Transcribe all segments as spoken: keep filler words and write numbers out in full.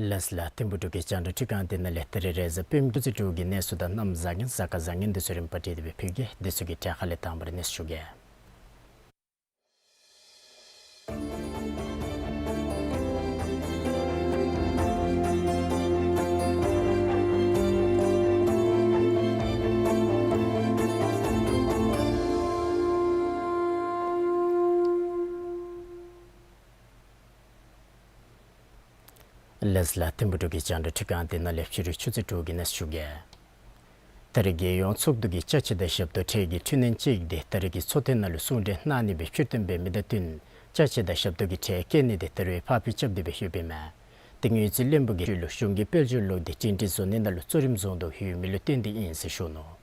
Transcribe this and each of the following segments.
ལགས་ལགས། ཐིམ་ཕུག་འབྲུག་གི་རྒྱང་བསྒྲགས་ཁྲི་ཁང་འདི་ནང་ལས་ད་རིས་རེས་གཟའ་སྤེན་པ་དྲུག་ཅུ་དྲུག་གི་གནས་ཚུལ་དང་གནམ་བཟང་ངན་གཟའ་སྐར་བཟང་ངན་འདི་ཚུ་རིམ་པ་བསྒྲིགས་ཏེ་སྦེ་ཕུལ་གེ། འདི་ཚུ་གི་གྲས་ཁ་ལས་དང་པ་ར་གནས་ཚུལ་ཞུ་གེ། ལགས་ལགས། ཐིམ་ཕུག་འབྲུག་གི་རྒྱང་བསྒྲགས་ཁྲི་ཁང་འདི་ནང་ལས་ཕྱི་རུ་ཆུ་ཚོད་དྲུག་གི་གནས་ཚུལ་ཞུ་གེ། ད་རིས་རྒྱལ་ཡོངས་ཚོགས་འདུ་གི་ཅ་ཆས་དང་ཞབས་ཏོག་ཁྲལ་གྱི་འཕྲི་སྣོན་དཔྱད་ཡིག་འདི་ད་རིས་ཀྱི་ཚོགས་ཐེངས་ནང་ལུ་གསུང་གྲོས་གནང་ནི་སྦེ་ཕྱིར་བཏོན་འབད་མི་དང་བསྟུན་ཅ་ཆས་དང་ཞབས་ཏོག་གི་ཁྲལ་བཀལ་ནི་འདི་ད་རིས་ཕར་འགྱངས་རྐྱབ་སྟེ་སྦེ་ཡོདཔ་ཨིན་མས། དེ་དངུལ་རྩིས་བློན་པོ་གིས་ཤུལ་ལུ་གཞུང་གི་དཔལ་འབྱོར་གློག་འདི་སྒྲིང་སྒྲི་བཟོ་ནི་ནང་ལུ་གཙོ་རིམ་བཟུང་དོ་ཡོད་མི་ལུ་བརྟེན་ཏེ་ཨིན་ཟེར་ཞུ་ནུག།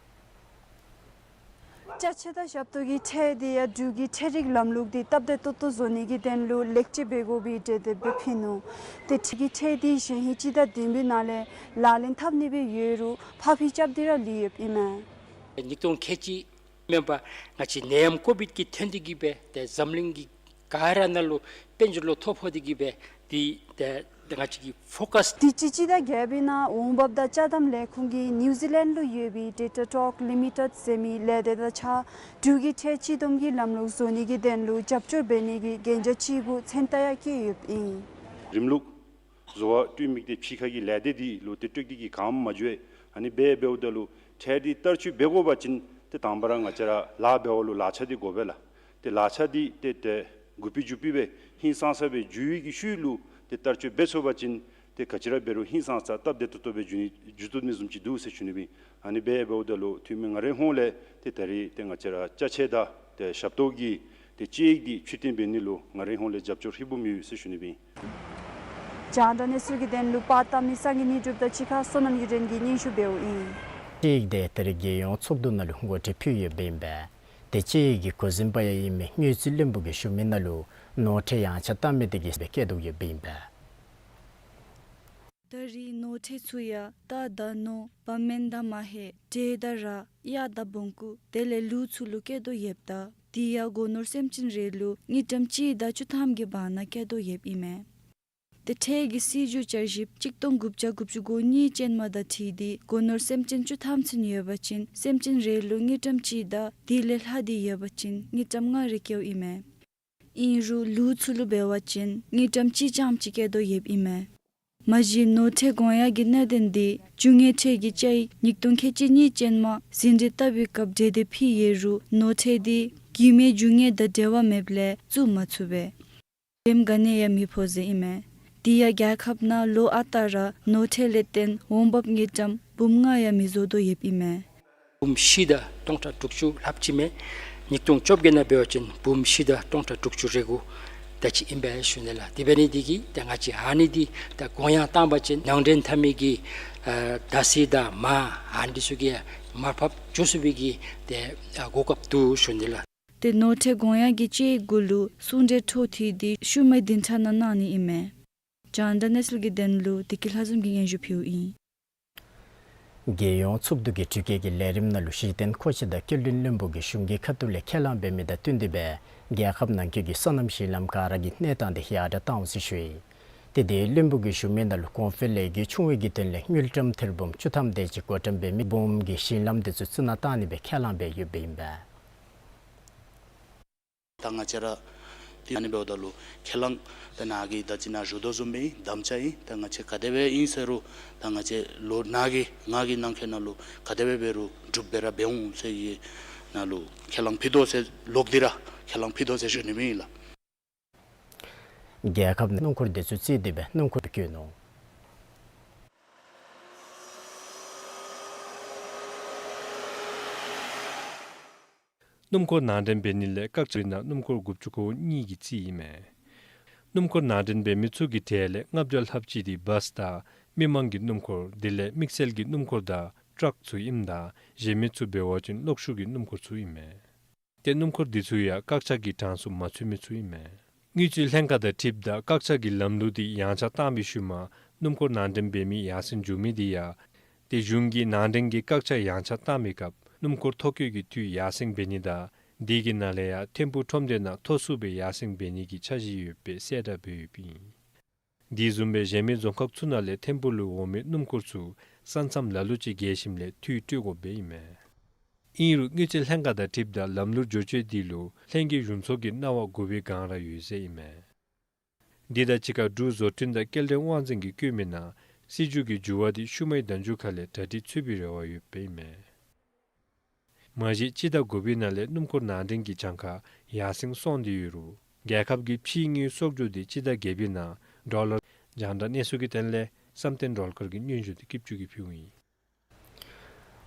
ཅ་ཆས་དང་ཞབས་ཏོག་གི་ཁྲལ་འདི་ཡང་འབྲུག་གི་ཁྲལ་རིག་ལམ་ལུགས་འདི་སྟབས་བདེ་ཏོག་ཏོ་བཟོ་ནི་གི་དོན་ལུ་ལེགས་བཅོས་འབད་དགོ་པའི་གྲོས་འདེབས་སྦེ་ཕུལ་ནུག། ཏེ་ཁྲལ་གྱི་ཁྲལ་འདི་གཞེས་ཧིང་སྤྱི་ཟླ་བདུན་པའི་ནང་ལས་ལག་ལེན་འཐབ་ནི་སྦེ་ཡོད་རུང་ཕར་འགྱངས་རྐྱབ་སྟེ་ར་ལུས་ཡོདཔ་ཨིན་མས། ཉིས་སྟོང་ཁལ་གཅིག་མེན་པར་ང་བཅས་ནད་ཡམས་ཀོ་བིཌ་ཀྱི་ཐོན་ཏེ་གིས་སྦེ་ཏེ་འཛམ་གླིང་གི་ག་ར་ནང་ལུ་དཔལ་འབྱོར་ལུ་ཐོ་ཕོག་སྟེ་གིས་སྦེ་འདི་ཏེ་ང་བཅས་ཀྱི་ཕོ་ཀཱསི་དུས་ཅི་སྤྱི་ཟླ་བརྒྱད་པའི་ནང་འོང་འབབ་དང་ཅ་དམ་ལས་ཁུངས་ཀྱིས་ནིའུ་ཛི་ལེནཌ་ལུ་ཡོད་པའི་ཌེ་ཊ་ཊོག་ལི་མི་ཊེཌ་ཟེར་མི་ལས་སྡེ་དང་གཅིག་ཁར་འབྲུག་གི་ཁྲལ་སྤྱི་བསྡོམས་ཀྱི་ལམ་ལུགས་བཟོ་ནི་གི་དོན་ལུ་རྒྱབ་སྐྱོར་འབད་ནི་གི་གན་རྒྱ་ཅིག་གུ་མཚན་རྟགས་ཡང་བཀོད་ཡོདཔ་ཨིན། རིམ་ལུགས་བཟོ་བ་སྤྲོད་མི་འདི་ཕྱི་ཁ་གི་ལས་སྡེ་འདི་ལུ་ཏེ་སྤྲོད་དེ་གིས་ག་ནི་མ་འགྱོ་བས། ཨ་ནི་འབད་འབདཝ་ད་ལུ་ཁྲལ་འདི་བསྟར་སྤྱོད་འབད་དགོ་པ་ཅིན་ཏེ་དང་པ་ར་ང་བཅས་ར་ལཱ་འབད་བ་ལུ་ལག་ཆ་འདི་དགོ་པས་ལགས། ཏེ་ལག་ཆ་འདི་ཏེ་ཏེ་མགུ་པི་མཇུག་པི་སྦེ་ཧིང་སངས་ས་སྦེ་འགྱོ་བའི་གི་ཤུལ་ལུ་ཏེ་བསྟར་སྤྱོད་འབད་ཚུགས་པ་ཅིན་ཏེ་ག་ཅི་ར་འབད་རུང་ཧིང་སངས་ས་སྟབས་བདེ་ཏོག་ཏོ་སྦེ་འགྱོ་ནི་འགྱོ་བཏུབ་ནི་བཟུམ་ཅིག་འདུག་ཟེར་ཞུ་ནི་སྦེ་ཨིན། ཨ་ནི་འབད་འབདཝ་ད་ལུ་འཐུས་མི་ང་རའི་ཧོངས་ལས་ཏེ་ད་རིས་ཏེ་ང་བཅས་ར་ཅ་ཆས་དང་ཏེ་ཞབས་ཏོག་གི་ཏེ་དཔྱད་ཡིག་འདི་ཕྱིར་བཏོན་འབད་ནི་ལུ་ང་རའི་ཧོངས་ལས་རྒྱབ་སྐྱོར་ཧྲིལ་བུམ་ཡོད་ཟེར་ཞུ་ནི་སྦེ་ཨིན། རྒྱང་བསྒྲགས་གནས་ཚུལ་གྱི་དོན་ལུ་པར་བཏབ་མི་སངས་རྒྱས་དངོས་གྲུབ་དང་གཅིག་ཁར་བསོད་ནམས་ཡུན་བརྟན་གྱིས་སྙན་ཞུ་འབདཝ་ཨིན། དཔྱད་ཡིག་འདི་ད་རིས་རྒྱལ་ཡོངས་ཚོགས་འདུ་ནང་ལུ་ངོ་སྤྲོད་ཕུལ་ཡོདཔ་ཨིན་པས། ཏེ་དཔྱད་ཡིག་གི་འགོ་འཛིན་པ་ཡང་ཨིན་མི་དངུལ་རྩིས་བློན་པོ་གིས་ཞུ་མི་ནང་ལུ་ནོར་ཁྲལ་ཡངས་ཆག་བཏང་མི་འདི་གིས་སྦེ་བཀལ་དོ་ཡོདཔ་ཨིན་པས། ད་རིས་ནོར་ཁྲལ་ཚུ་ཡང་རྟ་དང་ནོར་བ་མེན་དང་མ་ཧེ་འབྲས་དང་ར་གཡག་དང་བོང་ཀུ་དེ་ལས་ལུག་ཚུ་ལུ་བཀལ་དོ་ཡོདཔ་ད་དེ་ཡང་སྒོ་ནོར་སེམས་ཅན་རེ་ལུ་དངུལ་ཀྲམ་གཅིག་དང་བཅུ་ཐམ་གྱི་བར་ན་བཀལ་དོ་ཡོདཔ་ཨིན་མས། ཏེ་ཁྲལ་གྱི་སྲིད་བྱུས་བསྐྱར་ཞིབ་གཅིག་སྟོང་དགུ་བརྒྱ་དགུ་བཅུ་གོ་གཉིས་ཅན་མ་དང་འཁྲིལ་ཏེ་སྒོ་ནོར་སེམས་ཅན་བཅུ་ཐམ་ཚུན་ཡོད་པ་ཅིན་སེམས་ཅན་རེ་ལུ་དངུལ་ཀྲམ་གཅིག་དང་དེ་ལས་ལྷག་སྟེ་ཡོད་པ་ཅིན་དངུལ་ཀྲམ་ལྔ་རེ་བཀལཝ་ཨིན་མས། ཨིན་རུང་ལུག་ཚུ་ལུ་འབད་བ་ཅིན་དངུལ་ཀྲམ་གཅིག་རྐྱངམ་ཅིག་བཀལ་དོ་ཡོདཔ་ཨིན་མས། མ་གཞི་ནོར་ཁྲལ་དགོངས་ཡངས་ཀྱི་གནད་དོན་འདི་རྒྱུ་དངོས་ཁྲལ་གྱི་དཔྱད་ཡིག་ཉིས་སྟོང་ཁལ་གཅིག་གཉིས་ཅན་མ་ཟིན་བྲིས་བཏབ་པའི་སྐབས་གྲོས་འདེབས་ཕུལ་ཡོད་རུང་ནོར་ཁྲལ་འདི་རྒྱུ་མའི་རྒྱུ་དངོས་དང་འབྲེལ་བ་མེདཔ་ལས་བཙུགས་མ་ཚུགས་པས། འགྲེམས་ག་ནི་ཡང་མི་ཕོག་ཟེར་ཨིན་མས། དེ་ཡང་རྒྱལ་ཁབ་ནང་ལོ་ཨ་རྟག་ར་ནོར་ཁྲལ་ལས་བརྟེན་འོང་འབབ་དངུལ་ཀྲམ་འབུམ་ལྔ་ཡང་མི་བཟོ་དོ་ཡོདཔ་ཨིན་མས། འབུམ་བཞི་དང་སྟོང་ཕྲག་དྲུག་ཅུ་ལྷགཔ་ཅིག་མས། ཉིས་སྟོང་བཅོ་བརྒྱད་ནང་འབད་བ་ཅིན་འབུམ་བཞི་དང་སྟོང་ཕྲག་དྲུག་ཅུ་རེ་དགུ་དེ་ཅིག་ཨིན་པས་ཞུ་ནི་ལགས། དེ་འབད་ནི་འདི་གིས་ཏེ་ང་བཅས་ཨ་ནི་འདི་ཏེ་དགོངས་ཡངས་བཏང་པ་ཅིན་ནང་འདྲེན་འཐབ་མི་གི་ཨ་བརྡ་ཤིང་དང་མར་ཨ་ནི་འདི་ཚུ་གིས་མར་ཕབ་འགྱོ་ཚུགས་པའི་གི་ཏེ་ཨ་གོ་སྐབས་འདུག་ཞུ་ནི་ལགས། ཏེ་ནོར་ཁྲལ་དགོངས་ཡངས་ཀྱི་དཔྱད་ཡིག་གུ་ལུ་གསུང་གྲོས་འཕྲོ་མཐུད་དེ་ཤུལ་མའི་བདུན་ཕྲག་ནང་གནང་ནི་ཨིན་མས། རྒྱང་བསྒྲགས་གནས་ཚུལ་གྱི་དོན་ལུ་བདེ་སྐྱིད་ལྷ་འཛོམས་ཀྱིས་སྙན་ཞུ་ཕུལཝ་ཨིན། རྒྱལ་ཡོངས་ཚོགས་འདུ་གི་དྲི་བཀོད་ཀྱི་ལས་རིམ་ནང་ལུ་གཞི་རྟེན་མཁོ་ཆས་དང་སྐྱེལ་འདྲེན་བློན་པོ་གིས་གཞུང་གི་ཁ་ཐུག་ལས་ཁས་བླངས་འབད་མི་དང་བསྟུན་ཏེ་སྦེ་རྒྱལ་ཁབ་ནང་འཁོད་ཀྱི་སོ་ནམ་གཞི་ལམ་ག་ར་གི་གནས་སྟངས་འདི་ཡར་དྲག་བཏང་འོང་ཟེར་ཞུ་ཡི། ཏེ་དེ་བློན་པོ་གིས་ཞུ་མི་ནང་ལུ་གོང་འཕེལ་ལས་འགུལ་ཆུང་བའི་གི་དོན་ལས་དངུལ་ཀྲམ་ཐེར་འབུམ་བཅུ་ཐམ་དེ་ཅིག་བགོ་བཀྲམ་འབད་མི་སྦོམ་གྱི་གཞི་ལམ་དེ་ཚུ་བཙུགས་ནང་བཏང་ནི་སྦེ་ཁས་བླངས་འབད་ཡོདཔ་ཨིན་པས། ད་ང་བཅས་ར་དེ་ཨ་ནི་འབདཝ་ད་ལུ་ཁས་བླངས་ད་ནཱ་གིས་ད་ཅི་ནཱ་ཞུ་དོ་བཟུམ་སྦེ་དམ་བཅའ་ཨིན། ད་ང་བཅས་ག་དེ་སྦེ་ཨིན་ཟེར་རུང་ད་ང་བཅས་ལོ་ནཱ་གི་ང་གི་ནང་འཁོད་ནང་ལུ་ག་དེ་སྦེ་འབད་རུང་འགྲུབ་སྦེ་ར་འབད་འོང་ཟེར་ཡི་ནང་ལུ་ཁས་བླངས་ཕུལ་དོ་ཟེར་ལོག་སྟེ་ར་ཁས་བླངས་ཕུལ་དོ་ཟེར་ཞུ་ནི་ཨིན་ལགས། རྒྱལ་ཁབ་ནང་སྣུམ་འཁོར་དེ་ཚུ་རྩིས་ཏེ་སྦེ་སྣུམ་འཁོར་བཀོད་ནུག། སྣུམ་འཁོར་ནང་འདྲེན་འབད་ནི་ལས་བཀག་ཆ་ནང་སྣུམ་འཁོར་དགུ་བཅུ་གོ་གཉིས་ཀྱིས་རྩིས་ཨིན་མས། སྣུམ་འཁོར་ནང་འདྲེན་འབད་མི་ཚུ་གི་གྲས་ལས་ལྔ་བརྒྱ་ལྷགཔ་ཅིག་འདི་བཱསི་དང་མི་མང་གི་སྣུམ་འཁོར་དེ་ལས་དམིགས་བསལ་གྱི་སྣུམ་འཁོར་དང་ཊཱཀ་ཚུ་ཨིནམ་ད་གཞན་མི་ཚུ་འབད་བ་ཅིན་གློག་ཤུགས་ཀྱི་སྣུམ་འཁོར་ཚུ་ཨིན་མས། ཏེ་སྣུམ་འཁོར་འདི་ཚུ་ཡང་བཀག་ཆ་གི་གྲངས་སུ་མ་ཚུད་མི་ཚུ་ཨིན་མས། དངུལ་རྩིས་ལྷན་ཁག་དང་འཁྲིལཝ་ད་བཀག་ཆ་གི་ལམ་ལུགས་འདི་ཡངས་ཆག་བཏང་བའི་ཤུལ་མ་སྣུམ་འཁོར་ནང་འདྲེན་འབད་མི་ཡར་སེང་འགྱོ་མི་འདི་ཡང་ཏེ་གཞུང་གིས་ནང་འདྲེན་གྱི་བཀག་ཆ་ཡངས་ཆག་བཏང་བའི་སྐབས་སྣུམ་འཁོར་ཐོ་བཀོད་ཀྱི་འཐུས་ཡར་སེང་འབད་ནི་དང་དེ་གི་ནང་ལས་ཡང་ཐིམ་ཕུག་ཁྲོམ་སྡེ་ནང་མཐོ་སུ་སྦེ་ཡར་སེང་འབད་ནི་གི་འཆར་གཞི་ཡོདཔ་སྦེ་གསལ་བསྒྲགས་འབད་ཡོདཔ་ཨིན། དེ་བཟུམ་སྦེ་གཞན་མི་རྫོང་ཁག་ཚུ་ནང་ལས་ཐིམ་ཕུག་ལུ་འོང་མི་སྣུམ་འཁོར་ཚུ་ས་མཚམས་ལ་ལུ་ཅིག་བརྒལ་ཞིནམ་ལས་འཐུས་སྤྲོད་དགོཔ་སྦེ་ཨིན་མས། ཨིན་རུང་དངུལ་རྩིས་ལྷན་ཁག་དང་འཁྲིལཝ་ད་ལམ་ལུགས་བསྒྱུར་བཅོས་འདི་ལུ་ལྷན་རྒྱས་གཞུང་ཚོགས་ཀྱི་གནང་བ་དགོ་པའི་སྒང་ར་ཡོད་ཟེར་ཨིན་མས། འདི་དང་གཅིག་ཁར་འབྲུག་བཟོ་སྐྲུན་དང་སྐྱེལ་འདྲེན་དབང་འཛིན་གྱིས་བཀོད་མི་ནང་སྲིད་བྱུས་ཀྱི་འགྱུར་བ་འདི་ཤུལ་མའི་ཟླ་མཇུག་ཁ་ལས་གྲ་སྒྲིག་ཚུད་པའི་རེ་བ་ཡོདཔ་ཨིན་མས། མ་གཞི་སྤྱི་ཟླ་དགུ་པའི་ནང་ལས་སྣུམ་འཁོར་ནང་འདྲེན་གྱི་གྱངས་ཁ་ཡར་སེང་སོང་སྟེ་ཡོད་རུང་རྒྱལ་ཁབ་ཀྱི་ཕྱིའི་དངུལ་གསོག་འཇོག་འདི་སྤྱི་ཟླ་བརྒྱད་པའི་ནང་ཌོ་ལར། རྒྱང་བསྒྲགས་གནས་ཚུལ་གྱི་དོན་ལས་བསམ་གཏན་སྒྲོལ་དཀར་གྱི་སྙན་ཞུ་འདི་སྐྱིད་ཅུ་གིས་ཕུལཝ་ཨིན།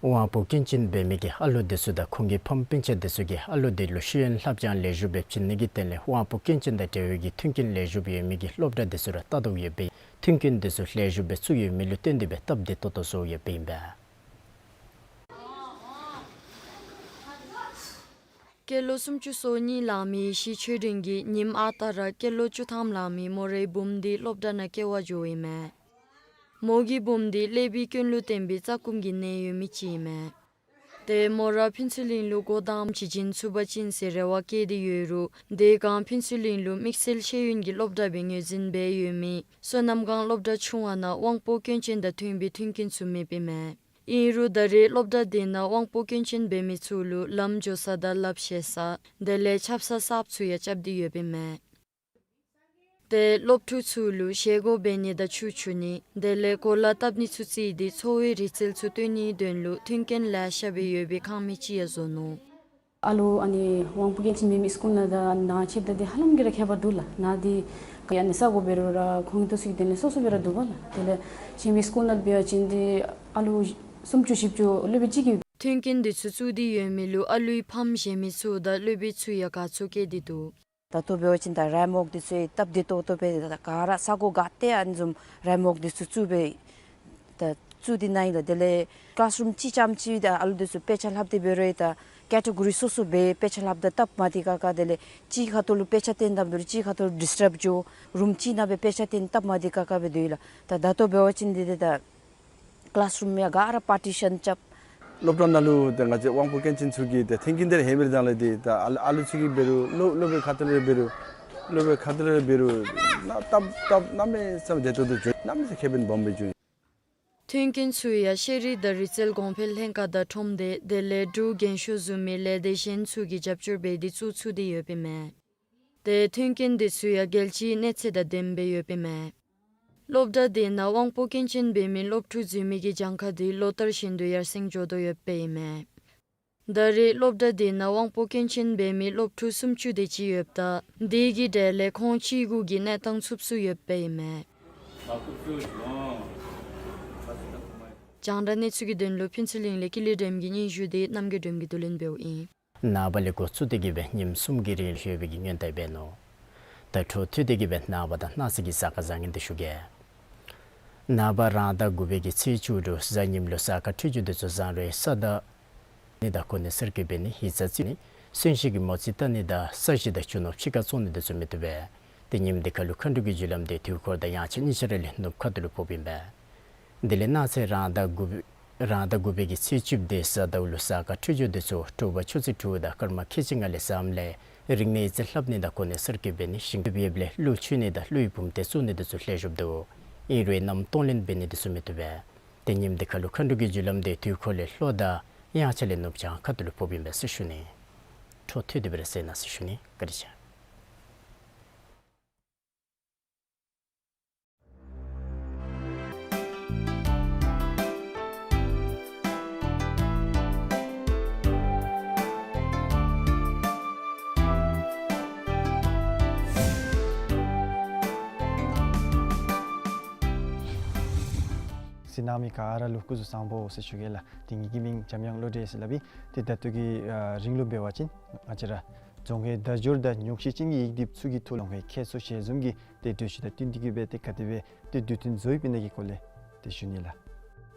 དབང་པོ་སྐྱོན་ཅན་འབད་མི་གི་ཨ་ལུ་དེ་ཚུ་དང་ཁོང་གི་ཕམ་སྤུན་ཆ་དེ་ཚུ་གིས་ཨ་ལུ་དེ་ལུ་ཤེས་ཡོན་བསླབ་སྦྱང་ལེགས་ཤོམ་སྦེ་བྱིན་ནི་གི་དོན་ལས་དབང་པོ་སྐྱོན་ཅན་དང་འབྲེལ་བའི་གི་མཐུན་རྐྱེན་ལེགས་ཤོམ་སྦེ་ཡོད་མི་གི་སློབ་གྲྭ་དེ་ཚུ་ར་བལྟ་དོ་ཡོདཔ་སྦེ་མཐུན་རྐྱེན་དེ་ཚུ་ལེགས་ཤོམ་སྦེ་བཙུགས་ཡོད་མི་ལུ་བརྟེན་ཏེ་སྦེ་སྟབས་བདེ་ཏོག་ཏོ་བཟོ་ཡོདཔ་ཨིན་པས། སྐྱེས་ལོ་སུམ་ཅུ་སོ་གཉིས་ལང་མི་ཡེ་ཤེས་ཆོས་སྒྲོན་གྱིས་ཉིནམ་ཨ་རྟག་ར་སྐྱེས་ལོ་བཅུ་ཐམ་ལང་མི་མོ་རའི་བུམོ་འདི་སློབ་གྲྭ་ནང་སྐྱེལ་བར་འགྱོཝ་ཨིན་མས། མོ་གི་བུམོ་འདི་ཀླད་པའི་སྐྱོན་ལུ་བརྟེན་པའི་རྩ་སྐུམ་གྱི་ནད་ཡོད་མི་ཅིག་ཨིན་མས། ཏེ་མོ་ར་ཕུན་ཚོགས་གླིང་ལུ་སྒོ་བསྡམ་བྱིན་ཅིན་ཚུགས་པ་ཅིན་ཟེར་རེ་བ་བསྐྱེད་དེ་ཡོད་རུང་དེ་སྒང་ཕུན་ཚོགས་གླིང་ལུ་དམིགས་བསལ་ཤེས་ཡོན་གྱི་སློབ་གྲྭ་སྦེ་ངོས་འཛིན་འབད་ཡོད་མི་བསོད་ནམས་སྒང་སློབ་གྲྭ་ཆུང་བ་ནང་དབང་པོ་སྐྱོན་ཅན་དང་མཐུན་པའི་མཐུན་རྐྱེན་ཚུ་མེདཔ་ཨིན་མས། ཨིན་རུང་ད་རེས་སློབ་གྲྭ་དེ་ནང་དབང་པོ་སྐྱོན་ཅན་འབད་མི་ཚུ་ལུ་ལམ་འགྱོ་ས་དང་ལགཔ་བཤལ་ས་དེ་ལས་ཆབ་གསང་གསརཔ་ཚུ་ཡང་རྐྱབ་སྟེ་ཡོདཔ་ཨིན་མས། ཏེ་སློབ་ཕྲུག་ཚུ་ལུ་བཞེས་སྒོ་འབད་ནི་དང་ཆུ་འཁྱུ་ནི་དེ་ལས་གོ་ལ་བཏབ་ནི་ཚུ་བརྩིས་ཏེ་འཚོ་བའི་རིག་རྩལ་ཚུ་སྟོན་ནིའི་དོན་ལུ་མཐུན་རྐྱེན་ལེ་ཤ་སྦེ་ཡོད་པའི་ཁང་མིག་ཅིག་ཡང་བཟོ་ནུག། ཨ་ལུ་ཨ་ནི་དབང་པོ་སྐྱོན་ཅན་མེད་མི་སྐུལ་ནང་དང་ནཱ་ཕྱདཔ་ད་འདི་ཧ་ལམ་གྱིས་ར་ཁྱད་པར་འདུག་ལགས། ནཱ་འདི་ཡང་ན་ས་གོ་འབད་རུང་ར་ཁོང་གི་ཏོག་ཙམ་གྱི་དོན་ལས་སོ་སོ་སྦེ་ར་འདུག་པ་ལགས། དེ་ལས་གཞན་མི་སྐུལ་ནང་འབད་བ་ཅིན་འདི་ཨ་ལུ་སུམ་ཅུ་བཞི་བཅུ་སློབ་དཔོན་གཅིག་གིས། མཐུན་རྐྱེན་འདི་ཚུ་བཙུགས་ཏེ་ཡོད་མི་ལུ་ཨ་ལུའི་ཕམ་གཞན་མི་ཚུ་དང་སློབ་དཔོན་ཚུ་ཡང་དགའ་ཚོར་བསྐྱེད་དེ་འདུག། ད་ལྟོ་འབད་བ་ཅིན་ད་རེ་མོག་འདི་ཚུ་སྟབས་བདེ་ཏོག་ཏོ་སྦེ་ད་ག་ར་ས་གོ་ག་ཏེ་ཨ་ནི་བཟུམ་རེ་མོག་འདི་ཚུ་བཙུགས་སྦེ་ད་བཙུགས་ཏེ་ནི་ཨིན་ལགས། དེ་ལས་ཀི་ལཱསི་རུམ་གཅིག་རྐྱངམ་ཅིག་ད་ཨ་ལུ་འདི་ཚུ་དཔེ་ཆ་ལྷབ་སྟེ་འབད་རུང་ད་ཀེ་ཊི་གོ་རི་སོ་སོ་སྦེ་དཔེ་ཆ་ལྷབ་ད་སྟབས་མ་བདེ་ཁག་ཁ། དེ་ལས་གཅིག་ཁ་ཐུག་ལུ་དཔེ་ཆ་སྟོན་ད་འབད་རུང་གཅིག་ཁ་ཐུག་ལུ་ཌིསི་ཊབ་འགྱོ། རུམ་གཅིག་ནང་སྦེ་དཔེ་ཆ་སྟོན་སྟབས་མ་བདེ་ཁག་ཁ་སྦེ་འདུག་ལགས། ད་ད་ལྟོ་འབད་བ་ཅིན་འདི་འདི་ད་ཀི་ལཱསི་རུམ་ཡང་ག་ར་པར་ཊི་ཤཱན་རྐྱབ། སློབ་གྲྭ་ནང་ལུ་ཏེ་ང་བཅས་དབང་པོ་སྐྱོན་ཅན་ཚུ་གི་ཏེ་མཐུན་རྐྱེན་འདི་ར་ཧེ་མའི་ར་དང་ལས་ཏེ་ད་ཨ་ཨ་ལུ་ཚུ་གིས་འབད་རུང་སློབ་སློབ་དཔོན་ཁ་ཐུག་ལས་འབད་རུང་སློབ་དཔོན་ཁ་ཐུག་ལས་འབད་རུང་ན་སྟབས་སྟབས་གནམ་མེད་ས་མེད་བདེ་ཏོག་ཏོ་བྱུང་། གནམ་མེད་ས་མེད་ཁེ་ཕན་སྦོམ་སྦེ་བྱུང་། མཐུན་རྐྱེན་ཚུ་ཡང་ཤེས་རིག་དང་རིག་རྩལ་གོང་འཕེལ་ལྷན་ཁག་དང་ཁྲོམ་སྡེ་དེ་ལས་འབྲུག་རྒན་ཤོས་བཟུམ་མའི་ལས་སྡེ་གཞན་ཚུ་གིས་རྒྱབ་སྐྱོར་འབད་དེ་བཙུགས་ཚུགས་ཏེ་ཡོདཔ་ཨིན་མས། ཏེ་མཐུན་རྐྱེན་འདི་ཚུ་ཡང་རྒྱལ་སྤྱིའི་གནས་ཚད་དང་ལྡནམ་སྦེ་ཡོདཔ་ཨིན་མས། སློབ་གྲྭ་དེ་ནང་དབང་པོ་སྐྱོན་ཅན་འབད་མི་སློབ་ཕྲུག་འཛུལ་མི་གི་གྱངས་ཁ་དེ་ལོ་ལྟར་བཞིན་དུ་ཡར་སེང་འགྱོ་དོ་ཡོདཔ་ཨིན་མས། ད་རེས་སློབ་གྲྭ་དེ་ནང་དབང་པོ་སྐྱོན་ཅན་འབད་མི་སློབ་ཕྲུག་སུམ་ཅུ་དེ་ཅིག་ཡོདཔ་ད་དེ་གི་གྲས་ལས་ཁོང་གཅིག་དགུ་གི་གནས་སྟངས་ཚུབ་སུ་ཡོདཔ་ཨིན་མས། རྒྱང་བསྒྲགས་གནས་ཚུལ་གྱི་དོན་ལུ་ཕུན་ཚོགས་གླིང་ལས་ཀུན་ལེགས་སྒྲོལམ་གྱི་སྙན་ཞུ་དེ་རྣམ་རྒྱལ་སྒྲོལམ་གྱིས་བསྡུ་ལེན་འབདཝ་ཨིན། ནངས་པ་ལས་འགོ་བཙུགས་ཏེ་གི་སྦེ་ཉིནམ་གསུམ་གྱི་རིང་ལུ་ཡོད་པའི་གི་སྔོན་བརྡ་འབད་ནུག། ད་འཕྲོ་མཐུད་དེ་གི་སྦེ་ནངས་པ་དང་གནངས་ཚེ་གི་གཟའ་སྐར་བཟང་ངན་དེ་ཞུ་གེ། ནངས་པ་རང་ཟླ་དགུ་པའི་གི་ཚེས་བཅུ་དྲུག་གཟའ་ཉིམ་ལུ་གཟའ་སྐར་འཕྲོད་སྦྱོར་དེ་ཚུ་བཟང་རུང་ས་དང་ནི་དང་གོ་གནས་གསར་བསྐོ་འབད་ནི་ཡིག་ཚང་བརྩི་ནི་གསོན་གཤིན་གྱི་མོ་རྩིས་བལྟ་ནི་དང་ས་གཞི་དང་རྒྱུ་ནོར་ཕྱི་ཁར་བཙོང་ནི་དེ་ཚུ་མི་བཏུབ་པས། ཏེ་ཉིནམ་འདི་ཁ་ལུ་མཁའ་འགྲོ་གི་རྒྱུ་ལམ་འདི་དུས་འཁོར་དང་དབྱངས་འཆར་གཉིས་ཆ་ར་ལས་ནུབ་ཁ་ཐུག་ལུ་ཕོགཔ་ཨིན་པས། དེ་ལས་གནངས་ཚེ་རང་ཟླ་དགུ་པའི་རང་ཟླ་དགུ་པའི་གི་ཚེས་བཅུ་པའི་གཟའ་ཟླཝ་ལུ་གཟའ་སྐར་འཕྲོད་སྦྱོར་འདི་ཚུ་དྲོ་པ་ཆུ་ཚོད་དྲུག་དང་སྐར་མ་ཁལ་གཅིག་ལྔ་ལས་བཟངམ་ལས་རིག་གནས་ཡིག་རྩིས་ལྷབ་ནི་དང་གོ་གནས་གསར་བསྐོ་འབད་ནི་ཞིང་འབྲོག་ཡོདཔ་ལས་ཀླུ་མཆོད་ནི་དང་ཀླུའི་བུམ་སྡེ་བཙུགས་ནི་འདི་ཚུ་ལེགས་ཤོམ་འདུག། ཨིན་རུང་གནམ་སྟོང་ལེན་འབད་ནི་འདི་ཚུ་མི་བཏུབ་པས། ཏེ་ཉིནམ་འདི་ཁ་ལུ་མཁའ་འགྲོ་གི་རྒྱུ་ལམ་འདི་དུས་འཁོར་ལས་ལྷོ་དང་དབྱངས་འཆར་ལས་ནུབ་བྱང་ཁ་ཐུག་ལུ་ཕོགཔ་ཨིན་པས་ཟེར་ཞུ་ནི། འཕྲོ་མཐུད་དེ་སྦེ་ར་གསན་གནང་ཟེར་ཞུ་ནི། བཀའ་དྲིན་ཆེ། གཟིགས་གནང་མི་ག་ར་ལུ་སྐུ་གཟུགས་བཟང་པོ་ཟེར་ཞུ་གེ་ལགས། ཏེ་ངེ་གི་མིང་འཇམ་དབྱངས་བློ་གྲོས་ཟེར་སླབ་ཨིན། ཏེ་ད་ལྟོ་གི་ཨ་རིང་ལུ་འབད་བ་ཅིན་ང་བཅས་ར་རྫོང་ཁའི་བརྡ་སྦྱོར་དང་ཉོག་བཤད་ཅན་གྱི་ཡིག་སྡེབ་ཚུ་གི་ཐོག་ལུ་རྫོང་ཁའི་མཁས་མཆོག་ཞལ་འཛོམས་ཀྱི་ཏེ་གྲོས་གཞི་དང་བསྟུན་ཏེ་གི་སྦེ་ཏེ་ག་དེ་སྦེ་ཏེ་དུས་མཐུན་བཟོ་ཡི་པིན་ན་གི་སྐོར་ལས་ཏེ་ཞུ་ནི་ལགས།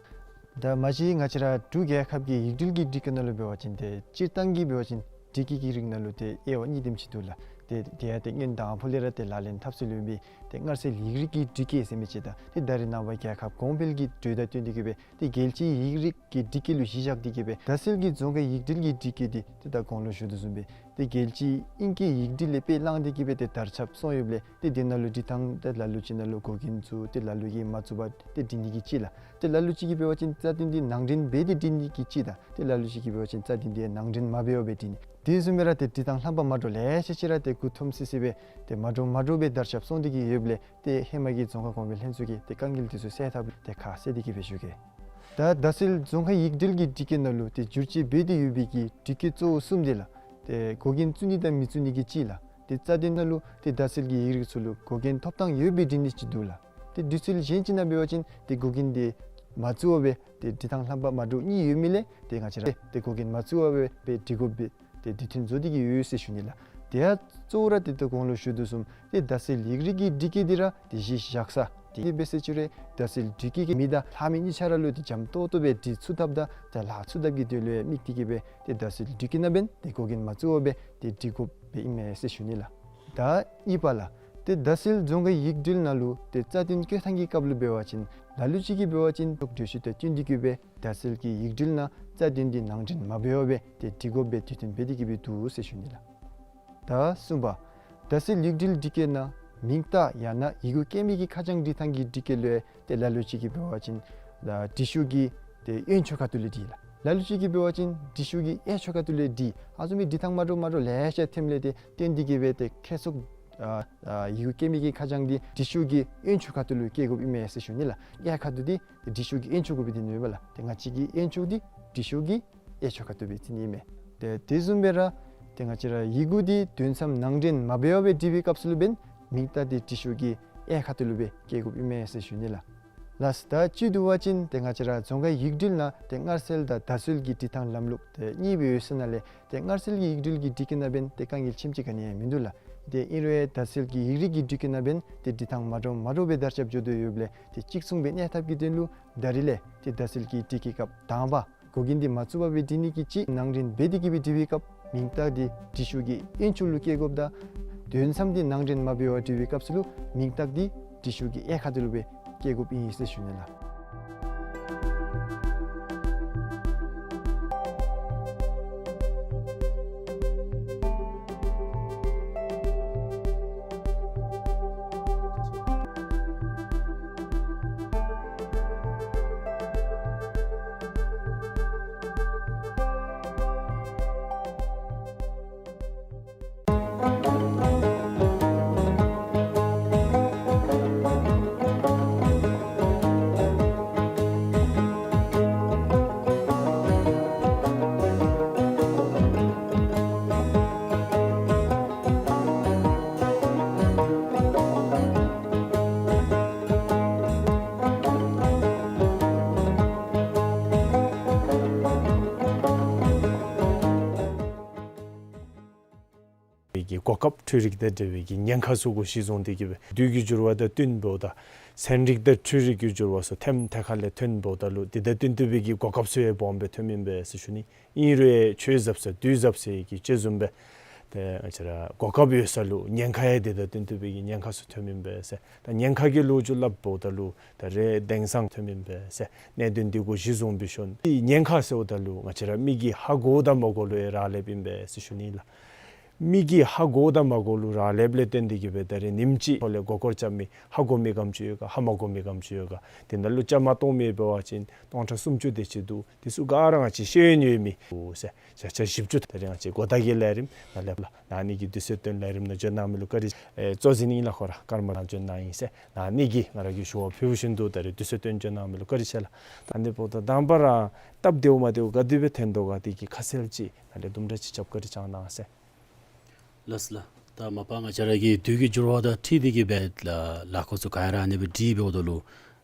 ད་མ་གཞི་ང་བཅས་ར་འབྲུག་རྒྱལ་ཁབ་ཀྱི་ཡིག་སྒྲིལ་གྱི་སྒྲིག་བཀོད་ནང་ལུ་འབད་བ་ཅིན་ཏེ་སྤྱིར་བཏང་གི་འབད་བ་ཅིན་སྒྲིག་བཀོད་ཀྱི་རིགས་ནང་ལུ་ཏེ་དབྱེ་བ་གཉིས་དེམ་ཅིག་འདུག་ལགས། ཏེ་དེ་ཡང་ཏེ་སྔོན་དང་ཕུ་ལས་ར་ཏེ་ལག་ལེན་འཐབ་སྲོལ་ཡོད་པའི་ཏེ་སྔར་སྲོལ་ཡིག་རིགས་ཀྱི་སྒྲིག་བཀོད་ཟེར་མི་ཅིག་དང་ཏེ་ད་རེས་ནངས་པ་རྒྱལ་ཁབ་གོང་འཕེལ་གྱི་འགྲོས་དང་བསྟུན་ཏེ་གི་སྦེ་ཏེ་རྒྱལ་སྤྱིའི་ཡིག་རིགས་ཀྱི་སྒྲིག་བཀོད་ལུ་གཞི་བཞག་སྟེ་གི་སྦེ་བརྡ་སིལ་གྱི་རྫོང་ཁའི་ཡིག་སྒྲིལ་གྱི་སྒྲིག་བཀོད་འདི་ཏེ་ད་གོང་ལུ་ཞུ་དོ་བཟུམ་སྦེ་ཏེ་རྒྱལ་སྤྱིའི་ཨིང་སྐད་ཡིག་སྒྲིལ་ལས་དཔེ་བླངས་ཏེ་གི་སྦེ་ཏེ་དར་ཁྱབ་སོང་ཡོདཔ་ལས་ཏེ་དེ་ནང་ལུ་འབྲི་ཐངས་ཏེ་ལ་ལུ་ཅིག་ནང་ལུ་འགོག་རྐྱེན་ཚུ་ཏེ་ལ་ལུ་གིས་མ་བཙུགས་པར་ཏེ་འབྲི་ནི་གི་ཅིག་ལགས། ཏེ་ལ་ལུ་ཅིག་གིས་འབད་བ་ཅིན་རྩ་དོན་འདི་ནང་འདྲེན་འབད་དེ་འབྲི་ནི་གི་ཅིག་དང་ཏེ་ལ་ལུ་ཅིག་གིས་འབད་བ་ཅིན་རྩ་དོན་འདི་ནང་འདྲེན་མ་འབད་བར་སྦེ་འབྲི་ནི། དེ་བཟུམ་སྦེ་ར་ཏེ་འབྲི་ཐངས་རྣམ་པ་མ་འདྲཝ་ལེ་ཤ་ཅིག་ར་ཏེ་མགུ་འཐོམ་སི་སི་སྦེ་ཏེ་མ་འདྲཝ་མ་འདྲཝ་སྦེ་དར་ཁྱབ་སོང་སྟེ་གི་ཡོདཔ་ལས་ཏེ་ཧེ་མ་གི་རྫོང་ཁ་གོང་འཕེལ་ལྷན་ཚོགས་ཀྱིས་ཏེ་དཀའ་ངལ་འདི་ཚུ་སེལ་ཐབས་ཏེ་ཁ་གསལ་ཏེ་གི་སྦེ་ཞུ་གེ། ད་བརྡ་སིལ་རྫོང་ཁའི་ཡིག་སྒྲིལ་གྱི་སྒྲིག་བཀོད་ནང་ལུ་ཏེ་བསྒྱུར་བཅོས་འབད་དེ་ཡོད་པའི་གི་སྒྲིག་བཀོད་གཙོ་བོ་གསུམ་འདི་ལགས། ཏེ་འགོག་རྐྱེན་བཙུགས་ནི་དང་མི་བཙུགས་ནི་གི་ཅིག་ལགས། ཏེ་རྩ་དོན་ནང་ལུ་ཏེ་བརྡ་སིལ་གྱི་ཡིག་རིགས་ཚུ་ལུ་འགོག་རྐྱེན་ཐོབ་ཐངས་ཡོད་པའི་འབྲི་ནི་ཅིག་འདུག་ལགས། ཏེ་དུས་ཚོད་གཞན་ཅིག་ནང་འབད་བ་ཅིན་ཏེ་འགོག་རྐྱེན་འདི་མ་བཙུགས་པར་སྦེ་ཏེ་འབྲི་ཐངས་རྣམ་པ་མ་འདྲཝ་གཉིས་ཡོད་མི་ལས་ཏེ་ང་བཅས་ར་ཏེ་འགོག་རྐྱེན་མ་བཙུགས་པར་སྦེ་འབྲི་དགོཔ་སྦེ་ཏེ་དུས་མཐུན་བཟོ་སྟེ་གི་ཡོད་ཟེར་ཞུ་ནི་ལགས། དེ་ཡང་གཙོ་བོ་ར་ཏེ་ད་གོང་ལུ་ཞུ་དོ་བཟུམ་ཏེ་བརྡ་སིལ་ཡིག་རིགས་ཀྱི་སྒྲིག་བཀོད་འདི་ར་ཏེ་གཞི་བཞག་ས་ཏེ་འབད་ཟེར་ཅི་རུང་བརྡ་སིལ་སྒྲིག་བཀོད་ཀྱི་མི་དང་ལྷག་མི་གཉིས་ཆ་ར་ལུ་ཏེ་འཇམ་ཏོག་ཏོ་སྦེ་འབྲི་ཚུགས་ཐབས་དང་ཏེ་ལྷག་ཚུགས་ཐབས་ཀྱི་དོན་ལུ་ཡང་དམིགས་ཏེ་གི་སྦེ་ཏེ་བརྡ་སིལ་སྒྲིག་བཀོད་ནང་འབདན་ཏེ་འགོག་རྐྱེན་མ་བཙུགས་པར་སྦེ་ཏེ་འབྲི་དགོཔ་སྦེ་ཨིན་མས་ཟེར་ཞུ་ནི་ལགས། ད་གཉིས་པ་ལགས། ཏེ་བརྡ་སིལ་རྫོང་ཁའི་ཡིག་སྒྲིལ་ནང་ལུ་ཏེ་རྩ་དོན་བཀོད་ཐངས་ཀྱི་སྐབས་ལུ་འབད་བ་ཅིན་ལ་ལུ་ཅིག་གིས་འབད་བ་ཅིན་གྲོས་གཞི་དང་བསྟུན་ཏེ་གི་སྦེ་བརྡ་སིལ་གྱི་ཡིག་སྒྲིལ་ནང་རྩ་དོན་འདི་ནང་འདྲེན་མ་འབད་བར་སྦེ་ཏེ་འབྲི་དགོཔ་སྦེ་དུས་མཐུན་འབད་དེ་གི་སྦེ་འདུག་ཟེར་ཞུ་ནི་ལགས། ད་གསུམ་པ། བརྡ་སིལ་ཡིག་སྒྲིལ་སྒྲིག་བཀོད་ནང་མིང་རྟགས་ཡང་ན་ཡི་གུ་བཀོད་མི་གི་ཁ་བྱང་འབྲི་ཐངས་ཀྱི་སྒྲིག་བཀོད་ལུ་ཡང་ཏེ་ལ་ལུ་ཅིག་གིས་འབད་བ་ཅིན་ཨ་འབྲི་ཤོག་གི་ཏེ་གཡོན་ཕྱོགས་ཁ་ཐུག་ལུ་འབྲི་ལགས། ལ་ལུ་ཅིག་གིས་འབད་བ་ཅིན་འབྲི་ཤོག་གི་གཡས་ཕྱོགས་ཁ་ཐུག་ལུ་འབྲི། ཨ་ནི་བཟུམ་སྦེ་འབྲི་ཐངས་མ་འདྲཝ་མ་འདྲཝ་ལེ་ཤ་ཐོནམ་ལས་ཏེ་བརྟེན་ཏེ་གི་སྦེ་ཏེ་ཁ་ཤོག་ཨ་ཨ་ཡི་གུ་བཀོད་མི་གི་ཁ་བྱང་འདི་འབྲི་ཤོག་གི་གཡོན་ཕྱོགས་ཁ་ཐུག་ལུ་བཀོད་དགོཔ་ཨིན་མས་ཟེར་ཞུ་ནི་ལགས། གཡས་ཁ་ཐུག་འདི་འབྲི་ཤོག་གི་གཡོན་ཕྱོགས་གུ་སྦེ་འབད་དེ་ནི་ཡོདཔ་ལགས། ཏེ་ང་བཅས་ཀྱི་གཡོན་ཕྱོགས་འདི་འབྲི་ཤོག་གི་གཡས་ཕྱོགས་ཁ་ཐུག་སྦེ་འབད་ནི་ཨིན་མས། ཏེ་དེ་བཟུམ་སྦེ་ར་ཏེ་ང་བཅས་ར་ཡི་གུ་འདི་དོན་ཚན་ནང་འདྲེན་མ་འབད་བར་སྦེ་འབྲི་བའི་སྐབས་སུ་ལུ་འབདན་མིང་རྟགས་འདི་འབྲི་ཤོག་གི་གཡས་ཁ་ཐུག་ལུ་སྦེ་བཀོད་དགོཔ་ཨིན་མས་ཟེར་ཞུ་ནི་ལགས། ལགས། ད་ཅི་འདུག་པ་ཅིན་ཏེ་ང་བཅས་ར་རྫོང་ཁའི་ཡིག་སྒྲིལ་ནང་ཏེ་སྔར་སྲོལ་དང་བརྡ་སིལ་གྱི་འབྲི་ཐངས་ལམ་ལུགས་ཏེ་གཉིས་སྦེ་ཡོད་ས་ནང་ལས་ཏེ་སྔར་སྲོལ་གྱི་ཡིག་སྒྲིལ་གྱི་སྒྲིག་བཀོད་ནང་འབདན་ཏེ་དཀའ་ངལ་ཅིག་ག་ནི་ཡང་མིན་འདུག་ལགས། ཏེ་ཨིན་རུང་ཡང་བརྡ་སིལ་གྱི་ཡིག་རིགས་ཀྱི་སྒྲིག་བཀོད་ནང་འབདན་ཏེ་འབྲི་ཐངས་མ་འདྲཝ་མ་འདྲཝ་སྦེ་དར་ཁྱབ་འགྱོ་དོ་ཡོདཔ་ལས་ཏེ་གཅིག་མཚུངས་སྦེ་གནས་ཐབས་ཀྱི་དོན་ལུ་ད་རིས་ལས་ཏེ་བརྡ་སིལ་གྱི་སྒྲིག་བཀོད་སྐབས་དང་པ་འགོག་རྐྱེན་འདི་མ་བཙུགས་པར་སྦེ་འབྲི་ནི་གི་ཅིག་ནང་འདྲེན་འབད་དེ་གི་སྦེ་འབྲི་བའི་སྐབས་མིང་རྟགས་འདི་འབྲི་ཤོག་གི་གཡོན་ཕྱོགས་ལུ་བཀོད་དགོཔ་དང་དོན་ཚན་འདི་ནང་འདྲེན་མ་འབད་བར་འབྲི་བའི་སྐབས་སུ་ལུ་མིང་རྟགས་འདི་འབྲི་ཤོག་གི་གཡས་ཁ་ཐུག་ལུ་སྦེ་བཀོད་དགོཔ་ཨིན་ཟེར་ཞུ་ནི་ལགས། གི་གོ་སྐབས་འཕྲུལ་རིག་དང་འབྲེལ་བའི་གི་ཉེན་ཁ་ཚུ་གུ་གཞི་བཟུང་སྟེ་གི་སྦེ་དུས་ཀྱི་འགྱུར་བ་དང་བསྟུན་པ་དང་ཚན་རིག་དང་འཕྲུལ་རིག་གི་འགྱུར་བ་ཚུ་ཐེམ་ཐེ་ཁ་ལས་ཐོན་པ་ད་ལུ་དེ་དང་བསྟུན་ཏེ་སྦེ་གི་གོ་སྐབས་ཚུ་ཡང་སྦོམ་སྦེ་ཐོནམ་ཨིན་པས་ཟེར་ཞུ་ནི། ཨིན་རུང་ཡང་ཆོས་ཟབ་ས་དུས་ཟབ་ས་གི་ཅིག་བཟུམ་སྦེ་ ཨེ་ང་བཅས་ར་གོ་སྐབས་ཡོད་ས་ལུ་ཉེན་ཁ་ཡང་དེ་དང་བསྟུན་ཏེ་སྦེ་གི་ཉེན་ཁ་ཚུ་ཐོནམ་ཨིན་པས་ཟེར། ད་ཉེན་ཁ་གི་ལོ་རྒྱུས་སླབ་འབདཝ་ད་ལུ་ད་རེས་དེང་སང་ཐོནམ་ཨིན་པས་ཟེར། གནད་དོན་འདི་གུ་གཞི་བཟུང་སྦེ་ཞུ་ནི། ཉེན་ཁ་ཟེརཝ་ད་ལུ་ང་བཅས་ར་མི་གིས་ཧ་གོ་དང་མ་གོ་ལུ་ཡང་རག་ལསཔ་ཨིན་པས་ཟེར་ཞུ་ནི་ལགས། མི་གིས་ཧ་གོ་དང་མ་གོ་ལུ་རག་ལསཔ་ལས་བརྟེན་ཏེ་གི་སྦེ་ད་རེས་ཉིནམ་གཅིག་ཐོག་ལས་མགུ་སྐོར་རྐྱབ་མི་ཧ་གོ་མི་ག་དེམ་ཅིག་ཡོད་ག། ཧ་མ་གོ་མི་ག་དེམ་ཅིག་ཡོད་ག། དེ་ནང་ལུ་བཅའ་མར་གཏོགས་མི་འབད་བ་ཅིན་སྟོང་ཕྲག་སུམ་ཅུ་དེ་ཅིག་འདུག། དེ་ཚུ་ག་ར་ང་བཅས་ཤེས་ཡོན་ཡོད་མི་ཟེར། བརྒྱ་ཆ་བཞི་བཅུ་ད་རེས་ང་བཅས་གོ་བརྡ་གི་ལས་རིམ་ནང་ལས་ཕར་ནང་ནི་གི་དུས་ཚོད་བཏོན་ལས་རིམ་ནང་འབྱོན་གནང་མི་ལུ་བཀའ་དྲིན་ཆེ། ཨེ་གཙོ་འཛིན་ཨིན་ལགས། ཁོ་ར་ཀརྨ་ལགས་འབྱོན་གནང་ཡི་ཟེར། ནང་ནི་གི་ང་ར་གིས་ཞུ་བ་ཕུལ་བཞིན་དུ་ད་རེས་དུས་ཚོད་བཏོན་འབྱོན་གནང་མི་ལུ་བཀའ་དྲིན་ཆེ་ལགས། ད་འདི་འབདཝ་ད་དང་པ་ར་སྟབས་བདེཝ་མ་བདེཝ་ག་དེ་སྦེ་ཐོན་དོ་ག་དེ་གི་ཁ་གསལ་ཅིག་ནཱ་ལས་དུམ་གྲ་ཅིག་རྒྱབ་བཀའ་དྲིན་བསྐྱང་གནང་ཟེར། ལགས་ལགས། ད་མ་པ་ང་བཅས་ར་གི་དུས་ཀྱི་འགྱུར་བ་དང་འཁྲིལ་ཏེ་གི་སྦེ་ལ་ལཱ་འགོ་ཚུ་ག་ར་ཨ་ནི་སྦེ་སྒྲིག་འབདཝ་ད་ལུ་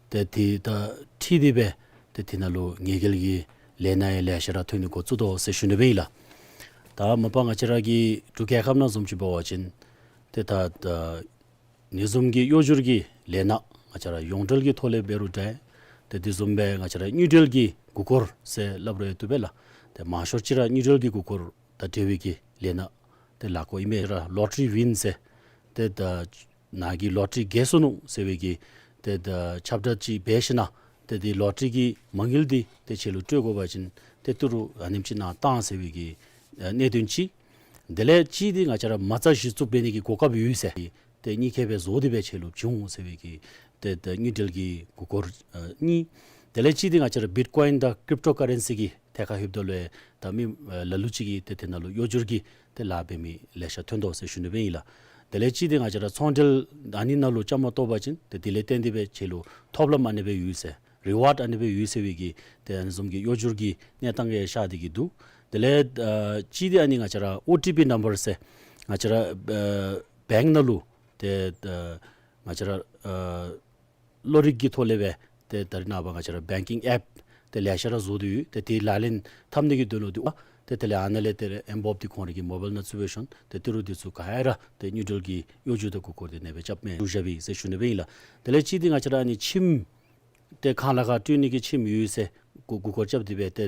ཏེ་དེ་དང་འཁྲིལ་ཏེ་སྦེ་ཏེ་དེ་ནང་ལུ་ངེས་གེལ་གྱི་ལས་སྣ་ཡང་ལེ་ཤ་ར་ཐོན་ནི་འགོ་བཙུགས་དོ་ཟེར་ཞུ་ནི་སྦེ་ཨིན་ལགས། ད་མ་པ་ང་བཅས་ར་གི་འབྲུག་རྒྱལ་ཁབ་ནང་བཟུམ་ཅིག་འབད་བ་ཅིན་ཏེ་ད་ད་ཨ་ནི་བཟུམ་གྱི་གཡོ་སྒྱུར་གྱི་ལས་སྣ་ང་བཅས་ར་ཡོངས་འབྲེལ་གྱི་ཐོག་ལས་འབད་རུང་འདྲ། ཏེ་དེ་བཟུམ་སྦེ་ང་བཅས་ར་དངུལ་འབྲེལ་གྱི་མགུ་སྐོར་ཟེར་སླབ་རུང་ཡང་བཏུབ་པས་ལགས། ཏེ་མང་ཤོས་ཅིག་ར་དངུལ་འབྲེལ་གྱི་མགུ་སྐོར་དང་འབྲེལ་བའི་གི་ལས་སྣ་ཏེ་ལཱ་འགོ་ཨིན་མས། ར་ལོ་ཊ་རི་ཝིན་ཟེར་ཏེ་ད་ནཱ་གི་ལོ་ཊ་རི་རྒྱལ་སོ་ནུག་ཟེར་བའི་གི་ཏེ་ད་ཁྱབ་བསྒྲགས་ཅིག་འབད་ཞིན་ན་ཏེ་དེ་ལོ་ཊ་རི་གི་མ་དངུལ་འདི་ཏེ་ཁྱེད་ལུ་སྤྲོད་དགོ་པ་ཅིན་ཏེ་ཏི་རུ་ཨ་ནེམ་ཅིག་ནཱ་བཏང་ཟེར་བའི་གི་ཨ་གནད་དོན་ཅིག། དེ་ལས་གཅིག་འདི་ང་བཅས་ར་མ་རྩ་གཞི་བཙུགས་འབད་ནི་གི་གོ་སྐབས་ཡོད་ཟེར། ཏེ་གཉིས་ཀ་སྦེ་བཟོ་སྟེ་སྦེ་ཁྱེད་ལུ་བྱིན་འོང་ཟེར་བའི་གི་ཏེ་ད་དངུལ་འབྲེལ་གྱི་མགུ་སྐོར་ཨ་གཉིས། དེ་ལས་གཅིག་འདི་ང་བཅས་ར་བིཊ་ཀོའིན་དང་ཀྲིབ་ཊོ་ཀ་རེན་སི་གི་ཐད་ཁར་ལྷོདཔ་ད་ལུ་ཡང་ད་མི་ཨ་ལ་ལུ་ཅིག་གིས་ཏེ་དེ་ནང་ལུ་གཡོ་སྒྱུར་གྱི་ཏེ་ལཱ་འབད་མི་ལེ་ཤ་ཐོན་དོ་ཟེར་ཞུ་ནི་སྦེ་ཨིན་ལགས། དེ་ལས་གཅིག་འདི་ང་བཅས་ར་ཚོང་འབྲེལ་ཨ་ནི་ནང་ལུ་བཅའ་མར་གཏོགས་པ་ཅིན་ཏེ་དེ་ལས་བརྟེན་ཏེ་སྦེ་ཁྱེད་ལུ་ཐོབ་ལམ་ཨ་ནི་སྦེ་ཡོད་ཟེར། རི་ཝརཌ་ཨ་ནི་སྦེ་ཡོད་ཟེར་བའི་གི་ཏེ་ཨ་ནི་བཟུམ་གྱི་གཡོ་སྒྱུར་གྱི་གནས་སྟངས་ཡང་ཤར་ཏེ་གི་འདུག། དེ་ལས་ཨ་གཅིག་འདི་ཨ་ནི་ང་བཅས་ར་ཨོ་ཊི་པི་ནམ་བར་ཟེར་ང་བཅས་ར་ཨ་བེངཀ་ནང་ལུ་ཏེ་ཨ་ང་བཅས་ར་ཨ་གློག་རིག་གི་ཐོག་ལས་སྦེ་ཏེ་ད་རེས་ནངས་པ་ང་བཅས་ར་བེངཀ་ཨེཔ་ཏེ་ལེ་ཤ་ར་བཟོ་སྟེ་ཡོད། ཏེ་དེ་ལག་ལེན་འཐབ་ནི་གི་དོན་ལུ་འདི་ཨ་ཏེ་དེ་ལས་ཨ་ནཱ་ལས་ཏེ་ཨེམ་བོབ་འདི་ཁོང་རའི་གི་མོ་བཱའིལ་ནང་བཙུགས་སྦེ་ཞིནམ་ཏེ་ཏི་རུ་འདི་ཚུ་ག་ར་ཏེ་དངུལ་འབྲེལ་གྱི་གཡོ་སྒྱུར་དང་མགུ་སྐོར་འདི་ཨ་ནེ་སྦེ་རྐྱབ་མི་བཞག་པས་ཟེར་ཞུ་ནི་སྦེ་ཨིན་ལགས། དེ་ལས་གཅིག་འདི་ང་བཅས་ར་ཨ་ནི་ཁྱིམ་ཏེ་ཁང་གླ་ཁར་སྤྲོད་ནི་གི་ཁྱིམ་ཡོད་ཟེར་མགུ་མགུ་སྐོར་རྐྱབ་སྟེ་སྦེ་ཏེ་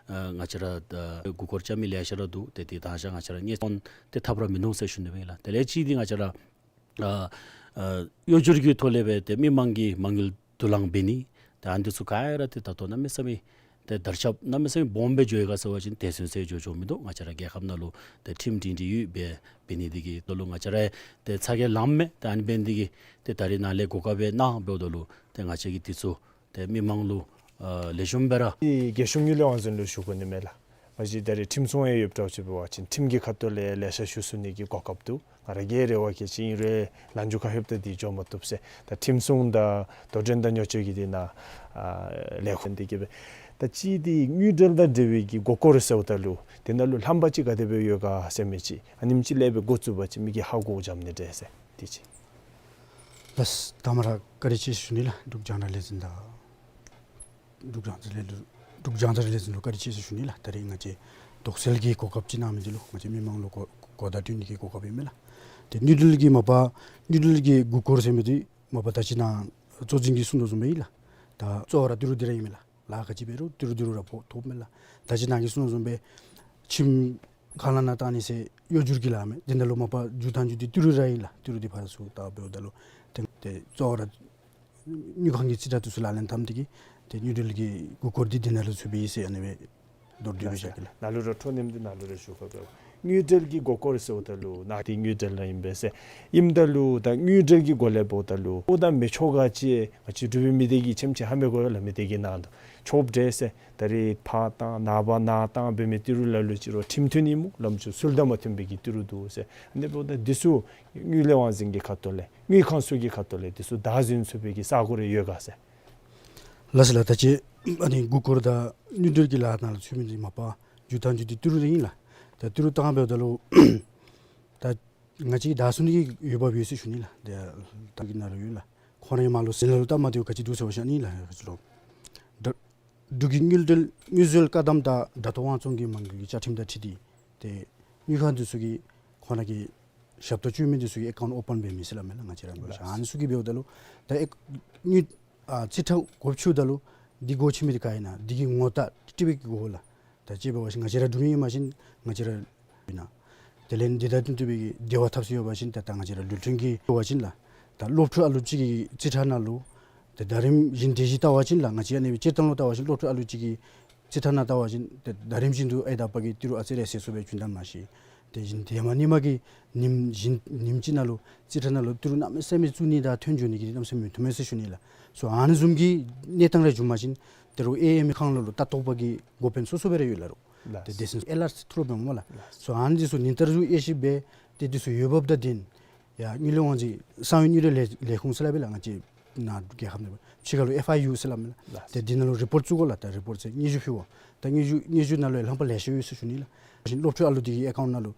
ཨ་ང་བཅས་ར་ཨ་མགུ་སྐོར་རྐྱབ་མི་ལེ་ཤ་ར་འདུག། ཏེ་དེ་ད་ཆ་ང་བཅས་ར་ཉེན་སྲུང་ཏེ་ཐབས་ར་མིན་ནུག་ཟེར་ཞུ་ནི་སྦེ་ཨིན་ལགས། དེ་ལས་གཅིག་འདི་ང་བཅས་ར་ཨ་ཨ་གཡོ་སྒྱུར་གྱི་ཐོག་ལས་སྦེ་ཏེ་མི་མང་གི་མ་དངུལ་བསྡུ་ལེན་འབད་ནི་ཏེ་ཨ་ནི་འདི་ཚུ་ག་ར་ཏེ་ད་ལྟོ་གནམ་མེད་ས་མེད་ཏེ་དར་ཁྱབ་གནམ་མེད་ས་མེད་སྦོམ་སྦེ་འགྱོ་ཡི་ག་ཟེར་བ་ཅིན་དེ་ཚུན་ཚོད་འགྱོ་འགྱོཝ་མིན་འདུག། ང་བཅས་ར་རྒྱལ་ཁབ་ནང་ལུ་ཏེ་ཁྲིམས་སྒྲིང་སྒྲི་ཡོད་པའི་འབད་ནི་འདི་གིས་ད་ལུ་ང་བཅས་ར་ཏེ་ཚ་གྱང་ལངམ་མས། ཏེ་ཨ་ནི་འབད་ནི་འདི་གིས་ཏེ་ད་རེས་ནཱ་ལས་གོ་སྐབས་སྦེ་གནང་འབདཝ་ད་ལུ་ཏེ་ང་བཅས་ཀྱིས་འདི་ཚུ་ཏེ་མི་མང་ལུ་ཨ་ལེགས་ཤོམ་སྦེ་ར་ཨེ་རྒྱལ་གཞུང་དངུལ་ལས་དབང་འཛིན་ལུ་ཞུ་དགོ་ནི་མས་ལགས། མ་གཞི་ད་རེས་ཁྲིམས་སྲུང་ཡང་ཡོདཔ་འདྲཝ་ཅིག་འབད་བ་ཅིན་ཁྲིམས་ཀྱི་ཁ་ཐུག་ལས་ལེ་ཤ་ཞུ་ཚུགས་ནི་གི་གོ་སྐབས་འདུག། ང་ར་གིས་རེ་བ་བསྐྱེད་ཅི། ཨིན་རུང་ལན་འཇུ་ཁ་ལྷོདཔ་ད་འདི་འགྱོ་མ་བཏུབ་ཟེར། ད་ཁྲིམས་སྲུང་དང་དོ་འགྲན་དང་ཉོ་སྤྱོད་ཀྱི་འདི་ནང་ཨ་ལས་ཁུངས་འདི་གིས་སྦེ་ད་གཅིག་འདི་དངུལ་འབྲེལ་དང་འབྲེལ་བའི་གི་མགུ་སྐོར་ཟེརཝ་ད་ལུ་དེ་ནང་ལུ་རྣམ་པ་ཅིག་ག་དེ་སྦེ་ཡོད་ག་ཟེར་མི་ཅིག་ཨ་ནེམ་ཅིག་ལས་སྦེ་འགོ་བཙུགས་པ་ཅིན་མི་གིས་ཧ་གོ་འཇམ་ནི་འདྲས་ཟེར་འདི་ཅིག། ལགས། དང་པ་ར་བཀའ་དྲིན་ཆེ་ཞུ་ནི་ལགས། འབྲུག་རྒྱང་བསྒྲགས་ལས་འཛིན་དང་འབྲུག་རྒྱང་བསྒྲགས་ལས་འབྲུག་རྒྱང་བསྒྲགས་ལས་འཛིན་ལུ་བཀའ་དྲིན་ཆེ་ཞུ་ནི་ལགས། ད་རེས་ང་བཅས་དོགས་སེལ་གྱི་གོ་སྐབས་ཅིག་གནང་མི་འདི་ལུ་ང་བཅས་མི་མང་ལུ་གོ་གོ་བརྡ་སྤྲོད་ནི་གི་གོ་སྐབས་ཨིན་མས་ལགས། ཏེ་དངུལ་འབྲེལ་གྱི་མ་པ་དངུལ་འབྲེལ་གྱི་མགུ་སྐོར་ཟེར་མི་འདི་མ་པ་ད་ཅི་ནཱ་གཙོ་འཛིན་གྱིས་གསུངས་དོ་བཟུམ་སྦེ་ཨིན་ལགས། ད་གཙོ་བོ་ར་ཏི་རུ་འདི་ར་ཨིན་མས་ལགས། ལཱ་ག་ཅི་འབད་རུང་ཏི་རུ་ཏི་རུ་ར་ཕོག་ཐོབ་མས་ལགས། ད་ཅི་ནཱ་གིས་གསུངས་དོ་བཟུམ་སྦེ་ཁྱིམ་ཁང་གླ་ནང་བཏང་ནི་ཟེར་གཡོ་སྒྱུར་གྱི་ལཱ་མས། འདི་ནང་ལུ་མ་པ་རྒྱུ་དང་རྒྱུ་འདི་ཏི་རུ་ར་ཨིན་ལགས། ཏི་རུ་འདི་ཕར་ཚུར་བཏང་འབདཝ་ད་ལུ་ཏེ་ཏེ་གཙོ་བོ་ར་དངུལ་ཁང་གི་རྩིས་ཁྲ་འདི་ཚུ་ལག་ལེན་འཐབ་ནི་དེ་གིས་ཏེ་དངུལ་འབྲེལ་གྱི་མགུ་སྐོར་འདི་འདི་ནང་ལུ་ཚུད་པའི་ཨིན་ཟེར་ཨ་ནི་སྦེ་མདོར་བསྡུས་སྦེ་བཤད་གེ་ལགས། ནཱ་ལུ་ར་འཕྲོ་མཉམ་འདི་ནཱ་ལུ་ར་ཞུ་དགོ་པས། དངུལ་འབྲེལ་གྱི་མགུ་སྐོར་ཟེརཝ་ད་ལུ་ནཱ་འདི་དངུལ་འབྲེལ་ནང་ཨིན་པས་ཟེར། ཨིནམ་ད་ལུ་ད་དངུལ་འབྲེལ་གྱི་སྒོ་ལས་འབདཝ་ད་ལུ་ཨོ་ད་མི་ཆོག་ག་ཅི་ང་བཅས་འབྲུག་པའི་མི་སྡེ་གིས་ཆེམ་ཆེ་ཧ་མི་གོ་ཡོད་ལགས། མི་སྡེ་གི་ནང་དུ་ཆོགཔ་འདྲས་ཟེར། ད་རེས་ཕར་བཏང་ནངས་པ་ནཱ་བཏང་འབད་མི་ཏི་རུ་ལ་ལུ་ཅིག་རུང་ཁྲིམས་མཐུན་ཨིན་སྨོ། ལམ་ཅིག་ཚུལ་དང་མ་མཐུན་པའི་གི་ཏི་རུ་འདུག་ཟེར། ཨ་ནི་འབདཝ་ད་འདི་ཚུ་དངུལ་ལས་དབང་འཛིན་གྱི་ཁ་ཐུག་ལས་དངུལ་ཁང་ཚུ་གི་ཁ་ཐུག་ལས་འདི་ཚུ་བདའ་ཟུན་ཚུགས་པའི་གི་ས་གོ་རེ་ཡོད་ག་ཟེར། ལགས་སོ་ལགས། ད་ཅི་ཨ་ནི་མགུ་སྐོར་དང་དངུལ་འབྲེལ་གྱི་ལཱ་ནང་ལུ་ཚུད་མི་འདི་མ་པ་རྒྱུ་དང་རྒྱུ་འདི་ཏི་རུ་ར་ཨིན་ལགས། ད་ཏི་རུ་བཏང་འབདཝ་ད་ལུ་ད་ང་བཅས་ཀྱིས་བདའ་ཟུན་ནི་གི་འོས་འབབ་ཡོད་ཟེར་ཞུ་ནི་ལགས། ད་ད་གི་ནང་ལུ་ཡོད་ལགས། ཁོང་རའི་མ་ལུ་ཟིན་ལ་ལུ་སྟབས་མ་བདེཝ་ག་ཅི་འདུག་ཟེར་བ་ཤ་ནི་ལགས། ད་འབྲུག་གི་དངུལ་འབྲེལ་དངུལ་བཟོའི་བཀག་དམ་དང་དྲ་ཐོག་དབང་བཙོང་གི་མ་དངུལ་གྱི་བཅའ་ཁྲིམས་དང་འཁྲིལ་ཏེ་ཏེ་དངུལ་ཁང་འདི་ཚུ་གིས་ཁོང་ར་གི་ཞབས་ཏོག་སྤྱོད་མི་འདི་ཚུ་གི་ཨེ་ཀའུནཊ་ཨོ་པཱན་འབད་མི་ཟེར་སླབ་མས་ལགས། ང་བཅས་ར་འབད་བ་ཅིན་ཨ་ནི་ཚུ་གིས་འབདཝ་ད་ལུ་ད་ཨེ་དངུལ་ཨ་རྩིས་ཁྲ་སྒོ་ཕྱེཝ་ད་ལུ་འདི་སྒོ་ཕྱེ་མི་འདི་ག་ཨིན་ན་འདི་གི་ངོ་རྟགས་ཏི་རུ་གི་སྒོ་ལགས། ད་ཅི་འབད་བ་ཅིན་ང་བཅས་ར་འབྲུག་མི་ཨིན་པ་ཅིན་ང་བཅས་ར་ཨིན་ན། ད་ དེ་ལས་འདི་དང་བསྟུན་ཏེ་སྦེ་གི་འབྲེལ་བ་འཐབ་སྲོལ་ཡོད་པ་ཅིན་ཏེ་ད་ང་བཅས་ར་ལུས་རྟེན་གྱི་འབད་བ་ཅིན་ལགས། ད་སློབ་ཕྲུག་ཨ་ལུ་ཅིག་གི་རྩིས་ཁྲ་ནང་ལུ་ཏེ་ཟླ་རིམ་བཞིན་དེ་བཞིན་བལྟ་བ་ཅིན་ལགས། ང་བཅས་ཨ་ནི་སྦེ་སྤྱིར་བཏང་ལུ་བལྟ་བ་ཅིན་སློབ་ཕྲུག་ཨ་ལུ་ཅིག་གི་རྩིས་ཁྲ་ནང་བལྟ་བ་ཅིན་ཏེ་ཟླ་རིམ་བཞིན་དུ་ཨའི་དང་ཨ་པ་གིས་ཏི་རུ་ཨ་ཙི་རེ་ཟད་སོང་སྦེ་བྱུང་ད་མ་ཤེས། དེ་བཞིན་ཏེ་ཧེ་མ་ཧེ་མ་གི་ཉིནམ་བཞིན་ཉིནམ་གཅིག་ནང་ལུ་རྩིས་ཁྲ་ནང་ལུ་ཏི་རུ་གནམ་མེད་ས་མེད་བཙུགས་ནི་དང་ཐོན་འགྱོ་ནི་གི་གནམ་མེད་ས་མེད་མི་བཏུབ་མས་ཟེར་ཞུ་ནི་ལགས། སོ་ཨ་ནི་བཟུམ་གྱི་གནས་སྟངས་རེ་བྱུང་པ་ཅིན་ཏི་རུ་ཨེ་ཨེམ་ཁང་ནང་ལུ་ལྟ་རྟོག་པ་གི་འགོ་དཔོན་སོ་སོ་སྦེ་ར་ཡོད་ལགས་རུང་། ལགས། ཏེ་སྡེ་ཚན་ཨེལ་ཨར་ཐི་ཐུ་ལུ་འབདཝ་སྨོ་ལགས། ལགས། སོ་ཨ་ནི་འདི་ཚུ་ཉིན་ལྟར་དུ་དབྱེ་ཞིབ་འབད། ཏེ་འདི་ཚུ་འོས་འབབ་དང་ལྡན་ཡར་དངུལ་ལས་དབང་འཛིན་གསང་བའི་དངུལ་འབྲེལ་ལས་ལས་ཁུངས་ཟེར་སླབ་ཨིན་ལགས། ང་བཅས་ནཱ་རྒྱལ་ཁབ་ནང་ཕྱི་ཁ་ལུ་ཨེཕ་ཨའི་ཡུ་ཟེར་སླབ་མས་ལགས། ལགས། ཏེ་འདི་ནང་ལུ་རི་པོརཊ་བཙུགས་དགོ་ལགས། ད་རི་པོརཊ་ཚུ་སྙན་ཞུ་ཕུལ་དགོ། ད་སྙན་ཞུ་སྙན་ཞུ་ནང་ལུ་ཡང་ལྷག་པ་ལེ་ཤ་ཡོད་ཟེར་ཞུ་ནི་ལགས། སློབ་ཕྲུག་ཨ་ལུ་འདི་གི་ཨེ་ཀའུནཊ་ནང་ལུ།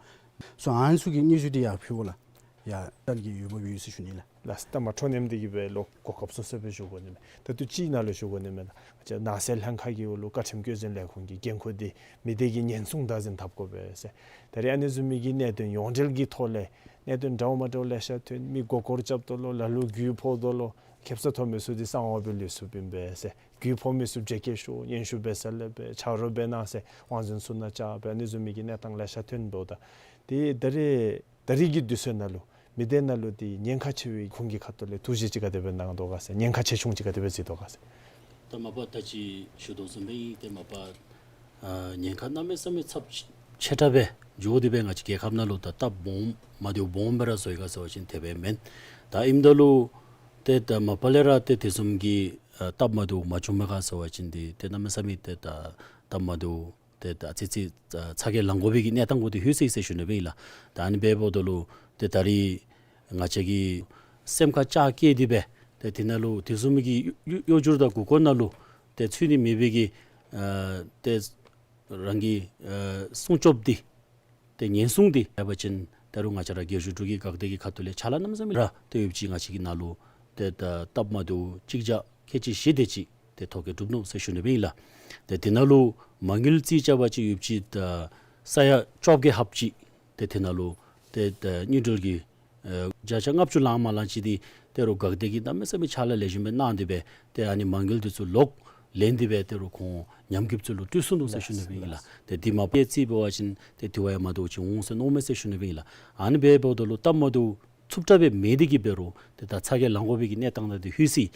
སོ་ཨ་ནི་ཚུ་གི་སྙན་ཞུ་འདི་ཡར་ཕུལ་དགོ་ལགས། ཡར་ལྟ་ནི་གི་འོས་འབབ་ཡོད་ཟེར་ཞུ་ནི་ལགས། ལགས། ད་མ་འཕྲོ་ནེམ་འདི་གིས་སྦེ་ལོག་གོ་སྐབས་སོ་སོ་སྦེ་ཞུ་དགོ་ནི་མས། ད་ལྟོ་ཅིག་ནང་ལུ་ཞུ་དགོ་ནི་མས་ལགས། ང་བཅས་ནགས་ཚལ་ལྷན་ཁག་གི་འོག་ལུ་བཀའ་ཁྲིམས་བཀོད་འཛིན་ལས་ཁུངས་ཀྱི་འགན་ཁུར་འདི་མི་སྡེ་གི་ཉེན་སྲུང་བདག་འཛིན་འཐབ་དགོ་པས་ཟེར། ད་རེས་ཨ་ནི་བཟུམ་མའི་གི་གནད་དོན་ཡོངས་འབྲེལ་གྱི་ཐོག་ལས་གནད་དོན་འདྲཝ་མ་འདྲཝ་ལེ་ཤ་ཐོན། མི་མགུ་སྐོར་རྐྱབ་དོ་ལོ། ལ་ལུ་རྒུད་ཕོག་དོ་ལོ། ཁེབ་ས་ཐོབ་མི་ཚུ་འདི་གསང་བ་སྦེ་ལུས་སོཔ་ཨིན་པས་ཟེར། རྒུད་ཕོག་མི་ཚུ་བརྗེ་སྐྱེལ་ཞུ། སྙན་ཞུ་འབད་ས་ལས་འབད་ཆ་རོགས་འབད་གནང་ཟེར་དབང་འཛིན་ཚུ་ནང་བཅར་སྦེ་ཨ་ནི་བཟུམ་མའི་གི་གནས་སྟངས་ལེ་ཤ་ཐོན་འབདཝ་ད། ཏེ་ད་རེས་ད་རེས་ཀྱི་དུས་ཚོད་ནང་ལུ་མི་སྡེ་ནང་ལུ་འདི་ཉེན་ཁ་ཆེ་བའི་ཁུངས་ཀྱི་ཁ་ཐུག་ལས་ཐུགས་བཞེད་ཅིག་ག་དེ་སྦེ་གནང་དོ་ག་ཟེར། ཉེན་ཁ་ཆེ་ཆུང་ཅིག་ག་དེ་སྦེ་བརྩི་དོ་ག་ཟེར། ད་མ་པ་ད་ཅི་ཞུ་དོ་བཟུམ་སྦེ་ཨིན། ཏེ་མ་པ་ཨ་ཉེན་ཁ་གནམ་མེད་ས་མེད་ཚབས་ཆེ་དྲགས་སྦེ་འགྱོ་སྟེ་སྦེ་ང་བཅས་རྒྱལ་ཁབ་ནང་ལུ་ད་སྟབས་སྦོམ་མ་བདེཝ་སྦོམ་སྦེ་ར་བཟོ་ཡི་ག་ཟེར་བ་ཅིན་དེ་སྦེ་མེན། ད་ཨིནམ་ད་ལུ་ཏེ་ད་མ་པ་ལས་ར་ཏེ་དེ་བཟུམ་གྱི་ཨ་སྟབས་མ་བདེཝ་མ་བྱུངམ་མས་ག་ཟེར་བ་ཅིན་འདི་ཏེ་གནམ་མེད་ས་མེད་ཏེ་ད་སྟབས་མ་བདེཝ་ཏེ་ད་ཨ་ཙི་ཙི་ཨ་ཚ་གྱང་ལང་དགོ་པའི་གི་གནས་སྟངས་གུ་འདི་ལྷོད་སོ་ཡི་ཟེར་ཞུ་ནི་སྦེ་ཨིན་ལགས། ད་ཨ་ནི་འབདཝ་ད་ལུ་ཏེ་ད་རེས་ང་བཅས་ཀྱིས་སེམས་ཁར་ལྕག་བཀལ་ཏེ་སྦེ་ཏེ་དེ་ནང་ལུ་དེ་བཟུམ་མའི་གི་གཡོ་གཡོ་སྒྱུ་དང་མགུ་སྐོར་ནང་ལུ་ཏེ་ཚུད་ནི་མེད་པའི་གི་ཨ་ཏེ་རང་གི་ཨ་སྲུང་སྐྱོབ་འདི་ཏེ་ཉེན་སྲུང་འདི་ཡོད་པ་ཅིན་ད་རུང་ང་བཅས་ར་རྒྱལ་སྤྱི་འབྲུག་གི་འགག་སྡེ་གི་ཁ་ཐུག་ལས་ཕྱག་ལཱ་གནམ་མེད་ས་མེད་ར་ཏེ་ཡོདཔ་ཅིག་ང་བཅས་ཀྱི་ནང་ལུ་ཏེ་ད་སྟབས་མ་བདེཝ་གཅིག་བརྒྱ་ཁལ་གཅིག་བཞི་དེ་ཅིག་ཏེ་ཐོ་བཀོད་གྲུབ་ནུག་ཟེར་ཞུ་ནི་སྦེ་ཨིན་ལགས། ཏེ་དེ་ནང་ལུ་མ་དངུལ་རྩིས་རྐྱབ་པ་ཅིན་ཡོདཔ་ཅིག་ད་ས་ཡ་བཅོ་བརྒྱད་ལྷགཔ་ཅིག་ཏེ་དེ་ནང་ལུ་ཏེ་ད་དངུལ་འབྲེལ་གྱི་ཨེ་བརྒྱ་ཆ་ལྔ་བཅུ་ལང་མ་ལང་ཅིག་འདི་ད་རུང་འགག་སྡེ་གིས་གནམ་མེད་ས་མེད་ཕྱག་ལཱ་ལེགས་ཤོམ་སྦེ་གནང་སྟེ་སྦེ་ཏེ་ཨ་ནི་མ་དངུལ་འདི་ཚུ་ལོག་ལེན་ཏེ་སྦེ་ད་རུང་ཁོང་ཉམས་རྒུདཔ་ཚུ་ལུ་སྤྲོད་ཚུགས་ནུག་ཟེར་ཞུ་ནི་སྦེ་ཨིན་ལགས། ཏེ་འདི་མ་པ་རྩིས་འབད་བ་ཅིན་ཏེ་དེ་བ་ཡང་མ་བདེཝ་ཅིག་འོང་ཟེར་མནོཝ་མས་ཟེར་ཞུ་ནི་སྦེ་ཨིན་ལགས། ཨ་ནི་འབདཝ་ད་ལུ་སྟབས་མ་བདེཝ་ཚུབ་དྲགས་སྦེ་མེད་དེ་གིས་འབད་རུང་ཏེ་ད་ཚ་གྱང་ལང་དགོ་པའི་གི་གནས་སྟངས་ནང་འདི་ལྷོད་སོ་ཡི།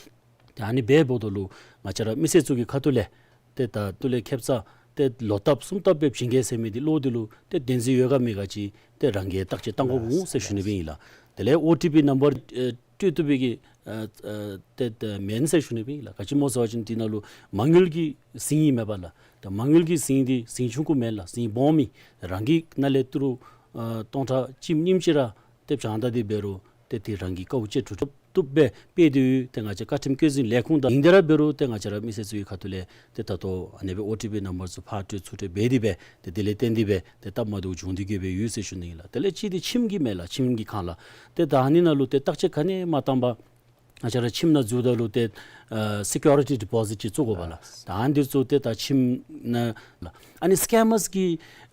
ཏེ་ཨ་ནི་འབདཝ་ད་ལུ་ང་བཅས་ར་མི་སེར་ཚུ་གི་ཁ་ཐུག་ལས་ཏེ་ད་ལྟོ་ལས་ཁེབ་ས་ཏེ་ལོ་ལྟབ་གསུམ་ལྟབ་སྦེ་བྱིན་གེ་ཟེར་མི་འདི་བློ་འདི་ལུ་ཏེ་བདེན་འཛིན་ཡོད་ག་མེད་ག་ཅིག་ཏེ་རང་གིས་བརྟག་དཔྱད་གཏང་དགོཔ་འོང་ཟེར་ཞུ་ནི་སྦེ་ཨིན་ལགས། དེ་ལས་ཨོ་ཊི་པི་ནམ་བར་ཨེ་སྤྲོད་བཏུབ་པའི་གི་ཨ་ཨ་ཏེ་ཏེ་མེན་ཟེར་ཞུ་ནི་སྦེ་ཨིན་ལགས། ག་ཅི་སྨོ་ཟེར་བ་ཅིན་འདི་ནང་ལུ་མ་དངུལ་གྱི་ཟིང་ཨིན་མས་པ་ལགས། ད་མ་དངུལ་གྱི་ཟིང་འདི་ཟིང་ཆུང་ཀུ་མེན་ལགས། ཟིང་སྦོམ་ཨིན། རང་གི་ནང་ལས་ཏི་རུ་ཨ་སྟོང་ཕྲག་གཅིག་གཉིས་ཅིག་ར་ཏེ་བྱང་ད་འདི་འབད་རུང་ཏེ་དེ་རང་གི་དཀའཝ་སྤྱད་དྲག་དྲག་བཏུབ་སྦེ་སྤེལ་ཏེ་ཡོད། ཏེ་ང་བཅས་བཀའ་ཁྲིམས་བཀོད་འཛིན་ལས་ཁུངས་དང་ཨིན་ཏེ་ར་འབད་རུང་ཏེ་ང་བཅས་ར་མི་སེར་ཚུ་གི་ཁ་ཐུག་ལས་ཏེ་ད་ལྟོ་ཨ་ནི་སྦེ་ཨོ་ཊི་པི་ནམ་བར་ཚུ་ཕར་སྤྲོད་ཚུར་སྤྲོད་འབད་དེ་སྦེ་ཏེ་དེ་ལས་བརྟེན་ཏེ་སྦེ་ཏེ་སྟབས་མ་བདེཝ་བྱུང་སྟེ་གིས་སྦེ་ཡོད་ཟེར་ཞུ་ནི་ཨིན་ལགས། དེ་ལས་གཅིག་འདི་ཁྱིམ་གྱི་མས་ལགས། ཁྱིམ་གྱི་ཁར་ལགས། ཏེ་ད་ཨ་ནི་ནང་ལུ་ཏེ་བརྟག་དཔྱད་ག་ནི་མ་བཏང་པར་ང་བཅས་ར་ཁྱིམ་ནང་འཛུལཝ་ད་ལུ་ཏེ་ཨ་སི་ཀུ་རི་ཊི་ཌི་པོ་ཟིཊ་ཅིག་བཙུགས་དགོ་པ་ལགས། ད་ཨ་ནི་འདི་ཚུ་ཏེ་ད་ཁྱིམ་ནང་ལགས། ཨ་ནི་སི་ཀེམ་མརསི་གི་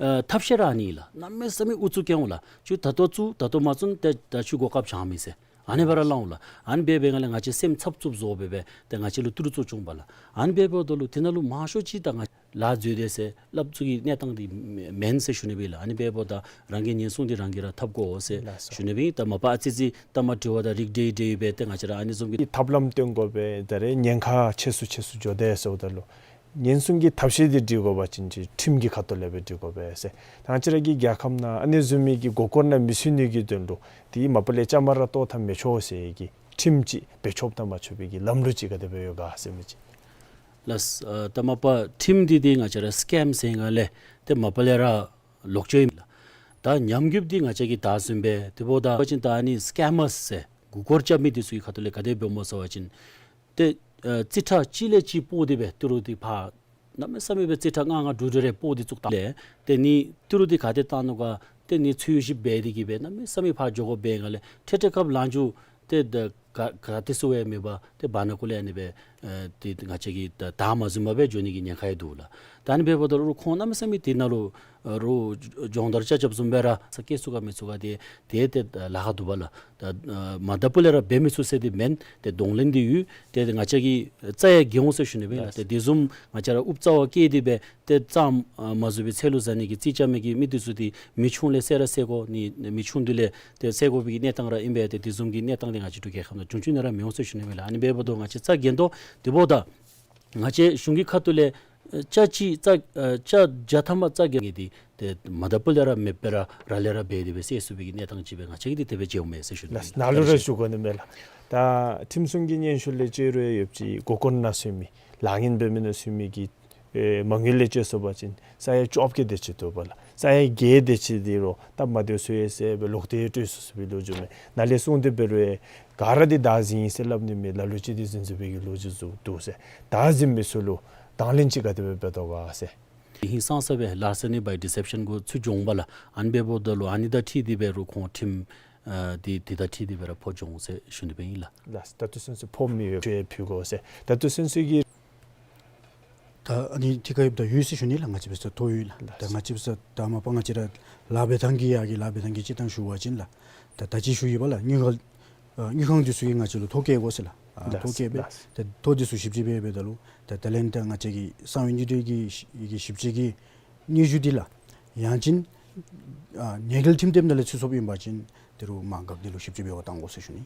ཨ་ཐབས་ཤེས་ར་ཨ་ནི་ལགས། གནམ་མེད་ས་མེད་ཨུ་ཚུགས་བཀལཝ་ལགས། ཁྱོད་ད་ལྟོ་བཙུགས་ད་ལྟོ་མ་བཙུགས་ན་ཏེ་ད་ཁྱོད་གོ་སྐབས་བྱང་མི་ཟེར། ཨ་ནི་སྦེ་ར་སླབ་འོང་ལགས། ཨ་ནི་འབད་བའི་སྒང་ལས་ང་བཅས་སེམས་འཚབ་འཚུབ་བཟོ་སྦེ་སྦེ་ཏེ་ང་བཅས་ལུ་ཏི་རུ་བཙུགས་བྱུང་པ་ལགས། ཨ་ནི་འབདཝ་ད་ལུ་དེ་ནང་ལུ་མང་ཤོས་ཅིག་ད་ང་ལཱ་འཛོལ་དེས་ཟེར་སླབ་ཚུགས་ཀྱི་གནས་སྟངས་འདི་མེན་ཟེར་ཞུ་ནི་སྦེ་ལགས། ཨ་ནི་འབདཝ་ད་རང་གི་ཉེན་སྲུང་འདི་རང་གིས་ར་འཐབ་དགོ་ཟེར་ཞུ་ནི་སྦེ། ད་མ་པ་ཨ་ཙི་ཅིག་ད་མ་དྲི་བ་དང་རིགས་འགྲེ་འགྲེ་སྦེ་ཏེ་ང་བཅས་ར་ཨ་ནི་བཟུམ་གྱི་ཐབས་ལམ་སྟོན་དགོ་པས། ད་རེས་ཉེན་ཁ་ཆེ་སུ་ཆེ་སུ་འགྱོ་དེས་ཟེརཝ་ད་ལུ་ཉེན་སྲུང་གི་ཐབས་ཤེས་འདི་སྒྲིག་དགོ་པ་ཅིན་ཅིག་ཁྲིམས་ཀྱི་ཁ་ཐུག་ལས་སྦེ་སྒྲིག་དགོ་པས་ཟེར། ད་ང་བཅས་ར་གི་རྒྱལ་ཁབ་ནང་ཨ་ནི་བཟུམ་མའི་གི་མགུ་སྐོར་ནང་མི་ཚུད་ནི་གི་དོན་ལུ་དེ་མ་པ་ལས་བཅའ་མར་གཏོགས་ཐབས་མི་ཆོག་ཟེར་གྱི་ཁྲིམས་ཅིག་འབད་ཆོགཔ་དང་མ་ཆོག་པའི་གི་ལམ་ལུགས་ཅིག་ག་དེ་སྦེ་ཡོད་ག་ཟེར་མི་ཅིག། ལགས། ཨ་ད་མ་པ་ཁྲིམས་འདི་འདི་ང་བཅས་ར་སི་ཀེམ་ཟེར་སྒང་ལས་ཏེ་མ་པ་ལས་ར་ལོག་ཅི་ཨིན་ལགས། ད་ཉམས་རྒུདཔ་འདི་ང་བཅས་ཀྱིས་ད་གསུངས་པས། དེ་འབདཝ་ད་ཅིན་ད་ཨ་ནི་སི་ཀེམ་མརསི་ཟེར་མགུ་སྐོར་རྐྱབ་མི་འདི་ཚུ་གི་ཁ་ཐུག་ལས་ག་དེ་འབདཝ་སྨོ་ཟེར་བ་ཅིན་ཏེ་ཨ་རྩིས་ཁྲ་གཅིག་ལས་གཅིག་སྤོ་སྟེ་སྦེ་ཏི་རུ་འདི་ཕར་གནམ་མེད་ས་མེད་སྦེ་རྩིས་ཁྲ་ལྔ་ལྔ་དྲུག་དྲུག་རེ་སྤོ་སྟེ་བཙུགས་བཏང་ལས་ཏེ་ནི་ཏི་རུ་འདི་ག་ཏེ་བཏང་ནུག་ག་ཏེ་ནི་འཚོལ་ཞིབ་འབད་དེ་གིས་སྦེ་གནམ་མེད་ས་མེད་ཕར་འགྱོ་དགོཔ་འབད་སྒང་ལས་ཁྲེ་ཁྲེ་སྐབས་ལང་ཅུ་ཏེ་ད་ག་ག་ཏེ་སོང་ཡང་མེད་པར་ ཏེ་བར་ན་ཀུ་ལས་ཨ་ནི་སྦེ་ཨེ་ཏེ་ང་བཅས་ཀྱིས་ད་བདའ་མ་ཟུན་མ་སྦེ་འགྱོ་ནི་གི་ཉེན་ཁ་ཡང་འདུག་ལགས། ད་ཨ་ནི་འབདཝ་ད་ལུ་རུང་ཁོང་གནམ་མེད་ས་མེད་དེ་ནང་ལུ་ཨ་རུང་སྦྱོང་བརྡར་རྐྱབ་རྐྱབ་བཟུམ་སྦེ་ར་ས་སྐྱེལ་ཚུགས་ག་མི་ཚུགས་ག་དེ་དེ་ཏེ་ལཱ་ཁག་འདུག་པ་ལགས། ད་ཨ་མ་དང་ཕུ་ལས་ར་འབད་མི་ཚུགས་ཟེར་དེ་མེན། ཏེ་གདོང་ལེན་འདི་ཡོད། ཏེ་ང་བཅས་ཀྱིས་རྩ་ཡང་འགེངས་འོང་ཟེར་ཞུ་ནི་སྦེ་ལགས། ཏེ་དེ་བཟུམ་ང་བཅས་ར་ཨུབ་རྩ་བ་བཀལ་ཏེ་སྦེ་ཏེ་རྩ་ཨ་མ་བཟོ་བའི་ཚལ་ལུ་བཟའ་ནི་གི་རྩིས་རྐྱབ་མི་གི་མི་འདི་ཚུ་འདི་མི་ཆུང་ལས་བསད་ར་བསད་དགོ་ནི། མི་ཆུང་འདི་ལས་ཏེ་བསད་དགོ་པའི་གི་གནས་སྟངས་ར་ཨིན་པས། ཏེ་དེ་བཟུམ་གྱི་གནས་སྟངས་འདི་ང་བཅས་འབྲུག་རྒྱལ་ཁབ་ནང་བྱུང་བྱུངམ་ནི་ར་མི་འོང་ཟེར་ཞུ་ནི་སྦེ་ལགས། ཨ་ནི་འབདཝ་ད་ང་བཅས་རྩ་འགེངས་དོ། དེ་འབདཝ་ད་ང་བཅས་གཞུང་གི་ཁ་ཐུག་ལས་ཨེ་ལྕགས་ཅིག་རྩ་ཨེ་ལྕགས་བརྒྱ་ཐམ་པ་རྩ་འགེངས་ཏེ་ཏེ་མ་དང་ཕུ་ལས་ར་མེདཔ་སྦེ་ར་ར་ལས་ར་འབད་དེ་སྦེ་བསད་ཚུགས་པའི་གི་གནས་སྟངས་ཅིག་སྦེ་ང་བཅས་ཀྱིས་ཏེ་དེ་སྦེ་མཇལཝ་མས་ཟེར་ཞུ་ནི་ལགས། ལགས་སོ། ནཱ་ལུ་ར་ཞུ་དགོ་ནི་མས་ལགས། ད་ཁྲིམས་སྲུང་གི་སྙན་ཞུ་ལས་བཅས་རུང་ཡོདཔ་ཅིག་མགུ་སྐོར་ནང་སོང་མི་ལག་ངན་འབད་མི་ནང་སོང་མི་གི་ཨེ་མ་དངུལ་ལས་བཅད་སོང་པ་ཅིན་ས་ཡ་བཅོ་བརྒྱད་དེ་ཅིག་འདུག་པ་ལགས། ས་ཡ་བརྒྱད་དེ་ཅིག་འདི་རུང་སྟབས་མ་བདེཝ་ཚུ་ཡོད་ཟེར་སྦེ་ལོག་སྟེ་སྤྲོད་སོང་ཟེར་བའི་ལོ་རྒྱུས་མས། ནཱ་ལས་གསུངས་ཏེ་འབད་རུང་ཨེ་ག་ར་འདི་བདའ་ཟུན་ཡི་ཟེར་སླབ་ནི་མེད། ལ་ལུ་ཅིག་འདི་ཟུན་ཟུན་པའི་གི་ལོ་རྒྱུས་ཚུ་འདུག་ཟེར། བདའ་ཟུན་མི་ཚུ་ལུ་དང་ལེན་ཅིག་ག་དེ་སྦེ་འབད་དོ་ག་ཟེར། ཧིང་སངས་ས་སྦེ་larceny by deception གུ་ཚུ་འགྱོ་འོང་པ་ལགས། ཨ་ནི་འབདཝ་ད་ལུ་ཨ་ནི་དང་འཁྲིལ་ཏེ་འབད་རུང་ཁོང་ཁྲིམས་ཨ་འདི་འདི་དང་འཁྲིལ་ཏེ་འབད་རུང་ཕོག་འགྱོ་འོང་ཟེར་ཞུ་ནི་སྦེ་ཨིན་ལགས། ལགས། ད་ལྟོ་ཚུན་ཚོད་ཕོག་མི་ཡོད་ཅེས་ཕུལ་དགོ་ཟེར། ད་ལྟོ་ཚུན་ཚོད་ཀྱི་ད་ཨ་ནི་ཐད་ཁར་ཡོདཔ་ད་ཡོད་ཟེར་ཞུ་ནི་ལགས། ང་བཅས་འབད་ས་ཐོ་ཡོད་ལགས། ད་ང་བཅས་འབད་ས་ད་མ་པ་ང་བཅས་ར་ལཱ་འབད་ཐངས་ཀྱི་ཡ་གི་ལཱ་འབད་ཐངས་ཀྱི་སྤྱིར་བཏང་ཞུ་བ་ཅིན་ལགས། ད་ད་ཅི་ཞུ་ཡི་པ་ལགས། དངུལ་ཁང་ཨ་དངུལ་ཁང་འདི་ཚུ་གིས་ང་བཅས་ལུ་ཐོ་བཀོད་དགོ་ཟེར་ལགས། ཨ་ལགས། ཐོ་བཀོད་སྦེ་ལགས། ད་ཐོ་འདི་ཚུ་ཞིབ་དཔྱད་འབད་འབདཝ་ད་ལུ་ད་ད་ལན་ད་ང་བཅས་ཀྱི་གསང་བའི་དངུལ་འབྲེལ་གྱི་ཞིབ་དཔྱད་ཀྱི་སྙན་ཞུ་འདི་ལགས། ཡང་ཅིན་ཨ་ཉེས་འགེལ་ཁྲིམས་དེབ་ནང་ལས་ཚུད་སོངམ་ཨིན་པ་ཅིན་དེ་རུང་མར་འགག་སྡེ་ལུ་ཞིབ་དཔྱད་འབད་བར་བཏང་དགོ་ཟེར་ཞུ་ནི།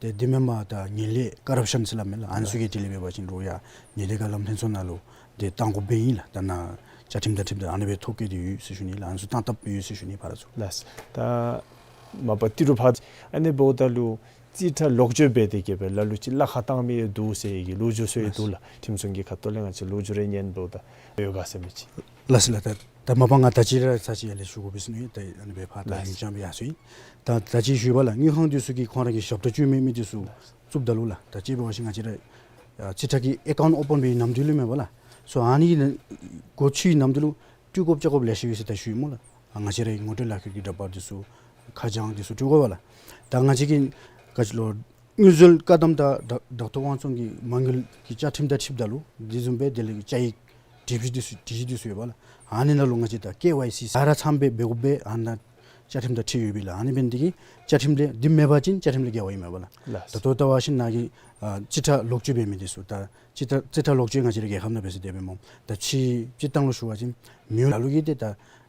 ཏེ་དེ་མེན་པར་ད་ངན་ལྷད་ཀ་རབ་ཤཱན་ཟེར་སླབ་མས་ལགས། ཨ་ནི་ཚུ་གིས་དེ་ལས་འབད་བ་ཅིན་རུང་ཡང་ཉེས་དོན་བཀའ་སློབ་ལྷན་ཚོགས་ནང་ལུ་ཏེ་བཏང་དགོཔ་སྦེ་ཨིན་ལགས། ད་ནཱ་བཅའ་ཁྲིམས་དང་འཁྲིལཝ་ད་ཨ་ནི་སྦེ་ཐོ་བཀོད་དེ་ཡོད་ཟེར་ཞུ་ནི་ལགས། ཨ་ནི་ཚུ་བཏང་བཏངམ་ཡོད་ཟེར་ཞུ་ནི་ཕར་ཚུར། ལགས། ད་མ་པ་ཏི་རུ་ཕར་ཨ་ནི་འབདཝ་ད་ལུ་རྩིས་ཁྲ་ལོག་སྤྱོད་འབད་དེ་གིས་སྦེ་ལ་ལུ་ཅིག་གླ་ཁར་བཏང་མི་ཡང་འདུག་ཟེར་གྱི་ལོ་རྒྱུས་ཚུ་ཡང་འདུག་ལགས། ཁྲིམས་སྲུང་གི་ཁ་ཐུག་ལས་ང་བཅས་ལོ་རྒྱུས་རེ་ཉན་འབདཝ་ད་ཡོད་ག་ཟེར་མི་ཅིག། ལགས་སོ་ལགས། ད་ད་མ་པ་ང་ད་ཅི་ར་ཚར་ཅིག་ཡར་ལས་ཞུ་དགོ་པས་ཟེར་ནི། ད་ཨ་ནི་སྦེ་ཕར་ད་ལགས། ཉིན་རྐྱང་སྦེ་ཡར་སོང་ཡི། ད་ད་ཅི་ཞུ་བ་ལགས། དངུལ་ཁང་འདི་ཚུ་གིས་ཁོང་ར་གི་ཞབས་ཏོག་སྤྱོད་མི་མི་འདི་ཚུ་བཙུགསཔ་ད་ལུ་ལགས། ད་ཅི་འབད་བ་ཅིན་ང་བཅས་ར་ཨ་རྩིས་ཁྲ་གི་ཨེ་ཀའུནཊ་ཨོ་པཱན་འབད་བའི་ནམ་དུས་ལུ་མེན་པ་ལགས། སོ་ཨ་ནི་གི་སྒོ་ཕྱེ་བའི་ནམ་དུས་ལུ་སྤྲོད་དགོཔ་རྐྱབ་དགོཔ་ལེ་ཤ་ཡོད་ཟེར་ད་ཞུ་ཡི་སྨོ་ལགས། ཨ་ང་བཅས་ར་ངོ་སྤྲོད་ལག་ཁྱེར་གྱི་འདྲ་པར་འདི་ཚུ་ཁ་བྱང་འདི་ཚུ་སྤྲོད་དགོ་པ་ལགས། ད་ང་བཅས་ཀྱིས་ག་ཅི་ལོ་དངུལ་འཛོལ་བཀག་སྡོམ་དང་བདག་བདག་ཐོ་དབང་བཙོང་གི་མ་དངུལ་གྱི་བཅའ་ཁྲིམས་དང་འཁྲིལཝ་ད་ལུ་དེ་བཟུམ་སྦེ་དེ་ལས་བཅའ་ཡིག་སྒྲིག་གཞི་འདི་ཚུ་སྒྲིག་གཞི་འདི་ཚུ་ཡོད་པ་ལགས། ཨ་ནི་ནང་ལུ་ང་བཅས་ད་ཀེ་ཝའི་སི་ཨ་ར་ཚངམ་སྦེ་འབད་དགོཔ་སྦེ་ཨ་ནཱ་བཅའ་ཁྲིམས་དང་འཁྲིལ་ཡོད་པས་ལགས། ཨ་ནི་འབད་ནི་འདི་གིས་བཅའ་ཁྲིམས་ལས་འདི་མེད་པ་ཅིན་བཅའ་ཁྲིམས་ལས་འགལ་བ་ཨིན་མས་པ་ལགས། ལགས། ད་ལྟོ་ལྟ་བ་ཅིན་ནཱ་གི་ཨ་རྩིས་ཁྲ་ལོག་སྤྱོད་འབད་མི་འདི་ཚུ་ད་རྩིས་ཁྲ་རྩིས་ཁྲ་ལོག་སྤྱོད་ང་བཅས་ར་རྒྱལ་ཁབ་ནང་འབད་ས་དེ་སྦེ་སྨོ། ད་ཕྱི་སྤྱིར་བཏང་ལུ་ཞུ་བ་ཅིན་མི་ལ་ལུ་གིས་ཏེ་ད་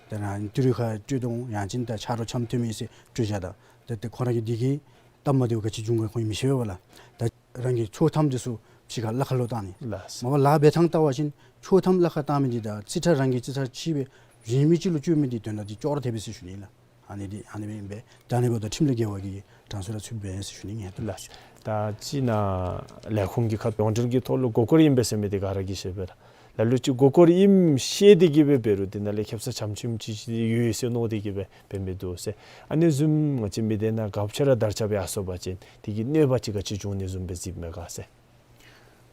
ད་ནཱ་ཏི་རུ་ཁར་སྤྲོད་དོ་ཡང་ཅིན་ད་ཆ་རོགས་འཆམ་མཐུན་མི་ཟེར་སྤྲོད་བཞག་ད། ད་ཏེ་ཁོང་ར་གིས་འདི་གིས་སྟབས་མ་བདེཝ་ག་ཅི་འབྱུང་ག་ཁོང་གིས་མི་ཤེས་པས་པ་ལགས། ད་རང་གི་ཆོག་ཐམ་འདི་ཚུ་ཕྱི་ཁར་གླ་ཁར་ལུ་བཏང་ནི། ལགས། མ་པ་ལཱ་འབད་ཐངས་ལྟ་བ་ཅིན་ཆོག་ཐམ་གླ་ཁར་བཏང་མི་འདི་དང་རྩིས་ཁྲ་རང་གི་རྩིས་ཁྲ་ཕྱི་སྦེ་གཞན་མི་ཅིག་ལུ་སྤྲོད་མི་འདི་དོན་དག་འདི་ཅོག་ར་འཐད་པས་ཟེར་ཞུ་ནི་ལགས། ཨ་ནི་འདི་ཨ་ནི་སྦེ་ཨིན་པས། ད་ཨ་ནི་འབདཝ་ད་ཁྲིམས་ལས་འགལ་བ་གི་གྲངས་སུ་ར་ཚུདཔ་མས་ཟེར་ཞུ་ནི་ཨིན། ལགས། ད་ཅི་ནཱ་ལས་ཁུངས་ཀྱི་ཁ་ཐུག་ཡོངས་འབྲེལ་གྱི་ཐོག་ལུ་མགུ་སྐོར་ཨིན་པས་ཟེར་མི་འདི་ག་ར་གིས་ཤེས་པས་ལགས། ལ་ལུ་ཅིག་མགུ་སྐོར་ཨིནམ་ཤེས་ཏེ་གིས་སྦེ་འབད་རུང་འདི་ནང་ལས་ཁེབ་ས་ཆམ་ཆིམ་ཅིག་ཅིག་ཡོད་ཟེར་མནོ་སྟེ་གིས་སྦེ་འབད་མི་འདུག་ཟེར། ཨ་ནི་བཟུམ་ང་བཅས་མི་སྡེ་ནང་ག་ཅི་ར་དར་ཁྱབ་ཡར་སོང་པ་ཅིན་དེ་གིས་གནོད་པ་ཅིག་ག་ཅི་འབྱུང་ནི་བཟུམ་སྦེ་གཟིགསཔ་མས་ག་ཟེར།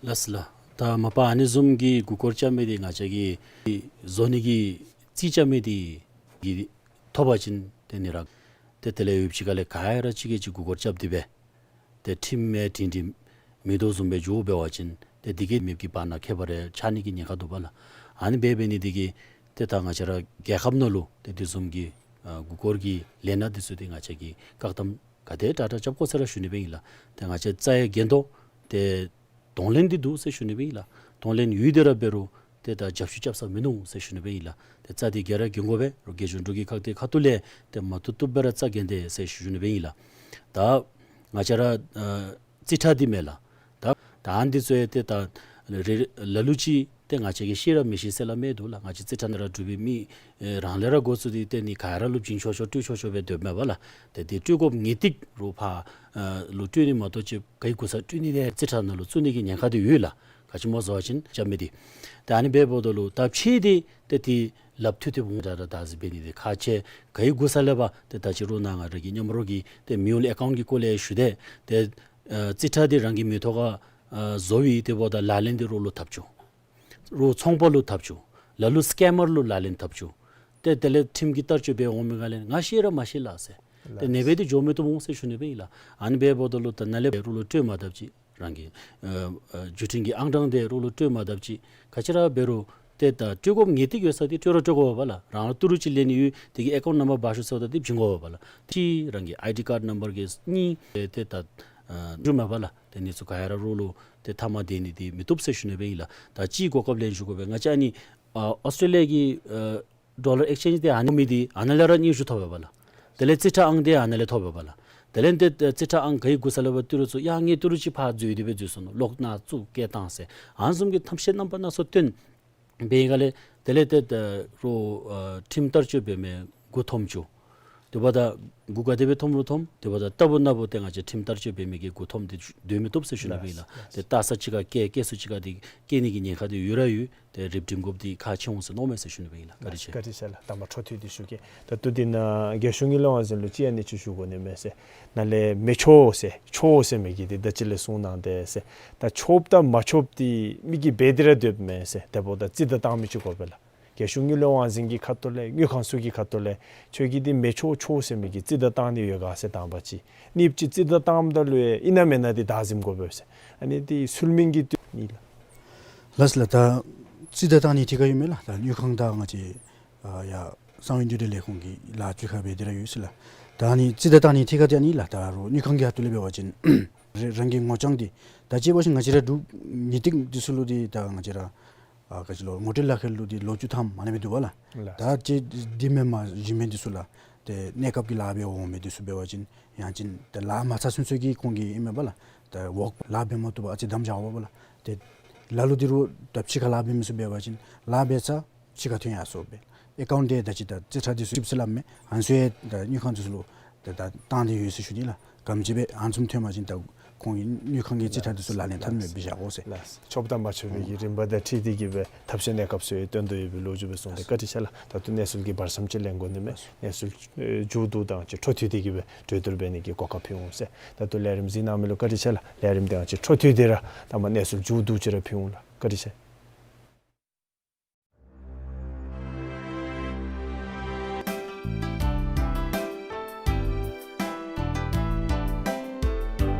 ལགས་སོ་ལགས། ད་མ་པ་ཨ་ནི་བཟུམ་གྱི་མགུ་སྐོར་རྐྱབ་མི་འདི་ང་བཅས་ཀྱིས་བཟོ་ནི་གི་རྩིས་རྐྱབ་མི་འདི་གིས་ཐོབ་པ་ཅིན་ཏེ་ནི་ར་ཏེ་དེ་ལས་ཡུདཔ་ཅིག་ཁ་ལས་ག་ར་གཅིག་གིས་གཅིག་མགུ་སྐོར་རྐྱབ་སྟེ་སྦེ་ཏེ་ཁྲིམས་མེད་སྒྲིང་སྒྲིང་མེད་དོ་བཟུམ་སྦེ་འགྱོ་འབད་བ་ཅིན་ཏེ་འདི་གིས་མི་གི་བར་ན་ཁྱད་པར་རེ་ཆགས་ནི་གི་ཉེན་ཁ་འདུག་པ་ལགས། ཨ་ནི་སྦེ་འབད་ནི་འདི་གིས་ཏེ་ད་ང་བཅས་ར་རྒྱལ་ཁབ་ནང་ལུ་ཏེ་དེ་བཟུམ་གྱི་ཨ་མགུ་སྐོར་གྱི་ལས་སྣ་འདི་ཚུ་ཏེ་ང་བཅས་ཀྱིས་བཀག་སྡོམ་ག་དེ་དྲག་དྲག་རྐྱབ་དགོ་ཟེར་ར་ཞུ་ནི་སྦེ་ཨིན་ལགས། ཏེ་ང་བཅས་རྩ་ཡང་འགེངས་དོ། ཏེ་གདོང་ལེན་འདི་འདུག་ཟེར་ཞུ་ནི་སྦེ་ཨིན་ལགས། གདོང་ལེན་ཡོད་དེ་ར་འབད་རུང་ཏེ་ད་རྒྱབ་བཤུད་རྐྱབ་ས་མིན་ནུག་ཟེར་ཞུ་ནི་སྦེ་ཨིན་ལགས། ཏེ་རྩ་འདི་ག་ར་འགེངས་དགོ་པས། རོགས་རྒྱལ་གཞུང་འབྲུག་གི་ཁག་དེ་ཁ་ཐུག་ལས་ཏེ་མ་བཏུབ་བཏུབ་སྦེ་ར་རྩ་འགེངས་ཏེ་ཟེར་ཞུ་ནི་སྦེ་ཨིན་ལགས། ད་ང་བཅས་ར་ཨ་རྩིས་ཁྲ་འདི་མས་ལགས། ད་ད་ཨ་ནི་འདི་ཚུ་ཡང་ཏེ་ད་རེ་ལ་ལུ་ཅིག་ཏེ་ང་བཅས་ཀྱིས་ཤེས་ར་མི་ཤེས་ཟེར་སླབ་མི་འདུག་ལགས། ང་བཅས་རྩིས་ཁྲ་ནང་ར་གྲུབ་པའི་མི་ཨེ་རང་ལས་ར་འགོ་བཙུགས་ཏེ་ཏེ་ནི་ག་ར་ལུ་བྱིན་ཆོག་ཆོག་སྤྲོད་ཆོག་ཆོག་སྦེ་སྡོདཔ་མས་པ་ལགས། ཏེ་དེ་སྤྲོད་དགོཔ་ངེས་ཏིག་རོགས་ཕར་ཨ་ལུ་སྤྲོད་ནི་མ་གཏོགས་ཅིག་ག་གི་གུ་ས་སྤྲོད་ནི་དེ་རྩིས་ཁྲ་ནང་ལུ་བཙུགས་ནི་གི་ཉེན་ཁ་དེ་ཡོད་ལགས། ག་ཅི་སྨོ་ཟེར་བ་ཅིན་རྐྱབ་མི་འདི་ད་ཨ་ནི་འབདཝ་ད་ལུ་ད་ཕྱེ་སྟེ་ཏེ་དེ་ལགཔ་ཐུག་སྟེ་འོང་ད་ར་ད་ཟེར་འབད་ནི་དེ་ཁག་ཆེ། ག་གི་གུ་ས་ལས་ཕར་ཏེ་ད་ཅི་རོགས་ནཱ་ང་ར་གི་མཉམ་རོགས་ཀྱི་ཏེ་མེའུལ་ཨེ་ཀའུནཊ་གི་སྐོར་ལས་ཞུ་དེས། ཏེ་ཨ་རྩིས་ཁྲ་འདི་རང་གི་མིང་ཐོག་ཁར་ཨ་བཟོ་བའི་དེ་འབདཝ་ད་ལག་ལེན་འདི་རོགས་ལུ་འཐབ་བཅུག། རོགས་ཚོང་པ་ལུ་འཐབ་བཅུག། ལ་ལུ་སི་ཀེམ་མར་ལུ་ལག་ལེན་འཐབ་བཅུག། ཏེ་དེ་ལས་ཁྲིམས་ཀྱི་བསྟར་སྤྱོད་འབད་འོང་མི་ག་ལས་ང་ཤེས་ར་མ་ཤེས་ལགས་ཟེར། ཏེ་ཨ་ནེ་སྦེ་འདི་འགྱོ་མི་བཏུབ་འོང་ཟེར་ཞུ་ནི་སྦེ་ཨིན་ལགས། ཨ་ནི་འབདཝ་ད་ལུ་ད་ནཱ་ལས་འབད་རོགས་ལུ་སྤྲོད་མ་བཏུབ་ཅིག་ རང་གི་ཨ་ཨ་བརྒྱུད་འཕྲིན་གྱི་ཨང་གྲངས་དེ་རོགས་ལུ་སྤྲོད་མ་བཏུབ་ཅིག་ག་ཅི་ར་འབད་རུང་ཏེ་ད་སྤྲོད་དགོཔ་ངེས་ཏིག་ཡོད་ས་དེ་སྤྲོད་ར་སྤྲོད་དགོ་པས་ལགས། རང་ལུ་ཏི་རུ་ཅིག་ལེན་ནི་ཡོད་དེ་གི་ཨེ་ཀའུནཊ་ནམ་བར་འབག་ཤོག་ཟེརཝ་ད་དེ་བྱིན་དགོ་པས་ལགས། ཏེ་རང་གི་ཨའི་ཌི་ཀཱཌ་ནམ་བར་གྱི་གཉིས་ཏེ་ད་ཨ་འགྱོ་མས་པ་ལགས། ཏེ་ཨ་ནི་ཚུ་ག་ཡ་ར་རོགས་ལུ་ཏེ་མཐའ་མ་སྡོད་ནི་དེ་མི་བཏུབ་ཟེར་ཞུ་ནི་སྦེ་ཨིན་ལགས། ད་ཅིག་གོ་སྐབས་ལེན་ཞུ་དགོ་པས། ང་བཅས་ཨ་ནི་ཨ་ཨོསི་ཊྲེ་ལི་ཡ་གི་ཨ་ཌོ་ལར་ཨེགསི་ཅེནཇ་དེ་ཨ་ནི་མི་དེ་ཨ་ནཱ་ལས་ར་སྙན་ཞུ་ཐོབ་པས་པ་ལགས། དེ་ལས་རྩིས་ཁྲ་ཨང་དེ་ཨ་ནཱ་ལས་ཐོབ་པས་པ་ལགས། དེ་ལས་ཏེ་རྩིས་ཁྲ་ཨང་ག་གི་གུ་ས་ལས་འབད་ཏི་རུ་ཚུ་ཡ་ངེའི་ཏི་རུ་ཅིག་ཕར་འཛུལ་ཏེ་སྦེ་འཛུལ་སོ་ནུག། ལོག་ནཱ་བཙུགས་བསྐྱལ་བཏང་ཟེར་ཨ་ནི་བཟུམ་གྱི་ཐམས་ཅད་རྣམ་པ་སྣ་ཚོགས་སྟོན་འབད་ཡི་ག་ལས་དེ་ལས་ཏེ་ད་རོགས་ཨ་ཁྲིམས་བསྟར་སྤྱོད་འབད་མི་མགུ་འཐོམ་བཅུག། དེ་འབདཝ་ད་མགུ་ག་དེ་སྦེ་འཐོམ་རུང་འཐོམ། དེ་འབདཝ་ད་རྟག་བུ་ནམ་བུ་ཏེ་ང་བཅས་ཁྲིམས་བསྟར་སྤྱོད་འབད་མི་གི་མགུ་འཐོམ་དེ་སྡོད་མི་བཏུབ་ཟེར་ཞུ་ནི་སྦེ་ཨིན་ལགས། ལགས། ཏེ་ལྟ་ས་ཅིག་ཁར་བསྐྱལ་བསྐྱལ་ས་ཅིག་ཁར་དེ་བསྐྱལ་ནི་གི་ཉེན་ཁ་དེ་ཡོད་ར་ཡོད། ཏེ་རིགཔ་སྒྲིམ་དགོཔ་དེ་ཁག་ཆེ་འོང་ཟེར་མནོཝ་མས་ཟེར་ཞུ་ནི་སྦེ་ཨིན་ལགས། བཀའ་དྲིན་ཆེ། བཀའ་དྲིན་ཆེ་ལགས། དང་པ་འཕྲོ་མཐུད་དེ་ཞུ་གེ། ད་ལྟོ་འདི་ནང་རྒྱལ་གཞུང་དངུལ་ལས་དབང་འཛིན་ལུ་ཅིག་ཨ་ནི་ཅིག་ཞུ་དགོ་ནི་མས་ཟེར། ནཱ་ལས་མི་ཆོག་ཟེར་ཆོག་ཟེར་མི་གི་དེ་ད་ཅི་ལས་གསུངས་གནང་དེ་ཟེར། ད་ཆོགཔ་དང་མ་ཆོགཔ་དེ་མི་གིས་འབད་དེ་ར་སྡོདཔ་མས་ཟེར། དེ་འབདཝ་ད་རྩིས་བདའ་བཏང་མི་ཅིག་དགོ་པས་ལགས། རྒྱལ་གཞུང་དངུལ་ལས་དབང་འཛིན་གྱི་ཁ་ཐུག་ལས་དངུལ་ཁང་ཚུ་གི་ཁ་ཐུག་ལས་ཁྱོད་ཀྱིས་འདི་མི་ཆོག་ཆོག་ཟེར་མི་གི་རྩིས་བདའ་བཏང་ནི་ཡོད་ག་ཟེར་དང་པ་ཅིག། གཉིས་པ་ཅིག་རྩིས་བདའ་བཏངམ་ད་ལུ་ཡང་ཨིན་ན་མེན་ན་འདི་བདའ་ཟུན་དགོ་པས་ཟེར། ཨ་ནི་འདི་ཚུལ་མིན་གྱི་དུས་ནི་ལགས། ལགས་ལགས། ད་རྩིས་བདའ་བཏང་ནི་ཐད་ཁར་ཨིན་མས་ལགས། ད་དངུལ་ཁང་དང་ང་བཅས་ཨ་ཡ་གསང་བའི་འདུས་སྡེ་ལས་ཁུངས་ཀྱི་ལཱ་ཅིག་ཁར་འབད་དེ་ར་ཡོད་ཟེར་ལགས། ད་ཨ་ནི་རྩིས་བདའ་བཏང་ནི་ཐད་ཁར་འདི་ཨ་ནི་ལགས། ད་རོགས་དངུལ་ཁང་གི་ཁ་ཐུག་ལས་འབད་བ་ཅིན་རང་རང་གི་ངོ་རྐྱང་འདི་ད་དཔྱེ་འབད་བ་ཅིན་ང་བཅས་ར་འབྲུག་ངེས་ཏིག་འདི་ཚུ་ལུ་འདི་ད་ང་བཅས་ར་ཨ་ག་ཅི་ལོ་ངོ་སྤྲོད་ལག་ཁྱེར་ལུ་འདི་ལོ་བཅུ་ཐམ་མ་གནས་པའི་འདུག་པ་ལགས། ལགས། ད་ཅི་འདི་མེན་པར་གཞན་མི་འདི་ཚུ་ལགས་ཏེ་གནས་སྐབས་ཀྱི་ལཱ་འབད་འོང་མི་འདི་ཚུ་འབད་བ་ཅིན་ཡང་ཅིན་ཏེ་ལཱ་མ་ཚར་ཚུན་ཚོད་ཀྱི་ཁོང་གི་ཨིན་མས་པ་ལགས། ཏེ་འོག་ལཱ་འབད་མ་བཏུབ་པར་ཨ་ཙི་བསྡམས་བཞག་འོང་པ་ལགས། ཏེ་ལ་ལུ་འདི་རུ་ད་ཕྱི་ཁར་ལཱ་འབད་མི་ཚུ་འབད་བ་ཅིན་ལཱ་འབད་ཚར་ཕྱི་ཁར་ཐོན་ཡར་སོང་སྦེ་ཨེ་ཀའུནཊ་དེ་ད་ཅི་ད་རྩིས་ཁྲ་འདི་ཚུ་ཞིབ་ཚད་སླབ་མས། ཨ་ནི་ཚུ་ཡང་ད་དངུལ་ཁང་འདི་ཚུ་ལུ་ད་ད་བཏང་སྟེ་ཡོད་ཟེར་ཞུ་ནི་ལགས། ག་དེམ་ཅིག་སྦེ་ཨ་ནི་ཚུ་ཐོན་པ་ཅིན་ད་ཁོང་གི་དངུལ་ཁང་གི་རྩིས་ཁྲ་འདི་ཚུ་ལག་ལེན་འཐབ་ནི་སྦེ་བཞག་འོང་ཟེར། ལགས། ཆོགཔ་དང་མ་ཆོག་པའི་གི་རིམ་པ་དང་འཁྲིལ་ཏེ་གི་སྦེ་ཐབས་ཤེས་གནས་སྐབས་སུ་ཡང་སྟོན་དོ་ཡོད་པའི་ལོ་རྒྱུས་སྦེ་གསུངས་ཏེ། བཀའ་དྲིན་ཆེ་ལགས། ད་ལྟོ་གནས་ཚུལ་གྱི་བར་མཚམས་ཅིག་ལེན་དགོ་ནི་མས། གནས་ཚུལ་ཨེ་མཇུག་བསྡུ་དང་ཅིག་འཕྲོ་མཐུད་དེ་གི་སྦེ་གྲོས་བསྡུར་འབད་ནི་གི་གོ་སྐབས་ཕུལ་འོང་ཟེར། ད་ལྟོ་ལས་རིམ་གཟིགས་གནང་མི་ལུ་བཀའ་དྲིན་ཆེ་ལགས། ལས་རིམ་དེ་ཡང་ཅིག་འཕྲོ་མཐུད་དེ་ར་ད་མ་གནས་ཚུལ་མཇུག་བསྡུ་ཅིག་ར་ཕུལ་འོང་ལགས། བཀའ་དྲིན་ཆེ།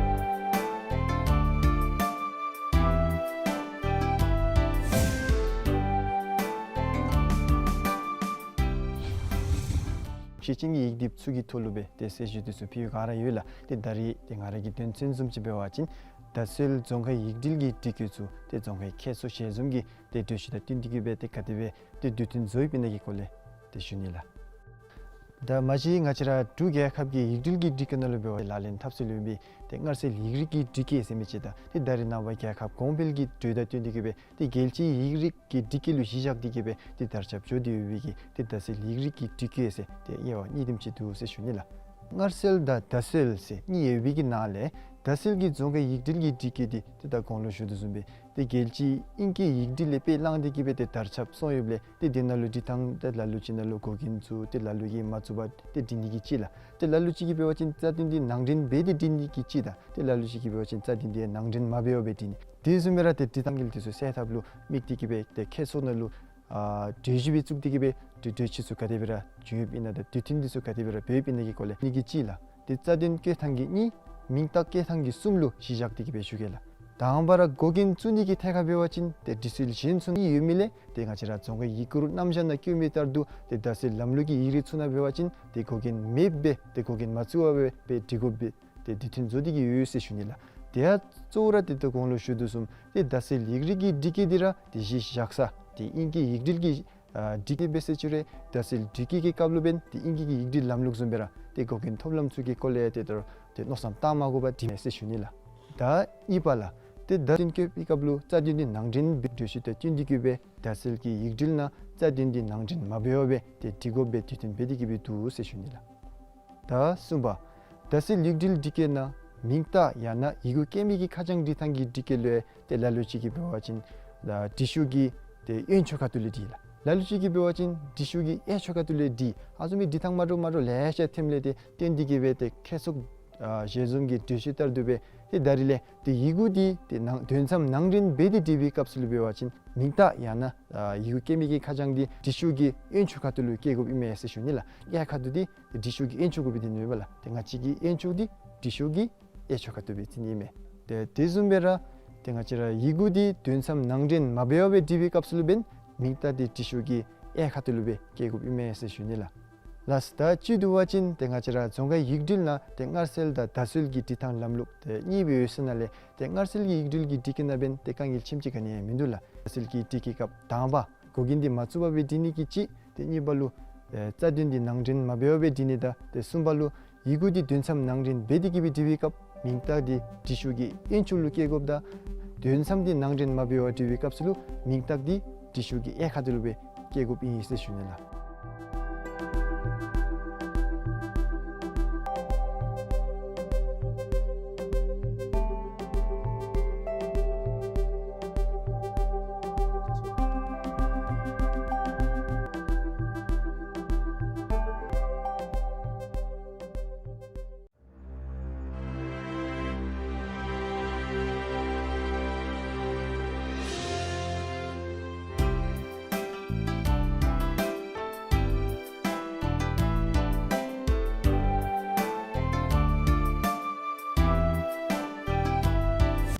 ཞེ་ཆེན་གྱི་ཡིག་སྡེབ་ཚུ་གི་ཐོག་ལུ་སྦེ་ཏེ་གསལ་ཞུ་འདི་ཚུ་ཕུལ་ག་ར་ཡོད་ལགས། ཏེ་ད་རིས་ཏེ་ང་ར་གི་དོན་ཚན་བཟུམ་ཅིག་འབད་བ་ཅིན་བརྡ་སེལ་རྫོང་ཁའི་ཡིག་སྒྲིལ་གྱི་སྒྲིག་བཀོད་ཚུ་ཏེ་རྫོང་ཁའི་ཁྱད་གསོད་ཞལ་འཛོམས་ཀྱི་ཏེ་གྲོས་གཞི་དང་བསྟུན་ཏེ་གི་སྦེ་ཏེ་ག་དེ་སྦེ་ཏེ་དུས་མཐུན་བཟོ་ཡོདཔ་ཨིན་ན་གི་སྐོར་ལས་ཏེ་ཞུ་ནི་ལགས། ད་མ་གཞི་ང་བཅས་ར་འབྲུག་རྒྱལ་ཁབ་ཀྱི་ཡིག་སྒྲིལ་གྱི་སྒྲིག་བཀོད་ནང་ལུ་འབད་བ་ལག་ལེན་འཐབ་སྲོལ་ཡོད་པའི་ཏེ་སྔར་སྲོལ་ཡིག་རིགས་ཀྱི་སྒྲིག་བཀོད་ཟེར་མི་ཅིག་དང་ཏེ་ད་རེས་ནངས་པ་རྒྱལ་ཁབ་གོང་འཕེལ་གྱི་འགྲོས་དང་བསྟུན་ཏེ་གི་སྦེ་ཏེ་རྒྱལ་སྤྱིའི་ཡིག་རིགས་ཀྱི་སྒྲིག་བཀོད་ལུ་གཞི་བཞག་སྟེ་གི་སྦེ་ཏེ་དར་ཁྱབ་འགྱོ་སྟེ་ཡོད་པའི་གི་ཏེ་བརྡ་སེལ་ཡིག་རིགས་ཀྱི་སྒྲིག་བཀོད་ཟེར་ཏེ་དབྱེ་བ་གཉིས་དེམ་ཅིག་འདུག་ཟེར་ཞུ་ནི་ལགས། སྔར་སྲོལ་དང་བརྡ་སེལ་ཟེར་གཉིས་ཡོད་པའི་གི་ནང་ལས་བརྡ་སེལ་གྱི་རྫོང་ཁའི་ཡིག་སྒྲིལ་གྱི་སྒྲིག་བཀོད་འདི་ཏེ་ད་གོང་ལུ་ཞུ་དོ་བཟུམ་སྦེ་ཏེ་རྒྱལ་སྤྱིའི་ཨིང་སྐད་ཡིག་སྒྲིལ་ལས་དཔེ་བླངས་ཏེ་གི་སྦེ་ཏེ་དར་ཁྱབ་སོང་ཡོདཔ་ལས་ཏེ་དེ་ནང་ལུ་འབྲི་ཐངས་ཏེ་ལ་ལུ་ཅིག་ནང་ལུ་འགོག་རྐྱེན་ཚུ་ཏེ་ལ་ལུ་གིས་མ་བཙུགས་པར་ཏེ་འབྲི་ནི་གི་ཅིག་ལགས། ཏེ་ལ་ལུ་ཅིག་གིས་འབད་བ་ཅིན་རྩ་དོན་འདི་ནང་འདྲེན་འབད་དེ་འབྲི་ནི་གི་ཅིག་དང་ཏེ་ལ་ལུ་ཅིག་གིས་འབད་བ་ཅིན་རྩ་དོན་འདི་ནང་འདྲེན་མ་འབད་བར་སྦེ་འབྲི་ནི། དེ་བཟུམ་སྦེ་ར་ཏེ་འབྲི་ཐངས་ཀྱི་དེ་ཚུ་སེལ་ཐབས་ལུ་དམིགས་ཏེ་གི་སྦེ་ཏེ་ཁྱད་གསོད་ནང་ལུ་ཨ་གྲོས་གཞི་སྦེ་བཙུགས་ཏེ་གི་སྦེ་ཏེ་གྲོས་ཆོད་ཚུ་ག་དེ་སྦེ་ར་བྱུང་ཡོདཔ་ཨིན་ན་དང་དུས་མཐུན་འདི་ཚུ་ག་དེ་སྦེ་ར་འབད་ཡོདཔ་ཨིན་ན་གི་སྐོར་ལས་ཨ་ནི་གི་ཅིག་ལགས། ཏེ་རྩ་དོན་བཀོད་ཐངས་ཀྱི་གཉིས། མིང་རྟགས་བཀོད་ཐངས་ཀྱི་གསུམ་ལུ་གཞི་བཞག་སྟེ་གི་སྦེ་ཞུ་གེ་ལགས། དང་པ་ར་འགོག་རྐྱེན་བཙུགས་ནི་གི་ཐད་ཁར་འབད་བ་ཅིན་ཏེ་འབྲི་སྲོལ་གཞན་ཚུ་གཉིས་ཡོད་མི་ལས་ཏེ་ང་བཅས་ར་རྫོང་ཁའི་ཡིག་སྐུར་རྣམ་གཞག་ནང་བཀོད་མི་ལྟར་དུ་ཏེ་བརྡ་སེལ་ལམ་ལུགས་ཀྱི་ཡིག་རིགས་ཚུ་ནང་འབད་བ་ཅིན་ཏེ་འགོག་རྐྱེན་མེདཔ་སྦེ་ཏེ་འགོག་རྐྱེན་མ་བཙུགས་པར་སྦེ་འབྲི་དགོཔ་སྦེ་ཏེ་དུས་མཐུན་བཟོ་སྟེ་གི་ཡོད་ཟེར་ཞུ་ནི་ལགས། དེ་ཡང་གཙོ་བོ་ར་ཏེ་ད་གོང་ལུ་ཞུ་དོ་བཟུམ་ཏེ་བརྡ་སེལ་ཡིག་རིགས་ཀྱི་སྒྲིག་བཀོད་འདི་ར་ཏེ་གཞི་བཞག་ས་ཏེ་ཨིང་སྐད་ཡིག་སྒྲིལ་གྱི་ཨ་སྒྲིག་བཀོད་འབད་ཟེར་ཅི་རུང་བརྡ་སེལ་སྒྲིག་བཀོད་ཀྱི་སྐབས་ལུ་འབདན་ཏེ་ཨིང་སྐད་ཀྱི་ཡིག་སྒྲིལ་ལམ་ལུགས་བཟུམ་སྦེ་ར་ཏེ་འགོག་རྐྱེན་ཐོབ་ལམ་ཚུ་གི་སྐོར་ལས་ཏེ་ད་ཏེ་མནོ་བསམ་བཏང་མ་དགོ་པར་འབྲི་ནི་ཟེར་ཞུ་ནི་ལགས། ད་གཉིས་པ་ལགས། ཏེ་བརྡ་སེལ་བཀོད་པའི་སྐབས་ལུ་རྩ་དོན་འདི་ནང་འདྲེན་འབད་གྲོས་གཞི་དང་བསྟུན་ཏེ་གི་སྦེ་བརྡ་སེལ་གྱི་ཡིག་སྒྲིལ་ནང་རྩ་དོན་འདི་ནང་འདྲེན་མ་འབད་བར་སྦེ་ཏེ་འབྲི་དགོཔ་སྦེ་དུས་མཐུན་འབད་དེ་གི་སྦེ་འདུག་ཟེར་ཞུ་ནི་ལགས། ད་གསུམ་པ། བརྡ་སེལ་ཡིག་སྒྲིལ་སྒྲིག་བཀོད་ནང་མིང་རྟགས་ཡང་ན་ཡི་གུ་སྐྱེལ་མི་གི་ཁ་བྱང་འབྲི་ཐངས་ཀྱི་སྒྲིག་བཀོད་ལུ་ཡང་ཏེ་ལ་ལུ་ཅིག་གིས་འབད་བ་ཅིན་ལ་འབྲི་ཤོག་གི་ཏེ་གཡོན་ཕྱོགས་ཁ་ཐུག་ལས་འབྲི་ལགས། ལ་ལུ་ཅིག་གིས་འབད་བ་ཅིན་འབྲི་ཤོག་གི་གཡས་ཕྱོགས་ཁ་ཐུག་ལས་འབྲི། ཨ་ནི་བཟུམ་མའི་འབྲི་ཐངས་མ་འདྲཝ་མ་འདྲཝ་ལེ་ཤ་ཐོནམ་ལས་ཏེ་བརྟེན་ཏེ་གི་སྦེ་ཏེ་ཁྱད་གསོད་ཨ་ཞལ་འཛོམས་ཀྱི་གྲོས་གཞི་ལྟར་དུ་སྦེ་ཏེ་ད་རིས་ལས་ཏེ་ཡི་གུ་འདི་ཏེ་ནང་དོན་མཚམས་ནང་འདྲེན་འབད་དེ་འབྲི་བའི་སྐབས་སུ་ལུ་འབད་བ་ཅིན་མིང་རྟགས་ཡང་ན་ཨ་ཡི་གུ་སྐྱེལ་མི་གི་ཁ་བྱང་འདི་འབྲི་ཤོག་གི་གཡོན་ཕྱོགས་ཁ་ཐུག་ལུ་སྐྱེལ་དགོཔ་ཨིན་མས་ཟེར་ཞུ་ནི་ལགས། གཡས་ཁ་ཐུག་འདི་འབྲི་ཤོག་གི་གཡོན་ཕྱོགས་གུ་སྦེ་འདི་ནུས་པ་ལགས། ཏེ་ང་བཅས་ཀྱི་གཡོན་ཕྱོགས་འདི་འབྲི་ཤོག་གི་གཡས་ཕྱོགས་ཁ་ཐུག་སྦེ་བརྩི་ནི་ཨིན་མས། ཏེ་དེ་བཟུམ་སྦེ་ར་ཏེ་ང་བཅས་ར་ཡི་གུ་འདི་དོན་མཚམས་ནང་འདྲེན་མ་འབད་བར་སྦེ་འབྲི་བའི་སྐབས་སུ་ལུ་འབདན་མིང་རྟགས་འདི་འབྲི་ཤོག་གི་གཡས་ཁ་ཐུག་ལུ་སྦེ་བཀལ་དགོཔ་ཨིན་མས་ཟེར་ཞུ་ནི་ལགས། ལགས། ད་བཅུད་བསྡུ་བ་ཅིན་ཏེ་ང་བཅས་ར་རྫོང་ཁའི་ཡིག་འབྲུ་ནང་ཏེ་སྔར་སྲོལ་དང་ད་སྲོལ་གྱི་འབྲི་ཐངས་ལམ་ལུགས་ཏེ་གཉིས་སྦེ་ཡོད་ས་ནང་ལས་ཏེ་སྔར་སྲོལ་གྱི་ཡིག་འབྲུ་གི་འབྲི་མཁན་ནང་འབདན་ཏེ་དཀའ་ངལ་ཁྱིམ་ཅིག་ག་ནི་ཡང་མིན་འདུག་ལགས། ད་སྲོལ་གྱི་འབྲི་མཁན་སྐབས་དང་པ་འགོག་རྐྱེན་འདི་མ་བཙུགས་པར་སྦེ་འབྲི་ནི་གི་གཅིག། ཏེ་གཉིས་པ་ལུ་ཨེ་རྩ་དོན་འདི་ནང་འདྲེན་མ་འབད་བར་སྦེ་འབྲི་ནི་དང་ཏེ་གསུམ་པ་ལུ་ཡི་གུ་འདི་དོན་མཚམས་ནང་འདྲེན་འབད་དེ་གི་སྦེ་འབྲི་བའི་སྐབས་མིང་རྟགས་འདི་འབྲི་ཤོག་གི་གཡོན་ཕྱོགས་ལུ་བཀལ་དགོཔ་དང་དོན་མཚམས་འདི་ནང་འདྲེན་མ་འབད་བར་འབྲི་བའི་སྐབས་སུ་ལུ་མིང་རྟགས་འདི་འབྲི་ཤོག་གི་གཡས་ཁ་ཐུག་ལུ་སྦེ་བཀལ་དགོཔ་ཨིན་ཟེར་ཞུ་ནི་ལགས།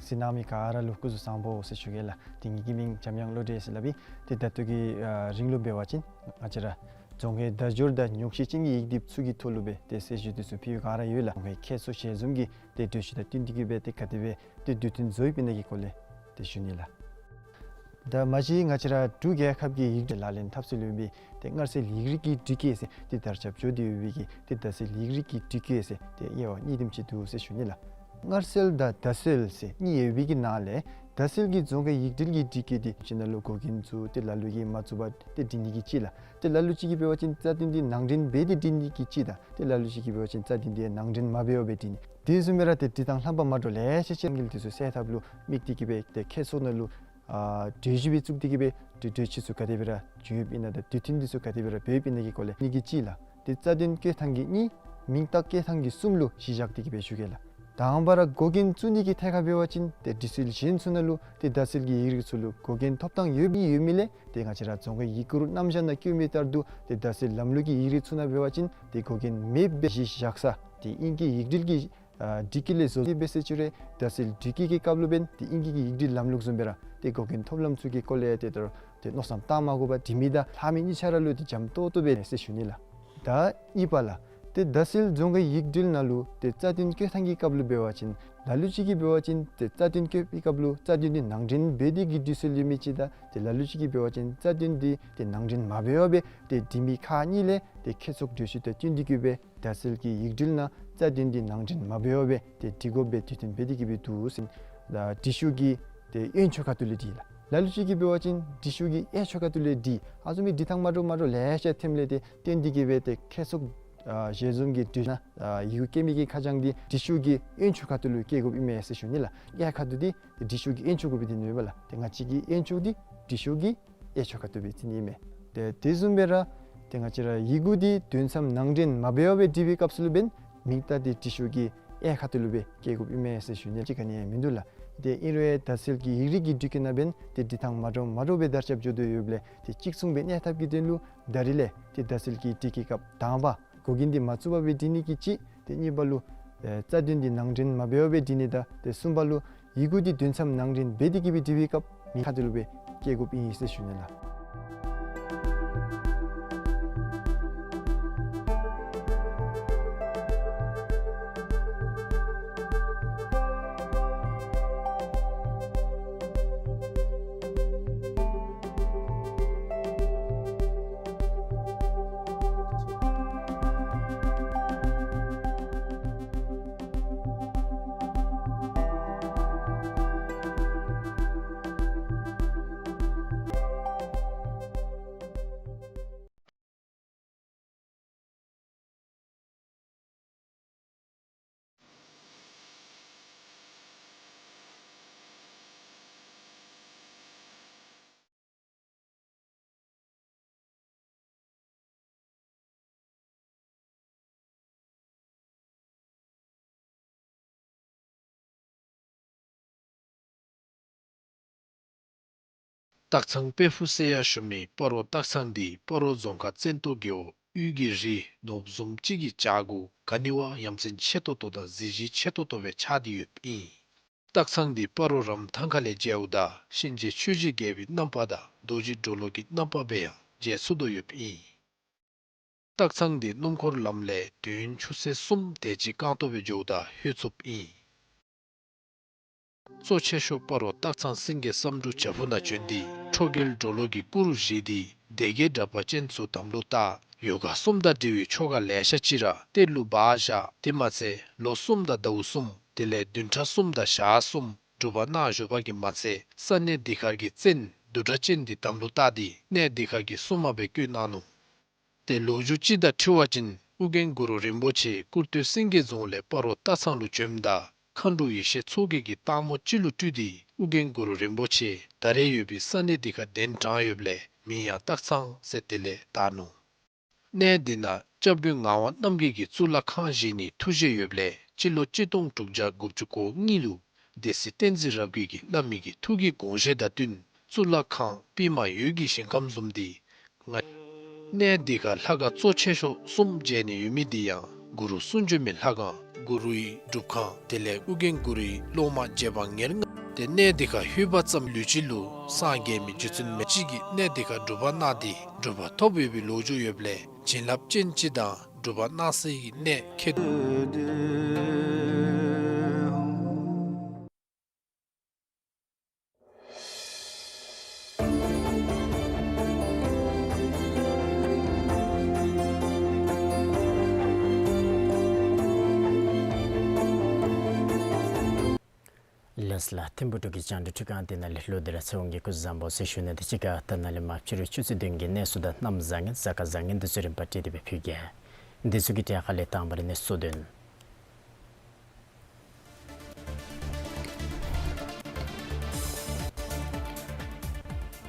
གཟིགས་གནང་མི་ག་ར་ལུ་སྐུ་གཟུགས་བཟང་པོ་ཟེར་ཞུ་གེ་ལགས། ཏེ་ངེ་གི་མིང་འཇམ་དབྱངས་བློ་གྲོས་ཟེར་སླབ་ཨིན། ཏེ་ད་ལྟོ་གི་ཨ་རིང་ལུ་འབད་བ་ཅིན་ང་བཅས་ར་རྫོང་ཁའི་བརྡ་སྦྱོར་དང་ཉོག་བཤད་ཅན་གྱི་ཡིག་སྡེབ་ཚུ་གི་ཐོག་ལུ་སྦེ་ཏེ་གསལ་བཤད་འདི་ཚུ་ཕུལ་བའི་བསྒང་ར་ཡོད་ལགས། རྫོང་ཁའི་ཁྱད་གསོད་ཞལ་འཛོམས་ཀྱི་ཏེ་གྲོས་གཞི་དང་བསྟུན་ཏེ་གི་སྦེ་ཏེ་ག་དེ་སྦེ་ཏེ་དུས་མཐུན་བཟོ་ཡི་ཨིན་ན་གི་སྐོར་ལས་ཏེ་ཞུ་ནི་ལགས། ད་མ་གཞི་ང་བཅས་ར་འབྲུག་རྒྱལ་ཁབ་ཀྱི་ཡིག་འབྲུ་ལག་ལེན་འཐབ་སྲོལ་ཡོད་པའི་ཏེ་སྔར་སྲོལ་ཡིག་རིགས་ཀྱི་འབྲི་སྐད་ཟེར་ཏེ་དར་ཁྱབ་འགྱོ་སྟེ་ཡོད་པའི་གི་ཏེ་ད་སྲོལ་ཡིག་རིགས་ཀྱི་འབྲི་སྐད་ཟེར་ཏེ་དབྱེ་བ་གཉིས་དེམ་ཅིག་འདུག་ཟེར་ཞུ་ནི་ལགས། སྔར་སྲོལ་དང་ད་སྲོལ་ཟེར་གཉིས་ཡོད་པའི་གི་ནང་ལས་ད་སྲོལ་གྱི་རྫོང་ཁའི་ཡིག་འབྲུ་གི་འབྲི་སྐད་འདི་ཅིག་ནང་ལུ་འགོག་རྐྱེན་ཚུ་ཏེ་ལ་ལུ་གིས་མ་བཙུགས་པར་ཏེ་འབྲི་ནི་གི་གཅིག་ལགས། ཏེ་ལ་ལུ་ཅིག་གིས་འབད་བ་ཅིན་རྩ་དོན་འདི་ནང་འདྲེན་འབད་དེ་འབྲི་ནི་གི་གཅིག་དང་ཏེ་ལ་ལུ་ཅིག་གིས་འབད་བ་ཅིན་རྩ་དོན་འདི་ནང་འདྲེན་མ་འབད་བར་སྦེ་འབྲི་ནི། དེ་བཟུམ་སྦེ་ར་ཏེ་འབྲི་ཐངས་རྣམ་པ་མ་འདྲཝ་ལེ་ཤ་ཅིག་རྐྱེན་འདི་ཚུ་སེལ་ཐབས་ལུ་དམིགས་ཏེ་གི་སྦེ་ཏེ་ཁྱད་གསོད་ནང་ལུ་ཨ་གྲོས་གཞི་སྦེ་བཙུགས་ཏེ་གི་སྦེ་ཏེ་གྲོས་ཆོད་ཚུ་ག་དེ་སྦེ་ར་བྱུང་ཡོདཔ་ཨིན་ན་དང་དུས་མཐུན་འདི་ཚུ་ག་དེ་སྦེ་ར་འབདཝ་ཨིན་ན་གི་སྐོར་ལས་ནི་གི་གཅིག་ལགས། ཏེ་རྩ་དོན་བཀོད་ཐངས་ཀྱི་གཉིས། མིང་རྟགས་བཀོད་ཐངས་ཀྱི་གསུམ་ལུ་གཞི་བཞག་སྟེ་གི་སྦེ་ཞུ་གེ་ལགས། དང་པ་ར་འགོག་རྐྱེན་བཙུགས་ནི་གི་ཐད་ཁར་འབད་བ་ཅིན་ཏེ་འབྲི་སྲོལ་གཞན་ཚུ་ནང་ལུ་ཏེ་ད་སྲོལ་གྱི་ཡིག་རིགས་ཚུ་ལུ་འགོག་རྐྱེན་ཐོབ་ཐངས་ཡོད་མི་ཡོད་མི་ལས་ཏེ་ང་བཅས་ར་རྫོང་ཁའི་ཡིག་སྐུར་རྣམ་གཞག་ནང་བཀོད་མི་ལྟར་དུ་ཏེ་ད་སྲོལ་ལམ་ལུགས་ཀྱི་ཡིག་རིགས་ཚུ་ནང་འབད་བ་ཅིན་ཏེ་འགོག་རྐྱེན་མེདཔ་སྦེ་གཞི་བཞག་ས་ཏེ་ཨིང་སྐད་ཡིག་འབྲུ་གི་ཨ་འབྲི་སྐད་ལས་བཟོ་སྟེ་འབད་ཟེར་ཅི་རུང་ད་སྲོལ་འབྲི་སྐད་ཀྱི་སྐབས་ལུ་འབདན་ཏེ་ཨིང་སྐད་ཀྱི་ཡིག་འབྲུ་ལམ་ལུགས་བཟུམ་སྦེ་ར་ཏེ་འགོག་རྐྱེན་ཐོབ་ལམ་ཚུ་གི་སྐོར་ལས་ཏེ་ད་ཏེ་མནོ་བསམ་བཏང་མ་དགོ་པར་འབྲི་མི་དང་ལྷག་མི་གཉིས་ཆ་ར་ལུ་ཏེ་འཇམ་ཏོག་ཏོ་སྦེ་ཟེར་ཞུ་ནི་ལགས། ད་གཉིས་པ་ལགས། ཏེ་ད་སྲོལ་རྫོང་ཁའི་ཡིག་འབྲུ་ནང་ལུ་ཏེ་རྩ་དོན་བཀོད་ཐངས་ཀྱི་སྐབས་ལུ་འབད་བ་ཅིན་ལ་ལུ་ཅིག་གིས་འབད་བ་ཅིན་ཏེ་རྩ་དོན་བཀོད་པའི་སྐབས་ལུ་རྩ་དོན་འདི་ནང་འདྲེན་འབད་དེ་གི་འབྲི་སྲོལ་ཡོད་མི་ཅིག་དང་ཏེ་ལ་ལུ་ཅིག་གིས་འབད་བ་ཅིན་རྩ་དོན་འདི་ཏེ་ནང་འདྲེན་མ་འབད་བར་སྦེ་ཏེ་འབྲི་མི་ཁག་གཉིས་ལས་ཏེ་ཁྱད་གསོད་གྲོས་གཞི་དང་བསྟུན་ཏེ་གི་སྦེ་ད་སྲོལ་གྱི་ཡིག་འབྲུ་ནང་རྩ་དོན་འདི་ནང་འདྲེན་མ་འབད་བར་སྦེ་ཏེ་འབྲི་དགོཔ་སྦེ་དུས་མཐུན་འབད་དེ་གི་སྦེ་འདུག་ཟེར། ད་འབྲི་ཤོག་གི་ཏེ་གཡོན་ཕྱོགས་ཁ་ཐུག་ལས་འབྲི་ལགས། ལ་ལུ་ཅིག་གིས་འབད་བ་ཅིན་འབྲི་ཤོག་གི་གཡས་ཕྱོགས་ཁ་ཐུག་ལས་འབྲི། ཨ་ནི་བཟུམ་མའི་འབྲི་ཐངས་མ་འདྲཝ་མ་འདྲཝ་ལེ་ཤ་ཐོནམ་ལས་ཏེ་བརྟེན་ཏེ་གི་སྦེ་ཏེ་ཁྱད་གསོད་ཨ་ཞལ་འཛོམས་ཀྱི་འབྲི་ན་ཨ་ཡི་གུ་བཀལ་མི་གི་ཁ་བྱང་འདི་འབྲི་ཤོག་གི་གཡོན་ཕྱོགས་ཁ་ཐུག་ལུ་བཀལ་དགོཔ་ཨིན་མས་ཟེར་ཞུ་ནི་ལགས། གཡས་ཁ་ཐུག་འདི་འབྲི་ཤོག་གི་གཡོན་ཕྱོགས་གུ་སྦེ་འབད་ནི་ཨིན་པས་ལགས། ཏེ་ང་བཅས་ཀྱི་གཡོན་ཕྱོགས་འདི་འབྲི་ཤོག་གི་གཡས་ཕྱོགས་ཁ་ཐུག་སྦེ་བརྩི་ནི་ཨིན་མས། ཏེ་དེ་བཟུམ་སྦེ་ར་ཏེ་ང་བཅས་ར་ཡི་གུ་འདི་དོན་མཚམས་ནང་འདྲེན་མ་འབད་བར་སྦེ་འབྲི་བའི་སྐབས་སུ་ལུ་འབདན་མིང་རྟགས་འདི་འབྲི་ཤོག་གི་གཡས་ཁ་ཐུག་ལུ་སྦེ་བཀལ་དགོཔ་ཨིན་མས་ཟེར་ཞུ་ནི་ལགས། གཅིག་ག་ནི་ཡང་མིན་འདུག་ལགས། ཏེ་ཨིན་རུང་ཡང་ད་སྲོལ་གྱི་ཡིག་རིགས་ཀྱི་འབྲི་སྐད་ནང་འབདན་ཏེ་འབྲི་ཐངས་མ་འདྲཝ་མ་འདྲཝ་སྦེ་དར་ཁྱབ་འགྱོ་དོ་ཡོདཔ་ལས་ཏེ་གཅིག་མཚུངས་སྦེ་གནས་ཐབས་ཀྱི་དོན་ལུ་ད་རིས་ལས་ཏེ་ད་སྲོལ་གྱི་འབྲི་སྐད་སྐབས་དང་པ་འགོག་རྐྱེན་འདི་མ་བཙུགས་པར་སྦེ་འབྲི་ནི་གི་གཅིག། ཏེ་གཉིས་པ་ལུ་ཨེ་རྩ་དོན་འདི་ནང་འདྲེན་མ་འབད་བར་སྦེ་འབྲི་ནི་དང་ཏེ་གསུམ་པ་ལུ་ཡི་གུ་འདི་དོན་མཚམས་ནང་འདྲེན་འབད་དེ་གི་སྦེ་འབྲི་བའི་སྐབས་མིང་ཁ་ཐུག་ལུ་སྦེ་བཀལ་དགོཔ་ཨིན་ཟེར་ཞུ་ནི་ལགས། སྟག་ཚང་དཔལ་ཕུག་ཟེར་ཡང་ཞུ་མི་སྤ་རོ་སྟག་ཚང་འདི་སྤ་རོ་རྫོང་ཁག་བཙན་ཏོ་རྒེད་འོག་དབུས་ཀྱི་རི་ནོར་བུ་བཟུམ་ཅིག་གི་བྱག་གུ་ག་ནི་བ་ཡ་མཚན་ཆེ་ཏོག་ཏོ་དང་གཟི་བརྗིད་ཆེ་ཏོག་ཏོ་སྦེ་ཆགས་ཏེ་ཡོདཔ་ཨིན། སྟག་ཚང་འདི་སྤ་རོ་རམ་ཐང་ཁ་ལས་མཇལཝ་ད་གཤིན་རྗེ་ཆོས་རྗེ་རྒྱལ་པོའི་རྣམ་པ་དང་རྡོ་རྗེ་གྲོ་ལོད་ཀྱི་རྣམ་པ་སྦེ་ཡང་མཇལ་ཚུགས་དོ་ཡོདཔ་ཨིན། སྟག་ཚང་འདི་སྣུམ་འཁོར་ལམ་ལས་དུས་ཡུན་ཆུ་ཚོད་གསུམ་དེ་ཅིག་རྐང་སྟོང་སྦེ་འགྱོཝ་ད་ལྷོད་ཚུགསཔ་ཨིན། གཙོ་ཆེ་ཤོས་སྤ་རོ་སྟག་ཚང་སེང་གེ་བསམ་འགྲུབ་བྱག་ཕུག་ནང་བྱོན་ཏེ་ཁྲོ་རྒྱལ་གྲོ་ལོད་ཀྱི་སྐུ་རུ་བཞེངས་ཏེ་སྡེ་བརྒྱད་དྲེགས་པ་ཅན་ཚུ་དམ་ལུ་བཏགས། ཡོ་ག་གསུམ་དང་འབྲེལ་བའི་ཆོ་ག་ལེ་ཤ་ཅིག་ར་གཏེར་ལུ་སྦ་བཞག། དེ་མ་ཚད་ལོ་གསུམ་དང་ཟླཝ་གསུམ་དེ་ལས་བདུན་ཕྲག་གསུམ་དང་ཞག་གསུམ་སྒྲུབ་པ་གནང་བཞུགས་པ་གིས་མ་ཚད་ས་གནས་འདི་ཁར་གྱི་བཙན་བདུད་དྲེགས་ཅན་འདི་དམ་ལུ་བཏགས་ཏེ་གནས་འདི་ཁར་གྱི་སྲུང་མ་སྦེ་བསྐོས་གནང་ནུག། ཏེ་ལོ་རྒྱུས་ཅིག་དང་འཁྲིལ་བ་ཅིན་ཨོ་རྒྱན་གུ་རུ་རིན་པོ་ཆེ་ཀུར་སྟོད་སེང་གེ་རྫོང་ལས་སྤ་རོ་སྟག་ཚང་ལུ་བྱོནམ་ད་མཁའ་འགྲོ་ཡེ་ཤེས་མཚོ་རྒྱལ་གྱིས་སྟག་མོ་ཅིག་ལུ་སྤྲུལ་ཏེ་ཨོ་རྒྱན་གུ་རུ་རིན་པོ་ཆེ་ད་རེས་ཡོད་པའི་ས་གནས་འདི་ཁར་གདན་དྲངས་ཡོདཔ་ལས་མིང་ཡང་སྟག་ཚང་ཟེར་དེ་ལས་བཏགས་ནུག། གནས་འདི་ནང་སྐྱབས་མགོན་ངག་དབང་རྣམ་རྒྱལ་གྱིས་གཙུག་ལག་ཁང་བཞེངས་ནིའི་ཐུགས་བཞེད་ཡོདཔ་ལས་སྤྱི་ལོ་གཅིག་སྟོང་དྲུག་བརྒྱ་དགུ་བཅུ་གོ་གཉིས་ལུ་སྡེ་སྲིད་བསྟན་འཛིན་རབ་རྒྱས་ཀྱིས་བླ་མའི་གི་ཐུགས་ཀྱི་དགོངས་བཞེད་དང་བསྟུན་གཙུག་ལག་ཁང་པདྨ་འོད་ཀྱི་ཞིང་ཁམས་བཟུམ་འདི་ང་། གནས་འདི་ཁར་ལྷ་ཁང་གཙོ་ཆེ་ཤོས་གསུམ་མཇལ་ནི་ཡོད་མི་འདི་ཡང་གུ་རུ་གསུང་བྱོན་མའི་ལྷ་ཁང་གུ་རུའི་སྒྲུབ་ཁང་དེ་ལས་ཨོ་རྒྱན་གུ་རུའི་སློབ་མ་རྗེ་འབངས་ཉེར་ལྔ་ཏེ་གནས་འདི་ཁར་ལྷོད་པ་ཙམ་ལུས་ཅིག་ལུ་སངས་རྒྱས་མི་རྗེ་བཙུན་མི་གཅིག་གིས་གནས་འདི་ཁར་སྒྲུབ་པ་གནང་སྟེ་སྒྲུབ་པ་ཐོབ་ཡོད་པའི་ལོ་རྒྱུས་ཡོདཔ་ལས་བྱིན་རླབས་ཅན་ཅིག་དང་སྒྲུབ་པ་གནང་སའི་གནས་ཁེལ། ལགས་ལགས། ཐིམ་ཕུ་འབྲུག་གི་རྒྱང་བསྒྲགས་འཕྲུལ་ཁང་འདི་ནང་ལས་ལོག་སྟེ་ར་ཚེ་དབང་གིས་སྐུ་གཟུགས་བཟང་པོ་ཟེར་ཞུ་ནི་དང་གཅིག་ཁར་ད་ནཱ་ལས་མར་ཕྱི་རུ་ཆུ་ཚོད་བདུན་གྱི་གནས་ཚུལ་དང་གནམ་བཟང་ངན་གཟའ་སྐར་བཟང་ངན་འདི་ཚུ་རིམ་པ་བསྒྲིགས་ཏེ་སྦེ་ཕུལ་གེ། འདི་ཚུ་གི་གྲས་ཁ་ལས་དང་པ་ར་གནས་ཚུལ་དོན།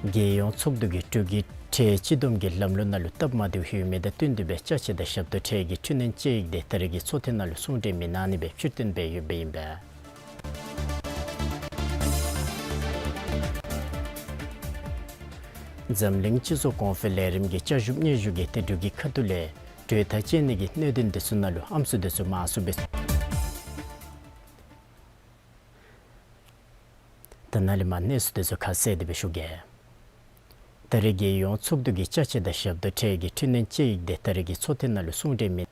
རྒྱལ་ཡོངས་ཚོགས་འདུ་གིས་འབྲུག་གི་ཁྲལ་སྤྱི་བསྡོམས་ཀྱི་ལམ་ལུགས་ནང་ལུ་སྟབས་མ་བདེཝ་ཡོད་མི་དང་བསྟུན་ཏེ་སྦེ་ཅ་ཆས་དང་ཞབས་ཏོག་ཁྲལ་གྱི་འཕྲི་སྣོན་དཔྱད་ཡིག་དེ་ད་རེས་ཀྱི་ཚོགས་ཐེངས་ནང་ལུ་གསུང་གྲོས་མི་གནང་ནི་སྦེ་ཕྱིར་བཏོན་འབད་ཡོདཔ་ཨིན་པས། འཛམ་གླིང་སྤྱི་ཚོགས་གོང་འཕེལ་ལས་རིམ་གྱི་བསྐྱར་ཞིབ་སྙན་ཞུ་གིས་ཏེ་འབྲུག་གི་ཁ་ཐུག་ལས་གྲོས་ཐག་བཅད་ནི་གི་གནད་དོན་འདི་ཚུ་ནང་ལུ་ཨམ་སྲུ་འདི་ཚུ་མང་སུ་སྦེ་ད་ནཱ་ལས་མར་གནས་ཚུལ་འདི་ཚུ་ཁ་གསལ་ཏེ་སྦེ་ཞུ་གེ། ད་རེས་རྒྱལ་ཡོངས་ཚོགས་འདུ་གིས་ཅ་ཆས་དང་ཞབས་ཏོག་ཁྲལ་གྱི་འཕྲི་སྣོན་དཔྱད་ཡིག་དེ་ད་རེས་ཀྱི་ཚོགས་ཐེངས་ནང་ལུ་གསུང་གྲོས་མི་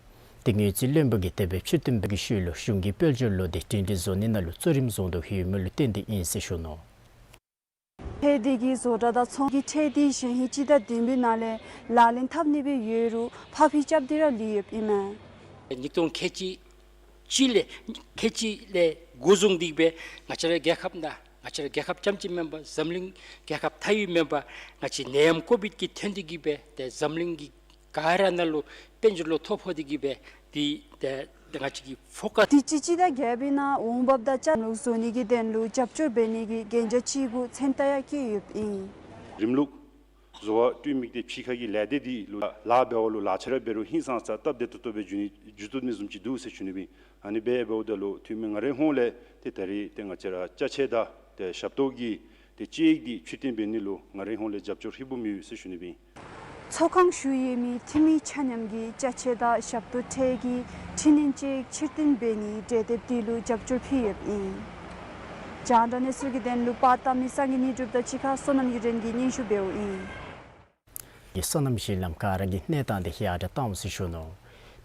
དེ་དངུལ་རྩིས་བློན་པོ་གིས་དེ་སྦེ་ཕྱིར་བཏོན་འབད་བའི་ཤུལ་ལུ་གཞུང་གི་དཔལ་འབྱོར་ལོ་དེ་སྒྲིང་སྒྲི་བཟོ་ནི་ནང་ལུ་གཙོ་རིམ་བཟུང་དོ་ཡོད་མི་ལུ་བརྟེན་ཏེ་ཨིན་ཟེར་ཞུ་ནུག། ཁྲལ་འདི་གི་བཟོ་གྲྭ་དང་ཚོང་གི་ཁྲལ་འདི་གཞན་ཧེ་ཅིག་དང་ལྡནམ་སྦེ་ནཱ་ལས་ལག་ལེན་འཐབ་ནི་སྦེ་ཡོད་རུང་ཕར་འཕུལ་རྐྱབ་སྟེ་ར་ལུས་ཡོདཔ་ཨིན་མས། ཉིས་སྟོང་ཁལ་གཅིག་གཅིག་ལས་ཁལ་གཅིག་ལས་འགོ་བཟུང་སྟེ་སྦེ་ང་བཅས་ར་རྒྱལ་ཁབ་ནང་ང་བཅས་ར་རྒྱལ་ཁབ་རྐྱངམ་གཅིག་མེན་པར་འཛམ་གླིང་རྒྱལ་ཁབ་མཐའ་དབུས་མེན་པར་ང་བཅས་ནད་ཡམས་ཀོ་བིཌ་ཀྱི་ཐོན་ཏེ་གིས་སྦེ་ཏེ་འཛམ་གླིང་གི་ག་ར་ནང་ལུ་དཔལ་འབྱོར་ལུ་ཐོ་ཕོག་སྟེ་གིས་སྦེ་ཏེ་ཏེ་ཏེ་ང་བཅས་ཀྱི་ཕོ་ཁ་འདི་ཅིག་ཅིག་དང་རྒྱབ་ནང་འོང་འབབ་དང་ཅ་ལུགས་བཟོ་ནི་གི་དོན་ལུ་རྒྱབ་སྐྱོར་འབད་ནི་གི་གན་རྒྱ་ཅིག་གུ་མཚན་རྟགས་ཡང་བཀོད་ཡོདཔ་ཨིན། རིམ་ལུགས་བཟོ་བ་སྤྲོད་མི་དེ་ཕྱི་ཁ་གི་ལས་སྡེ་འདི་ལུ་ལཱ་འབད་བ་ལུ་ལག་ཁྱེར་འབད་རུང་ཧིང་སངས་ས་སྟབས་བདེ་ཏོག་ཏོ་སྦེ་འགྱོ་ནི་འགྱོ་བཏུབ་ནི་བཟུམ་ཅིག་འདུག་ཟེར་ཞུ་ནི་སྦེ་ཨིན། ཨ་ནི་སྦེ་འབདཝ་ད་ལུ་འཐུས་མི་ང་རའི་ཧོངས་ལས་ཏེ་ད་རེས་ཏེ་ང་བཅས་ར་ཅ་ཆས་དང་ཏེ་ཞབས་ཏོག་གི་ཏེ་དཔྱད་ཡིག་འདི་ཕྱིར་བཏོན་འབད་ནི་ལུ་ང་རའི་ཧོངས་ལས་རྒྱབ་སྐྱོར་ཧྲིལ་བུམ་ཡོད་ཟེར་ཞུ་ནི་སྦེ་ཨིན། ཚོགས་ཁང་ཞུ་ཡོད་མི་འཐུས་མི་ཆ་མཉམ་གྱིས་ཅ་ཆས་དང་ཞབས་ཏོག་ཁྲལ་གྱི་འཕྲི་སྣོན་དཔྱད་ཡིག་ཕྱིར་བཏོན་འབད་ནིའི་གྲོས་འདེབས་འདི་ལུ་རྒྱབ་སྐྱོར་ཕུལ་ཡོདཔ་ཨིན། རྒྱང་བསྒྲགས་གནས་ཚུལ་གྱི་དོན་ལུ་པར་བཏབ་མི་སངས་རྒྱས་དངོས་གྲུབ་དང་གཅིག་ཁར་བསོད་ནམས་ཡུན་བརྟན་གྱིས་སྙན་ཞུ་འབདཝ་ཨིན། གི་སོ་ནམ་གཞི་ལམ་ག་ར་གི་གནས་སྟངས་དེ་ཡར་དྲག་བཏང་ཟེར་ཞུ་ནུག།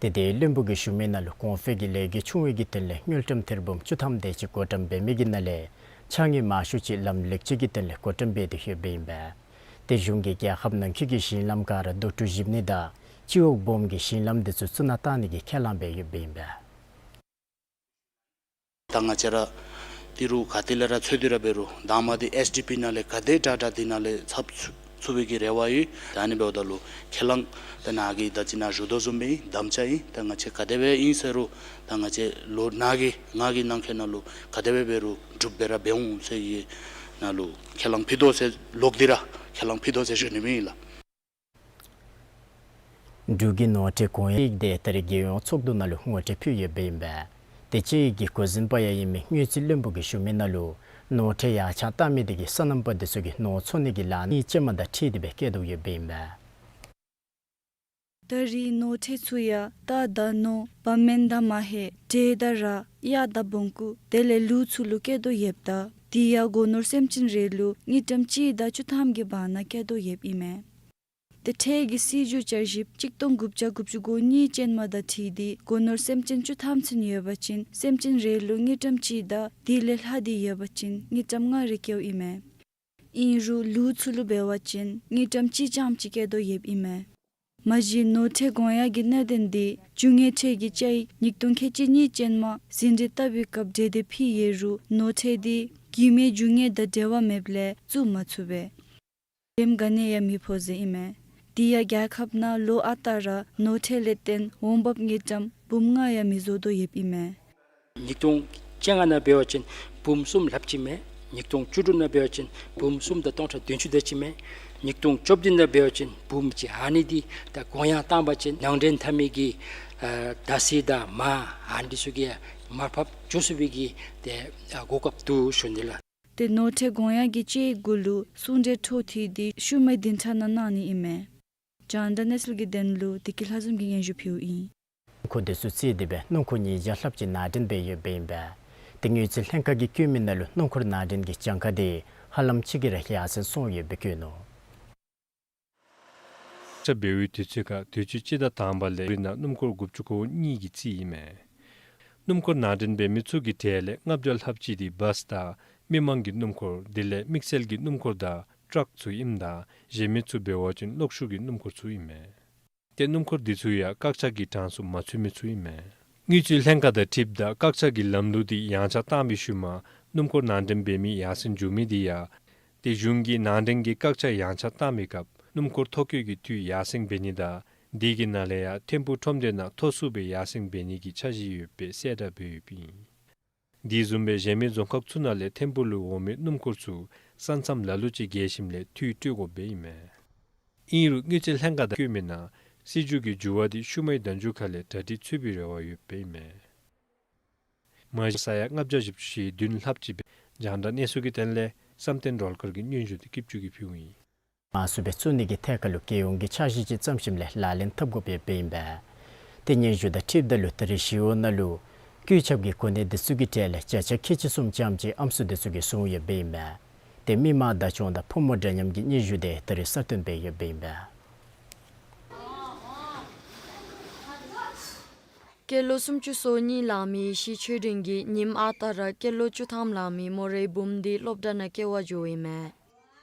ཏེ་དེ་བློན་པོ་གིས་ཞུ་མི་ནང་ལུ་གོང་འཕེལ་གྱི་ལས་འགུལ་ཆུང་བའི་གི་དོན་ལས་དངུལ་ཀྲམ་ཐེར་འབུམ་བཅུ་ཐམ་དེ་ཅིག་བགོ་བཀྲམ་འབད་མི་གི་ནང་ལས་ཕྱགས་སྙིགས་མང་ཤོས་ཅིག་ལམ་ལེགས་བཅོས་ཀྱི་དོན་ལས་བགོ་བཀྲམ་འབད་དེ་ཡོདཔ་ཨིན་པས། ཏེ་གཞུང་གིས་རྒྱལ་ཁབ་ནང་འཁོད་ཀྱི་གཞི་ལམ་ག་ར་རྡོ་གྲུ་བཞིབ་ནི་དང་སྤྱི་འོག་སྦོམ་གྱི་གཞི་ལམ་དེ་ཚུ་བཙུགས་ནང་བཏང་ནི་གི་ཁས་བླངས་འབད་ཡོདཔ་ཨིན་པས། ད་ང་བཅས་ར་ཏི་རུ་ག་ཏེ་ལས་ར་འཚོལ་ཏེ་ར་འབད་རུང་དང་པ་འདི་ཨེས་ཌི་པི་ནང་ལས་ག་དེ་དྲག་དྲག་འདི་ནང་ལས་ཚབ་ཚུགས་པའི་གི་རེ་བ་ཡོད། ད་ཨ་ནི་འབདཝ་ད་ལུ་ཁས་བླངས་ད་ནཱ་གིས་ད་ཅི་ནཱ་ཞུ་དོ་བཟུམ་སྦེ་དམ་བཅའ་ཨིན། ད་ང་བཅས་ག་དེ་སྦེ་ཨིན་ཟེར་རུང་ད་ང་བཅས་ལོ་ནཱ་གི་ང་གི་ནང་འཁོད་ནང་ལུ་ག་དེ་སྦེ་འབད་རུང་སྒྲུབ་སྦེ་ར་འབད་འོང་ཟེར་གྱི་ནང་ལུ་ཁས་བླངས་ཕུལ་དོ་ཟེར་ལོག་སྟེ་ར་ཁས་བླངས་ཕུལ་དོ་ཟེར་ཞུ་ནི་སྦེ་ཨིན་ལགས། འབྲུག་གི་ནོར་ཁྲལ་གོང་ཡིག་དེ་ད་རེས་རྒྱལ་ཡོངས་ཚོགས་འདུ་ནང་ལུ་ངོ་སྤྲོད་ཕུལ་ཡོདཔ་ཨིན་པས། དེ་དཔྱད་ཡིག་གི་འགོ་འཛིན་པ་ཡང་ཨིན་མི་དངུལ་རྩིས་བློན་པོ་གིས་ཞུ་མི་ནང་ལུ་ནོར་ཁྲལ་ཡར་ཆག་བཏང་མི་དེ་གིས་སོ་ནམ་པ་དེ་ཚུ་གི་ནོར་འཚོ་ནི་གི་ལཱ་གནས་ཅན་མ་དང་འཁྲིལ་ཏེ་སྦེ་བཀལ་དོ་ཡོདཔ་ཨིན་པས། ད་རེས་ནོར་ཁྲལ་ཚུ་ཡང་རྟ་དང་ནོར་བ་མེན་དང་མ་ཧེ་འབྲས་དང་ར་གཡག་དང་བོང་ཀུ་དེ་ལས་ལུག་ཚུ་ལུ་སྐྱེལ་དོ་ཡོདཔ་ད་དེ་ཡང་སྒོ་ནོར་སེམས་ཅན་རེ་ལུ་དངུལ་ཀྲམ་གཅིག་དང་བཅུ་ཐམ་གྱི་བར་ན་སྐྱེལ་དོ་ཡོདཔ་ཨིན་མས། ཏེ་ཁྲལ་གྱི་སྲིད་བྱུས་བསྐྱར་ཞིབ་གཅིག་སྟོང་དགུ་བརྒྱ་དགུ་བཅུ་གོ་གཉིས་ཅན་མ་དང་འཁྲིལ་ཏེ་སྒོ་ནོར་སེམས་ཅན་བཅུ་ཐམ་ཚུན་ཡོད་པ་ཅིན་སེམས་ཅན་རེ་ལུ་དངུལ་ཀྲམ་གཅིག་དང་དེ་ལས་ལྷག་སྟེ་ཡོད་པ་ཅིན་དངུལ་ཀྲམ་ལྔ་རེ་སྐྱེལཝ་ཨིན་མས། ཨིན་རུང་ལུག་ཚུ་ལུ་འབད་བ་ཅིན་དངུལ་ཀྲམ་གཅིག་རྐྱངམ་ཅིག་སྐྱེལ་དོ་ཡོདཔ་ཨིན་མས། མ་གཞི་ནོར་ཁྲལ་དགོངས་ཡངས་ཀྱི་གནད་དོན་འདི་རྒྱུ་དངོས་ཁྲལ་གྱི་དཔྱད་ཡིག་ཉིས་སྟོང་ཁལ་གཅིག་གཉིས་ཅན་མ་ཟིན་བྲིས་བཏབ་པའི་སྐབས་འགྲེལ་བརྡ་ཕུལ་ཡོད་རུང་ནོར་ཁྲལ་འདི་གུས་མོའི་རྒྱུ་དངོས་དང་འབྲེལ་བ་མེདཔ་ལས་བཙུགས་མ་ཚུགས་པས། དེམ་ག་ནི་ཡང་མི་ཕོག་ཟེར་ཨིན་མས། དེ་ཡང་རྒྱལ་ཁབ་ནང་ལོ་ཨ་རྟག་ར་ནོར་ཁྲལ་ལས་བརྟེན་འོང་འབབ་དངུལ་ཀྲམ་འབུམ་ལྔ་ཡང་མི་བཟོ་དོ་ཡོདཔ་ཨིན་མས། ཉིས་སྟོང་བཅོ་ལྔ་ནང་འབད་བ་ཅིན་འབུམ་གསུམ་ལྷགཔ་ཅིག་མས། ཉིས་སྟོང་བཅུ་དྲུག་ནང་འབད་བ་ཅིན་འབུམ་གསུམ་དང་སྟོང་ཕྲག་བདུན་ཅུ་དེ་ཅིག་མས། ཉིས་སྟོང་བཅོ་བདུན་ནང་འབད་བ་ཅིན་འབུམ་གཅིག། ཨ་ནི་འདི་ད་དགོངས་ཡངས་བཏང་པ་ཅིན་ནང་འདྲེན་འཐབ་མི་གི་ཨ་བརྡ་ཟེར་དང་མ་ཨ་ནི་འདི་ཚུ་གིས་ཡང་མར་ཕབ་འགྱོ་ཚུགས་པའི་གི་ཏེ་ཨ་གོ་སྐབས་འདུག་ཞུ་ནི་ལགས། ཏེ་ནོར་ཁྲལ་དགོངས་ཡངས་ཀྱི་དཔྱད་ཡིག་གུ་ལུ་གསུང་གྲོས་འཕྲོ་མཐུད་དེ་ཤུལ་མའི་བདུན་ཕྲག་ནང་གནང་ནི་ཨིན་མས། རྒྱང་བསྒྲགས་གནས་ཚུལ་གྱི་དོན་ལུ་བདེ་སྐྱིད་ལྷ་འཛོམས་ཀྱིས་སྙན་ཞུ་ཕུལཝ་ཨིན། སྣུམ་འཁོར་དེ་ཚུ་རྩིས་ཏེ་འབད་སྣུམ་འཁོར་ཉིས་བརྒྱ་ལྷགཔ་ཅིག་ནང་འདྲེན་འབད་ཡོདཔ་ཨིན་པས། ཏེ་དངུལ་རྩིས་ལྷན་ཁག་གིས་བཀོད་མི་ནང་ལུ་སྣུམ་འཁོར་ནང་འདྲེན་གྱི་གྱངས་ཁ་དེ་ཧ་ལམ་ཕྱེད་ཀྱིས་ར་ཡར་སེང་སོང་ཡོདཔ་སྦེ་བཀོད་ནུག། བཀག་ཆ་འབད་བའི་དུས་ཚོད་ཁར་དུས་ཅི་སྤྱི་ཟླ་དང་པ་ལས་རི་ནང་སྣུམ་འཁོར་དགུ་བཅུ་གོ་གཉིས་ཀྱི་རྩིས་ཨིན་མས། སྣུམ་འཁོར་ནང་འདྲེན་འབད་མི་ཚུ་གི་གྲས་ལས་ལྔ་བརྒྱ་ལྷགཔ་ཅིག་འདི་བཱསི་དང་མི་མང་གི་སྣུམ་འཁོར་དེ་ལས་དམིགས་བསལ་གྱི་སྣུམ་འཁོར་དང་ཊཱག་ཚུ་ཨིནམ་ད་གཞན་མི་ཚུ་འབད་བ་ཅིན་གློག་ཤུགས་ཀྱི་སྣུམ་འཁོར་ཚུ་ཨིན་མས། ཏེ་སྣུམ་འཁོར་འདི་ཚུ་ཡང་བཀག་ཆ་གི་གྲངས་སུ་མ་ཚུད་མི་ཚུ་ཨིན་མས། དངུལ་རྩིས་ལྷན་ཁག་དང་འཁྲིལཝ་ད་བཀག་ཆ་གི་ལམ་ལུགས་འདི་ཡངས་ཆག་བཏང་བའི་ཤུལ་མ་སྣུམ་འཁོར་ནང་འདྲེན་འབད་མི་ཡར་སེང་འགྱོ་མི་འདི་ཡང་ཏེ་གཞུང་གིས་ནང་འདྲེན་གྱི་བཀག་ཆ་ཡངས་ཆག་བཏང་བའི་སྐབས་སྣུམ་འཁོར་ཐོ་བཀོད་ཀྱི་འཐུས་ཡར་སེང་འབད་ནི་དང་དེ་གི་ནང་ལས་ཡང་ཐིམ་ཕུག་ཁྲོམ་སྡེ་ནང་མཐོ་སུ་སྦེ་ཡར་སེང་འབད་ནི་གི་འཆར་གཞི་ཡོདཔ་སྦེ་གསལ་བསྒྲགས་འབད་ཡོདཔ་ཨིན། དེ་བཟུམ་སྦེ་གཞན་མི་རྫོང་ཁག་ཚུ་ནང་ལས་ཐིམ་ཕུག་ལུ་འོང་མི་སྣུམ་འཁོར་ཚུ་ས་མཚམས་ལ་ལུ་ཅིག་བརྒལ་ཞིནམ་ལས་འཐུས་སྤྲོད་དགོཔ་སྦེ་ཨིན་མས། ཨིན་རུང་དངུལ་རྩིས་ལྷན་ཁག་དང་བཀོད་མི་ནང་སྲིད་བྱུས་ཀྱི་འགྱུར་བ་འདི་ཤུལ་མའི་ཟླ་མཇུག་ཁ་ལས་གྲ་སྒྲིག་ཚུད་པའི་རེ་བ་ཡོདཔ་སྦེ་ཨིན་མས། མ་གཞི་ས་ཡ་ལྔ་བརྒྱ་བཞི་བཅུ་ཞེ་བདུན་ལྷགཔ་ཅིག་སྦེ་རྒྱང་བསྒྲགས་གནས་ཚུལ་གྱི་དོན་ལས་བསམ་གཏན་སྒྲོལ་དཀར་གྱིས་སྙན་ཞུ་འདི་སྐྱིད་ཆུ་གིས་ཕུལཝ་ཨིན། མ་ཚུད་པའི་བཙུགས་ནི་གི་ཐད་ཁར་ལུ་རྒྱལ་ཡོངས་ཀྱི་འཆར་གཞི་ཅིག་བརྩམས་ཞིནམ་ལས་ལག་ལེན་འཐབ་དགོཔ་ཡོདཔ་ཨིན་པས། ཏེ་སྙན་ཞུ་དང་འཁྲིལཝ་ད་ལུ་ད་རེས་ཞི་གཡོག་ནང་ལུ་སྐུ་ཚབ་ཀྱི་གོ་གནས་འདི་ཚུ་གི་གྲས་ལས་བརྒྱ་ཆ་ཁལ་གཅིག་གསུམ་ཙམ་ཅིག་ཨམ་སྲུ་འདི་ཚུ་གིས་བཟུང་ཡོདཔ་ཨིན་པས། ཏེ་མི་མང་བདག་སྐྱོང་དང་ཕོ་མོ་འདྲ་མཉམ་གྱི་སྙན་ཞུ་འདི་ད་རེས་གསར་བཏོན་འབད་ཡོདཔ་ཨིན་པས། སྐྱེས་ལོ་སུམ་ཅུ་སོ་གཉིས་ལང་མི་ཡེ་ཤེས་ཆོས་སྒྲོན་གྱིས་ཉིནམ་ཨ་རྟག་ར་སྐྱེས་ལོ་བཅུ་ཐམ་ལང་མི་མོ་རའི་བུམོ་འདི་སློབ་གྲྭ་ནང་སྐྱེལ་བར་འགྱོཝ་ཨིན་མས།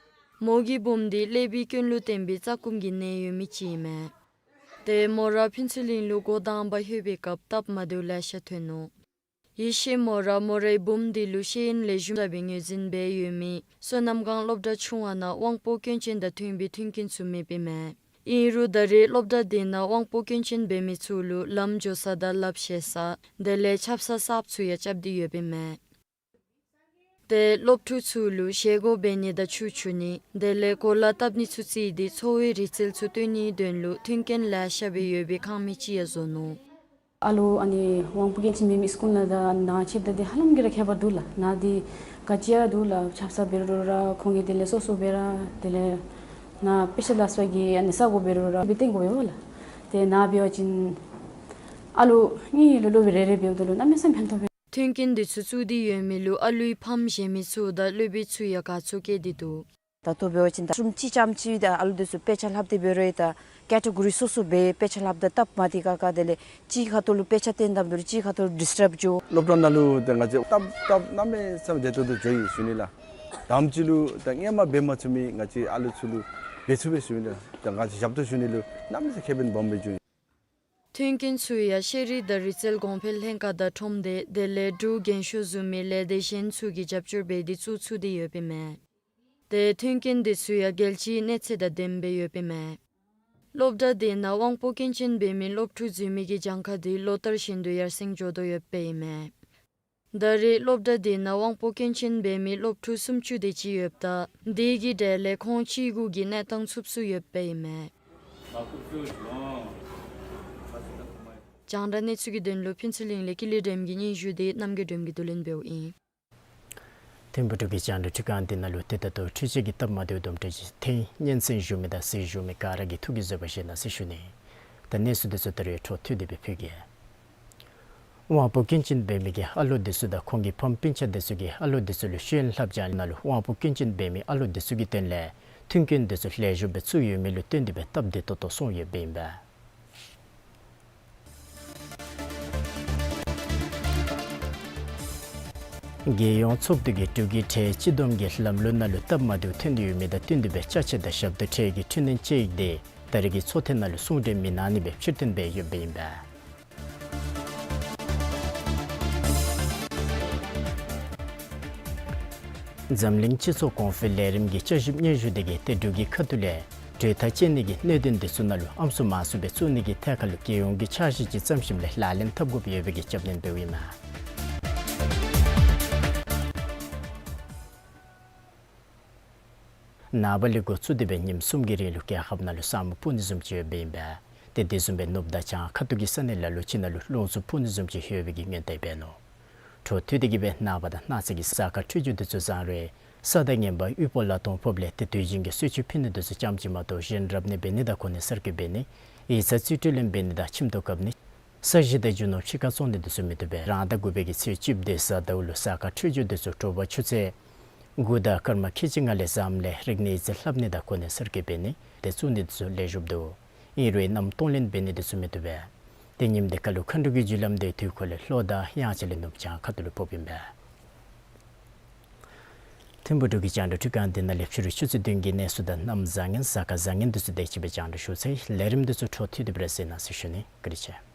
མོ་གི་བུམོ་འདི་ཀླད་པའི་སྐྱོན་ལུ་བརྟེན་པའི་རྩ་སྐུམ་གྱི་ནད་ཡོད་མི་ཅིག་ཨིན་མས། ཏེ་མོ་ར་ཕུན་ཚོགས་གླིང་ལུ་འགོ་དང་པ་ལྷོད་པའི་སྐབས་སྟབས་མ་བདེཝ་ལེ་ཤ་ཐོན་ནུག། ཡེ་ཤེས་མོ་ར་མོ་རའི་བུམོ་འདི་ལུ་ཤེས་ཡོན་ལེགས་ཤོམ་དྲག་པའི་ངོས་འཛིན་འབད་ཡོད་མི་བསོད་ནམས་སྒང་སློབ་གྲྭ་ཆུང་བ་ནང་དབང་པོ་སྐྱོན་ཅན་དང་མཐུན་པའི་མཐུན་རྐྱེན་ཚུ་མེདཔ་ཨིན་མས། ཨིན་རུང་ད་རེས་སློབ་གྲྭ་དེ་ནང་དབང་པོ་སྐྱོན་ཅན་འབད་མི་ཚུ་ལུ་ལམ་འགྱོ་ས་དང་ལགཔ་བཤལ་ས་དེ་ལས་ཆབ་གསང་གསརཔ་ཚུ་ཡང་རྐྱབ་སྟེ་ཡོདཔ་ཨིན་མས། ཏེ་སློབ་ཕྲུག་ཚུ་ལུ་བཞེས་སྒོ་འབད་ནི་དང་ཆུ་བྱུག་ནི་དེ་ལས་གོ་ལ་བཏབ་ནི་ཚུ་བརྩིས་ཏེ་འཚོ་བའི་རིག་རྩལ་ཚུ་སྟོན་ནིའི་དོན་ལུ་མཐུན་རྐྱེན་ལེ་ཤ་སྦེ་ཡོད་པའི་ཁང་མིག་ཅིག་ཡང་བཟོ་ནུག། ཨ་ལུ་ཨ་ནི་དབང་པོ་སྐྱོན་ཅན་མེད་མི་སྐུ་ན་དང་ནང་ཆེ་ད་དེ་ཧ་ལམ་གྱིས་ར་ཁྱད་པར་འདུག་ལགས། ནང་འདི་ག་ཅི་ཡང་འདུག་ལགས། ཆབ་གསང་འབད་རུང་ར་ཁོང་གིས་དེ་ལས་སོ་སོ་འབད་ར་དེ་ལས་ནཱ་དཔེ་ཆ་ལྷག་ས་གི་ཨ་ནི་ས་གོ་འབད་རུང་ར་སྦེ་སྟོན་དགོ་པས་ལགས། ཏེ་ནཱ་འབད་བ་ཅིན་ཨ་ལུ་གཉིས་ལོ་ལོ་སྦེ་རེ་རེ་འབདཝ་ད་ལུ་གནམ་མེད་ས་མེད་ཕན་ཐོགས་པས། མཐུན་རྐྱེན་འདི་ཚུ་བཙུགས་ཏེ་ཡོད་མི་ལུ་ཨ་ལུའི་ཕམ་གཞན་མི་ཚུ་དང་སློབ་དཔོན་ཚུ་ཡང་དགའ་ཚོར་སྐྱེས་ཏེ་འདུག། ད་ལྟོ་འབད་བ་ཅིན་ད་གསུམ་གཅིག་རྐྱངམ་ཅིག་ད་ཨ་ལུ་འདི་ཚུ་དཔེ་ཆ་ལྷབ་སྟེ་འབད་རུང་ད་ཀེ་ཊེ་གོ་རི་སོ་སོ་སྦེ་དཔེ་ཆ་ལྷབ་ད་སྟབས་མ་བདེ་ཁག་ཁ། དེ་ལས་གཅིག་ཁ་ཐུག་ལུ་དཔེ་ཆ་སྟོན་དོ་འབད་རུང་གཅིག་ཁ་ཐུག་ཌིསི་ཊབ་འགྱོ། སློབ་གྲྭ་ནང་ལུ་ད་ང་བཅས་སྟབས་སྟབས་གནམ་མེད་ས་མེད་བདེ་ཏོག་ཏོ་འགྱོ་ཡི་ཞུ་ནི་ལགས། དང་པ་ཅིག་ལུ་ད་སྔོན་མ་འབད་མ་ཚུགས་མི་ང་བཅས་ཨ་ལུ་ཚུ་ལུ་འབད་ཚུགས་པས་ཞུ་ནི་ལགས། ད་ང་བཅས་ཞབས་ཏོག་ཞུ་ནི་ལུ་གནམ་མེད་ས་མེད་ཁེ་ཕན་སྦོམ་སྦེ་བྱུང་ཡི། མཐུན་རྐྱེན་ཚུ་ཡང་ཤེས་རིག་དང་རིག་རྩལ་གོང་འཕེལ་ལྷན་ཁག་དང་ཁྲོམ་སྡེ་དེ་ལས་འབྲུག་རྒན་ཤོས་བཟུམ་མའི་ལས་སྡེ་གཞན་ཚུ་གིས་རྒྱབ་སྐྱོར་འབད་དེ་བཙུགས་ཚུགས་ཏེ་ཡོདཔ་ཨིན་མས། ཏེ་མཐུན་རྐྱེན་འདི་ཚུ་ཡང་རྒྱལ་སྤྱིའི་གནས་ཚད་དང་ལྡནམ་སྦེ་ཡོདཔ་ཨིན་མས། སློབ་གྲྭ་དེ་ནང་དབང་པོ་སྐྱོན་ཅན་འབད་མི་སློབ་ཕྲུག་འཛུལ་མི་གི་གྱངས་ཁ་དེ་ལོ་ལྟར་བཞིན་དུ་ཡར་སེང་འགྱོ་དོ་ཡོདཔ་ཨིན་མས། ད་རེས་སློབ་གྲྭ་དེ་ནང་དབང་པོ་སྐྱོན་ཅན་འབད་མི་སློབ་ཕྲུག་སུམ་ཅུ་དེ་ཅིག་ཡོདཔ་ད་དེ་གི་གྲས་ལས་ཁོང་གཅིག་གུ་གིས་གནས་སྟངས་ཚུགས་ཚུགས་ཡོདཔ་ཨིན་མས། རྒྱང་བསྒྲགས་གནས་ཚུལ་གྱི་དོན་ལུ་ཕུན་ཚོགས་གླིང་ལས་ཀུན་ལེགས་སྒྲོལམ་གྱི་སྙན་ཞུ་དེ་རྣམ་རྒྱལ་སྒྲོལམ་གྱིས་བསྡུ་ལེན་འབདཝ་ཨིན། ཐིམ་ཕུག་འབྲུག་གི་རྒྱང་བསྒྲགས་ཁྲི་ཁང་འདི་ནང་ལུ་ཏེ་ད་ལྟོ་འཕྲུལ་ཆས་ཀྱི་སྟབས་མ་བདེཝ་དང་འཁྲིལ་ཞིནམ་ལས་སྙན་གསན་ཞུ་མི་དང་གཟིགས་ཞུ་མི་ག་ར་གིས་ཐུགས་ཀྱི་བཟོད་པ་བཞེས་གནང་ཟེར་ཞུ་ནི། ད་གནས་ཚུལ་འདི་ཚུ་ད་རིས་འཕྲོ་མཐུད་དེ་སྦེ་ཕུལ་གེ། དབང་པོ་སྐྱོན་ཅན་འབད་མི་གི་ཨ་ལོ་འདི་ཚུ་དང་ཁོང་གི་ཕམ་སྤུན་ཆ་འདི་ཚུ་གིས་ཨ་ལོ་འདི་ཚུ་ལུ་ཤེས་ཡོན་བསླབ་བྱ་ནང་ལུ་དབང་པོ་སྐྱོན་ཅན་འབད་མི་ཨ་ལོ་འདི་ཚུ་གི་དོན་ལས་མཐུན་རྐྱེན་འདི་ཚུ་ལེགས་ཤོམ་སྦེ་བཙུགས་ཡོད་མི་ལུ་བརྟེན་ཏེ་སྦེ་སྟབས་བདེ་ཏོག་ཏོ་སོང་ཡོདཔ་ཨིན་པས། རྒྱལ་ཡོངས་ཚོགས་འདུ་གིས་འབྲུག་གི་ཁྲལ་སྤྱི་བསྡོམས་ཀྱི་ལམ་ལུགས་ནང་ལུ་སྟབས་མ་བདེཝ་ཐོན་ཏེ་ཡོད་མི་དང་བསྟུན་ཏེ་སྦེ་ཅ་ཆས་དང་ཞབས་ཏོག་ཁྲལ་གྱི་འཕྲི་སྣོན་དཔྱད་ཡིག་དེ་ད་རིས་ཀྱི་ཚོགས་ཐེངས་ནང་ལུ་གསུང་གྲོས་མི་གནང་ནི་སྦེ་ཕྱིར་འཐེན་འབད་ཡོདཔ་ཨིན་པས། འཛམ་གླིང་སྤྱི་ཚོགས་གོང་འཕེལ་ལས་རིམ་གྱི་བསྐྱར་ཞིབ་སྙན་ཞུ་དེ་གིས་ཏེ་འབྲུག་གི་ཁ་ཐུག་ལས་གྲོས་ཐག་བཅད་ནི་གི་གནད་དོན་འདི་ཚུ་ནང་ལུ་ཨམ་སྲུ་མང་སུ་སྦེ་བཙུགས་ནི་གི་ཐད་ཁར་ལུ་རྒྱལ་ཡོངས་ཀྱི་འཆར་གཞི་ཅིག་བརྩམས་ཞིནམ་ལས་ལག་ལེན་འཐབ་དགོཔ་ཡོད་པའི་གི་ཞབས་བརྟན་འབདཝ་ཨིན་མས། ནངས་པ་ལས་འགོ་བཙུགས་ཏེ་སྦེ་ཉིནམ་གསུམ་གྱི་རིང་ལུ་རྒྱལ་ཁབ་ནང་ལུ་ས་སྨུག་སྤུབ་ནི་བཟུམ་ཅིག་ཡོདཔ་ཨིན་པས། ཏེ་དེ་བཟུམ་སྦེ་ནུབ་དང་བྱང་ཁ་ཐུག་གི་ས་གནས་ལ་ལུ་ཅིག་ནང་ལུ་རླུང་འཚུབ་འཕུ་ནི་བཟུམ་ཅིག་ཡོད་པའི་གི་སྔོན་བརྡ་འབད་ནུག། འཕྲོ་མཐུད་དེ་གི་སྦེ་ནངས་པ་དང་གནངས་ཚེ་གི་གཟའ་སྐར་འཕྲོད་སྦྱོར་འདི་ཚུ་བཟང་རུང་ས་དང་ངན་པ་དབུལ་པོ་ལ་དོང་ཕོགཔ་ལས་ཏེ་དུས་རྒྱུན་གྱི་གསོལ་མཆོད་ཕུལ་ནི་འདི་ཚུ་ཙམ་ཅིག་མ་གཏོགས་གཞན་རབ་གནས་འབད་ནི་དང་གོ་གནས་གསར་བསྐོ་འབད་ནི་ཡིག་ཚང་རྩིས་སྤྲོད་ལེན་འབད་ནི་དང་ཁྱིམ་ཐོག་བཀབ་ནི་ས་གཞི་དང་རྒྱུ་ནོར་ཕྱི་ཁར་བཙོང་ནི་འདི་ཚུ་མི་བཏུབ་པས། རང་ཟླ་དགུ་པའི་གི་ཚེས་བཅུ་བདུན་གཟའ་ཟླཝ་ལུ་གཟའ་སྐར་འཕྲོད་སྦྱོར་འདི་ཚུ་དྲོ་པ་ཆུ་ཚོད་དགུ་དང་སྐར་མ་ཁལ་གཅིག་ལྔ་ལས་བཟངམ་ལས་རིག་གནས་ཡིག་རྩིས་ལྷབ་ནི་དང་གོ་གནས་གསར་བསྐོ་འབད་ནི་དེ་བཙུགས་ནི་འདི་ཚུ་ལེགས་ཤོམ་འདུག། ཨིན་རུང་གནམ་སྟོང་ལེན་འབད་ནི་འདི་ཚུ་མི་བཏུབ་པས། ཏེ་ཉིནམ་འདི་ཁར་ལུ་མཁའ་འགྲོ་གི་རྒྱུ་ལམ་འདི་དུས་འཁོར་ལས་ལྷོ་དང་དབྱངས་འཆར་ལས་ནུབ་བྱང་ཁ་ཐུག་ལུ་ཕོགཔ་ཨིན་པས། ཐིམ་ཕུག་འབྲུག་གི་རྒྱང་བསྒྲགས་འཕྲུལ་ཁང་འདི་ནང་ལས་ཕྱི་རུ་ཆུ་ཚོད་བདུན་གྱི་གནས་ཚུལ་དང་གནམ་བཟང་ངན་གཟའ་སྐར་བཟང་ངན་འདི་ཚུ་དེ་ཅིག་སྦེ་རྒྱང་བསྒྲགས་ཞུ་ཚར་ཡི། ལས་རིམ་འདི་ཚུ་འཕྲོ་མཐུད་དེ་སྦེ་ར་གཟིགས་གནང་ཟེར་ཞུ་ནི། བཀའ་དྲིན་ཆེ།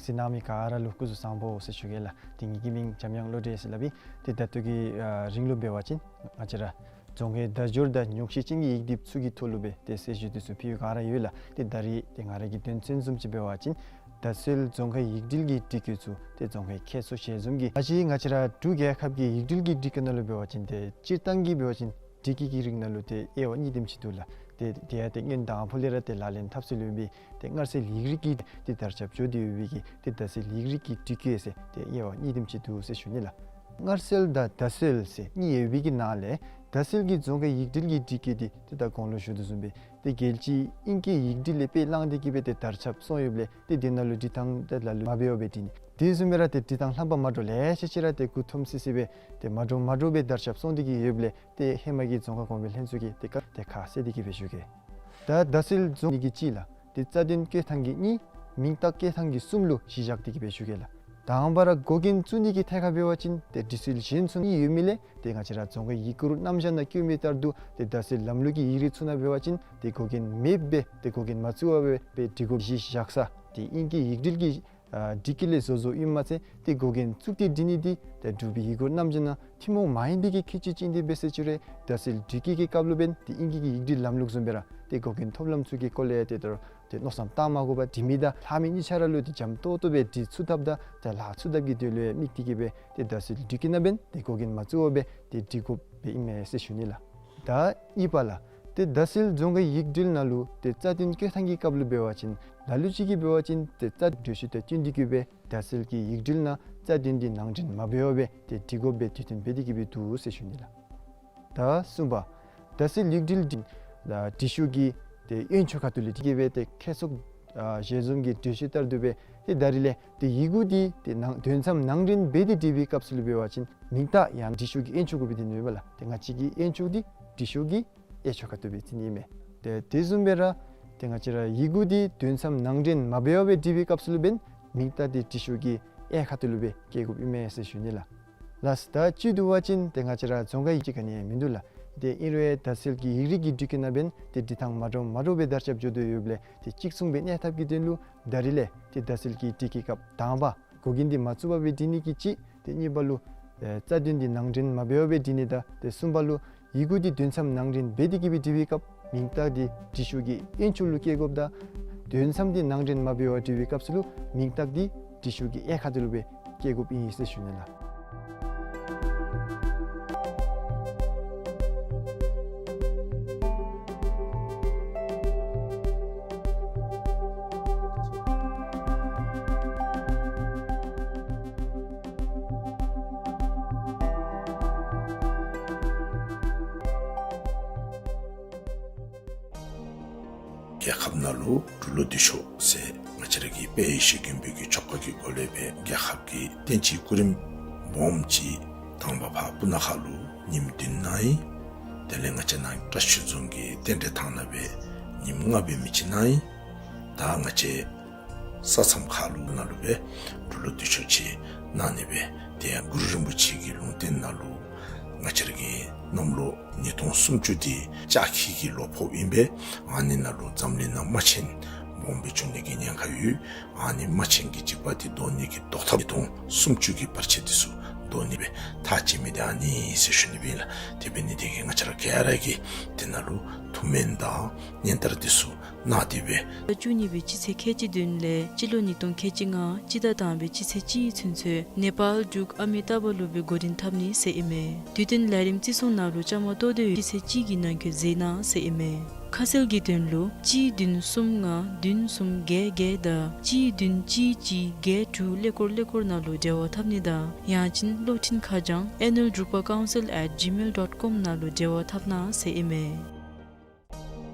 གཟིགས་གནང་མི་ག་ར་ལུ་སྐུ་གཟུགས་བཟང་པོ་ཟེར་ཞུ་གེ་ལགས། ཏེ་ངེ་གི་མིང་འཇམ་དབྱངས་བློ་གྲོས་ཟེར་སླབ་ཨིན། ཏེ་ད་ལྟོ་གི་ཨ་རིང་ལུ་འབད་བ་ཅིན་ང་བཅས་ར་རྫོང་ཁའི་བརྡ་སྦྱོར་དང་ཉོག་བཤད་ཅན་གྱི་ཡིག་སྒྲིག་ཚུ་གི་ཐོག་ལུ་སྦེ་ཏེ་གསལ་བཤད་འདི་ཚུ་ཕུལ་བའི་བསྒང་ར་ཡོད་ལགས། ཏེ་ད་རིས་ཏེ་ང་ར་གི་དོན་ཚན་བཟུམ་ཅིག་འབད་བ་ཅིན་བརྡ་སིལ་རྫོང་ཁའི་ཡིག་སྒྲིག་གི་སྒྲིག་བཀོད་ཚུ་ཏེ་རྫོང་ཁའི་ཁྱད་གསོ་ཞལ་འཛོམས་ཀྱི་ད་ཅི་ང་བཅས་ར་འབྲུག་རྒྱལ་ཁབ་ཀྱི་ཡིག་སྒྲིག་གི་སྒྲིག་བཀོད་ནང་ལུ་འབད་བ་ཅིན་ཏེ་སྤྱིར་བཏང་གི་འབད་བ་ཅིན་སྒྲིག་བཀོད་ཀྱི་རིགས་ནང་ལུ་ཏེ་དབྱེ་བ་གཉིས་དེམ་ཅིག་འདུག་ལགས། ཏེ་དེ་ཡང་ཏེ་སྔོན་དང་ཕུ་ལས་ར་ཏེ་ལག་ལེན་འཐབ་སྲོལ་ཡོད་པའི་ཏེ་སྔར་སྲོལ་ཡིག་རིགས་ཀྱི་ཏེ་དར་ཁྱབ་འགྱོ་སྟེ་ཡོད་པའི་གི་ཏེ་བརྡ་སིལ་ཡིག་རིགས་ཀྱི་སྒྲིག་བཀོད་ཟེར་ཏེ་དབྱེ་བ་གཉིས་དེམ་ཅིག་འདུག་ཟེར་ཞུ་ནི་ལགས། སྔར་སྲོལ་དང་བརྡ་སིལ་ཟེར་གཉིས་ཡོད་པའི་གི་ནང་ལས་བརྡ་སིལ་གྱི་རྫོང་ཁའི་ཡིག་སྒྲིག་གི་སྒྲིག་བཀོད་འདི་ཏེ་ད་གོང་ལུ་ཞུ་དོ་བཟུམ་སྦེ་ཏེ་རྒྱལ་སྤྱིའི་ཨིང་སྐད་ཡིག་སྒྲིག་ལས་དཔེ་བླངས་ཏེ་གི་སྦེ་ཏེ་དར་ཁྱབ་སོང་ཡོདཔ་ལས་ཏེ་དེ་ནང་ལུ་སྒྲིག་ཐངས་ཏེ་ལ་ལུ་མ་འབད་བར་སྦེ་སྒྲིག་ནི། དེ་བཟུམ་སྦེ་ར་ཏེ་སྒྲིག་ཐངས་ལྷམ་པ་མ་འདྲཝ་ལེ་ཤ་ཅིག་ར་ཏེ་མགུ་འཐོམ་སི་སི་སྦེ་ཏེ་མ་འདྲཝ་མ་འདྲཝ་སྦེ་དར་ཁྱབ་སོང་སྟེ་གི་ཡོདཔ་ལས་ཏེ་ཧེ་མ་གི་རྫོང་ཁ་གོང་འཕེལ་ལྷན་ཚོགས་ཀྱིས་ཏེ་ཁ་ཏེ་ཁ་གསལ་ཏེ་གི་སྦེ་ཞུ་གེ། ད་བརྡ་སིལ་རྫོང་ནི་གི་གཅིག་ལགས། ཏེ་རྩ་དོན་བཀོད་ཐངས་ཀྱི་གཉིས། མིང་རྟགས་བཀོད་ཐངས་ཀྱི་གསུམ་ལུ་གཞི་བཞག་སྟེ་གི་སྦེ་ཞུ་གེ་ལགས། དང་པ་ར་འགོ་འགན་བཙུགས་ནི་གི་ཐད་ཁར་འབད་བ་ཅིན་ཏེ་འབྲི་སྲོལ་གཞན་ཚུ་གཉིས་ཡོད་མི་ལས་ཏེ་ང་བཅས་ར་རྫོང་ཁའི་ཡིག་སྐུར་རྣམ་གཞག་ནང་བཀོད་མི་ལྟར་དུ་ཏེ་བརྡ་སིལ་ལམ་ལུགས་ཀྱི་ཡིག་རིགས་ཚུ་ནང་འབད་བ་ཅིན་ཏེ་འགོ་འགན་མེདཔ་སྦེ་ཏེ་འགོ་འགན་མ་བཙུགས་པར་སྦེ་སྒྲིག་དགོཔ་གཞི་བཞག་ས་ཏེ་ཨིང་སྐད་ཡིག་སྒྲིག་གི་ཨ་སྒྲིག་བཀོད་ལས་བཟོ་བཟོཝ་ཨིནམ་མ་ཚད་ཏེ་འགོ་འགན་བཙུགས་ཏེ་སྒྲིག་ནི་འདི་ཏེ་འབྲུག་པའི་ཡིག་སྐུར་རྣམ་གཞག་ནང་ཐུན་མོང་མ་ཡིན་པའི་གི་ཁྱད་ཆོས་ཅིག་ཨིན་ཏེ་འབད་ཟེར་ཞུ་རུང་བརྡ་སིལ་སྒྲིག་བཀོད་ཀྱི་སྐབས་ལུ་འབདན་ཏེ་ཨིང་སྐད་ཀྱི་ཡིག་སྒྲིག་ལམ་ལུགས་བཟུམ་སྦེ་ར་ཏེ་འགོ་འགན་ཐོབ་ལམ་ཚུ་གི་སྐོར་ལས་ཏེ་ད་རུང་ཏེ་མནོ་བསམ་བཏང་མ་དགོ་པར་འབྲི་མི་དང་ལྷག་མི་གཉིས་ཆ་ར་ལུ་ཏེ་འཇམ་ཏོག་ཏོ་སྦེ་འབྲི་ཚུགས་ཐབས་དང་ཏེ་ལྷག་ཚུགས་ཐབས་ཀྱི་དོན་ལུ་ཡང་དམིགས་ཏེ་གི་སྦེ་ཏེ་བརྡ་སིལ་སྒྲིག་བཀོད་ནང་འབདན་ཏེ་འགོ་འགན་མ་བཙུགས་པར་སྦེ་ཏེ་སྒྲིག་དགོཔ་སྦེ་ཨིན་མས་ཟེར་ཞུ་ནི་ལགས། ད་གཉིས་པ་ལགས། ཏེ་བརྡ་སིལ་རྫོང་ཁའི་ཡིག་སྒྲིག་ནང་ལུ་ཏེ་རྩ་དོན་བཀོད་ཐངས་ཀྱི་སྐབས་ལུ་འབད་བ་ཅིན་ལ་ལུ་ཅིག་གིས་འབད་བ་ཅིན་ཏེ་རྩ་གྲོས་ཆོད་དང་བསྟུན་ཏེ་གི་སྦེ་བརྡ་སིལ་གྱི་ཡིག་སྒྲིག་ནང་རྩ་དོན་འདི་ནང་འདྲེན་མ་འབད་བར་སྦེ་ཏེ་སྒྲིག་དགོཔ་སྦེ་དུས་མཐུན་འབད་དེ་གི་སྦེ་འདུག་ཟེར་ཞུ་ནི་ལགས། ད་གསུམ་པ། བརྡ་སིལ་ཡིག་སྒྲིག་འདི་ལགས་འབྲི་ཤོག་གི་ཏེ་དབྱེན་ཕྱོགས་ཁ་ཐུག་ལས་འདི་གིས་སྦེ་ཏེ་ཁྱད་གསོ་ཨ་ཞལ་འཛོམས་ཀྱི་གྲོས་ཆོད་ལྟར་དུ་སྦེ་ཏེ་ད་རིས་ལས་ཏེ་ཡི་གུ་འདི་ཏེ་ནང་དོན་ཚན་ནང་འདྲེན་འབད་དེ་འབྲི་བའི་སྐབས་སུ་ལུ་འབད་བ་ཅིན་མིང་རྟགས་ཡང་འབྲི་ཤོག་གི་དབྱེན་ཕྱོགས་གུ་སྦེ་འདི་ནོ་ཡོདཔ་ལགས། ཏེ་ང་བཅས་ཀྱི་དབྱེན་ཕྱོགས་འདི་འབྲི་ཤོག་གི་དབྱེན་ཕྱོགས་ཁ་ཐུག་སྦེ་བརྩི་ནི་མས། ཏེ་དེ་བཟུམ་སྦེ་ར་ཏེ་ང་བཅས་ར་ཡི་གུ་འདི་དོན་ཚན་ནང་འདྲེན་མ་འབད་བར་སྦེ་འབྲི་བའི་སྐབས་སུ་ལུ་འབདན་མིང་རྟགས་འདི་འབྲི་ཤོག་གི་ གཡས་ཁ་ཐུག་ལུ་སྦེ་བཀལ་དགོཔ་ཨིན་མས་ཟེར་ཞུ་ནི་ལགས། ལགས་སོ། ད་བཅུད་བསྡུ་བ་ཅིན་ཏེ་ང་བཅས་ར་རྫོང་ཁ་ཡི་ཅིག་ག་ནི་ཡང་མིན་འདུག་ལགས། ཏེ་ཨིན་རུང་ཡང་དར་སིལ་གྱི་ཡིག་རིགས་ཀྱི་འགྲུལ་སྐྱེལ་ནང་འབདན་ཏེ་འབྲི་ཐངས་མ་འདྲཝ་མ་འདྲཝ་སྦེ་དར་ཁྱབ་འགྱོ་དོ་ཡོདཔ་ལས་ཏེ་གཅིག་མཚུངས་སྦེ་གནས་ཐབས་ཀྱི་དོན་ལུ་ད་རིས་ལས་ཏེ་དར་སིལ་གྱི་འགྲུལ་སྐྱེལ་སྐབས་དང་པ་འགོ་འགེངས་འདི་མ་བཙུགས་པར་སྦེ་འབྲི་ནི་གི་གཅིག། ཏེ་གཉིས་པ་ལུ་ཨེ་རྩ་དོན་འདི་ནང་འདྲེན་མ་འབད་བར་སྦེ་འབྲི་ནི་དང་ཏེ་གསུམ་པ་ལུ་ཡི་གུ་འདི་དོན་མཚམས་ནང་འདྲེན་འབད་དེ་གི་སྦེ་འབྲི་བའི་སྐབས་མིང་རྟགས་འདི་འབྲི་ཤོག་གི་དབྱིན་ཇི་ལུ་བཀལ་དགོཔ་དང་དོན་མཚམས་འདི་ནང་འདྲེན་མ་འབད་བར་འབྲི་བའི་སྐབས་སུ་ལུ་མིང་རྟགས་འདི་འབྲི་ཤོག་གི་གཡས་ཁ་ཐུག་ལུ་སྦེ་བཀལ་དགོཔ་ཨིན་ཟེར་ཞུ་ནི་ལགས། རྒྱལ་ཁབ་ནང་ལུ་འབྲུག་ལོ་འདི་ཤོག་ཟེར་ང་བཅས་ར་གི་དཔལ་ཡེ་ཤེས་མགོན་པོ་གི་ཆོ་ག་གི་སྒོ་ལས་སྦེ་རྒྱལ་ཁབ་ཀྱི་བསྟན་སྤྱིའི་སྐུ་རིམ་སྦོམ་ཅིག་དང་པ་ཕར་སྤུ་ན་ཁ་ལུ་ཉིནམ་བདུན་གནང་ཡི། དེ་ལས་ང་བཅས་ནཱ་བཀྲ་ཤིས་རྫོང་གི་རྟེན་འབྲེལ་ཐང་ནང་སྦེ་ཉིནམ་ལྔ་སྦེ་མི་ཅིག་གནང་ཡི། ད་ང་བཅས་ས་མཚམས་ཁ་ལུ་ནང་ལུ་སྦེ་འབྲུག་ལོ་འདི་ཤོག་ཅིག་གནང་ནི་སྦེ་ཏེ་གུ་རུ་རིན་པོ་ཆེ་གི་ལུང་བསྟན་ནང་ལུ་ང་བཅས་ར་གི་གནམ་ལོ་ཉིས་སྟོང་སུམ་ཅུ་འདི་ལྕགས་ཁྱི་གི་ལོ་ཕོགཔ་ཨིན་པས། ཨ་ནི་ནང་ལུ་འཛམ་གླིང་ནང་དམག་ཆེན་སྦོམ་སྦེ་བྱུང་ནི་གི་ཉེན་ཁ་ཡོད། ཨ་ནི་དམག་ཆེན་གྱི་འཇིགས་པ་འདི་བཟློག་ནི་གི་བཟློག་ཐབས་ཉིས་སྟོང་སུམ་ཅུ་གི་བར་ཆད་འདི་ཚུ་བཟློག་ནི་སྦེ་ཐག་བཅད་མི་འདི་ཨ་ནི་ཨིན་ཟེར་ཞུ་ནི་སྦེ་ཨིན་ལགས། དེ་འབད་ནི་དེ་གིས་ང་བཅས་ར་ག་ར་གིས་དེ་ནང་ལུ་ཐུགས་སྨོན་དང་སྙན་དར་འདི་ཚུ་གནང་སྟེ་སྦེ། བཅུ་གཉིས་པའི་སྤྱི་ཚེས་ཁལ་གཅིག་བདུན་ལས་སྤྱི་ལོ་ཉིས་སྟོང་ཁལ་གཅིག་ལྔ་སྤྱི་ཟླ་དང་པའི་སྤྱི་ཚེས་གཅིག་ཚུན་ཚོད་ནེ་པཱལ་འབྲུག་ཨ་མི་ཏཱ་བ་ལུ་སྦེ་འགོ་འདྲེན་འཐབ་ནི་ཟེར་ཨིན་མས། དུས་སྟོན་ལས་རིམ་བརྩི་སྲུང་ནང་ལུ་བཅའ་མར་གཏོགས་ཏེ་ཡོད། སྤྱི་ཚེས་གཅིག་གི་ནང་འཁོད་མཛད་གནང་ཟེར་ཨིན་མས། ཁ་གསལ་གྱི་དོན་ལུ་གཅིག་བདུན་གསུམ་ལྔ་བདུན་གསུམ་བརྒྱད་བརྒྱད་དང་གཅིག་བདུན་གཅིག་གཅིག་བརྒྱད་དྲུག་ཀླད་ཀོར་ཀླད་ཀོར་ནང་ལུ་འབྲེལ་བ་འཐབ་ནི་དང་ཡང་ཅིན་གློག་འཕྲིན་ཁ་བྱང་ཨེ་ནུལ་འབྲུག་པ་ཀའུན་སིལ་ཨེཊ་ཇི་མེལ་ཌོཊ་ཀོམ་ནང་ལུ་འབྲེལ་བ་འཐབ་གནང་ཟེར་ཨིན་མས།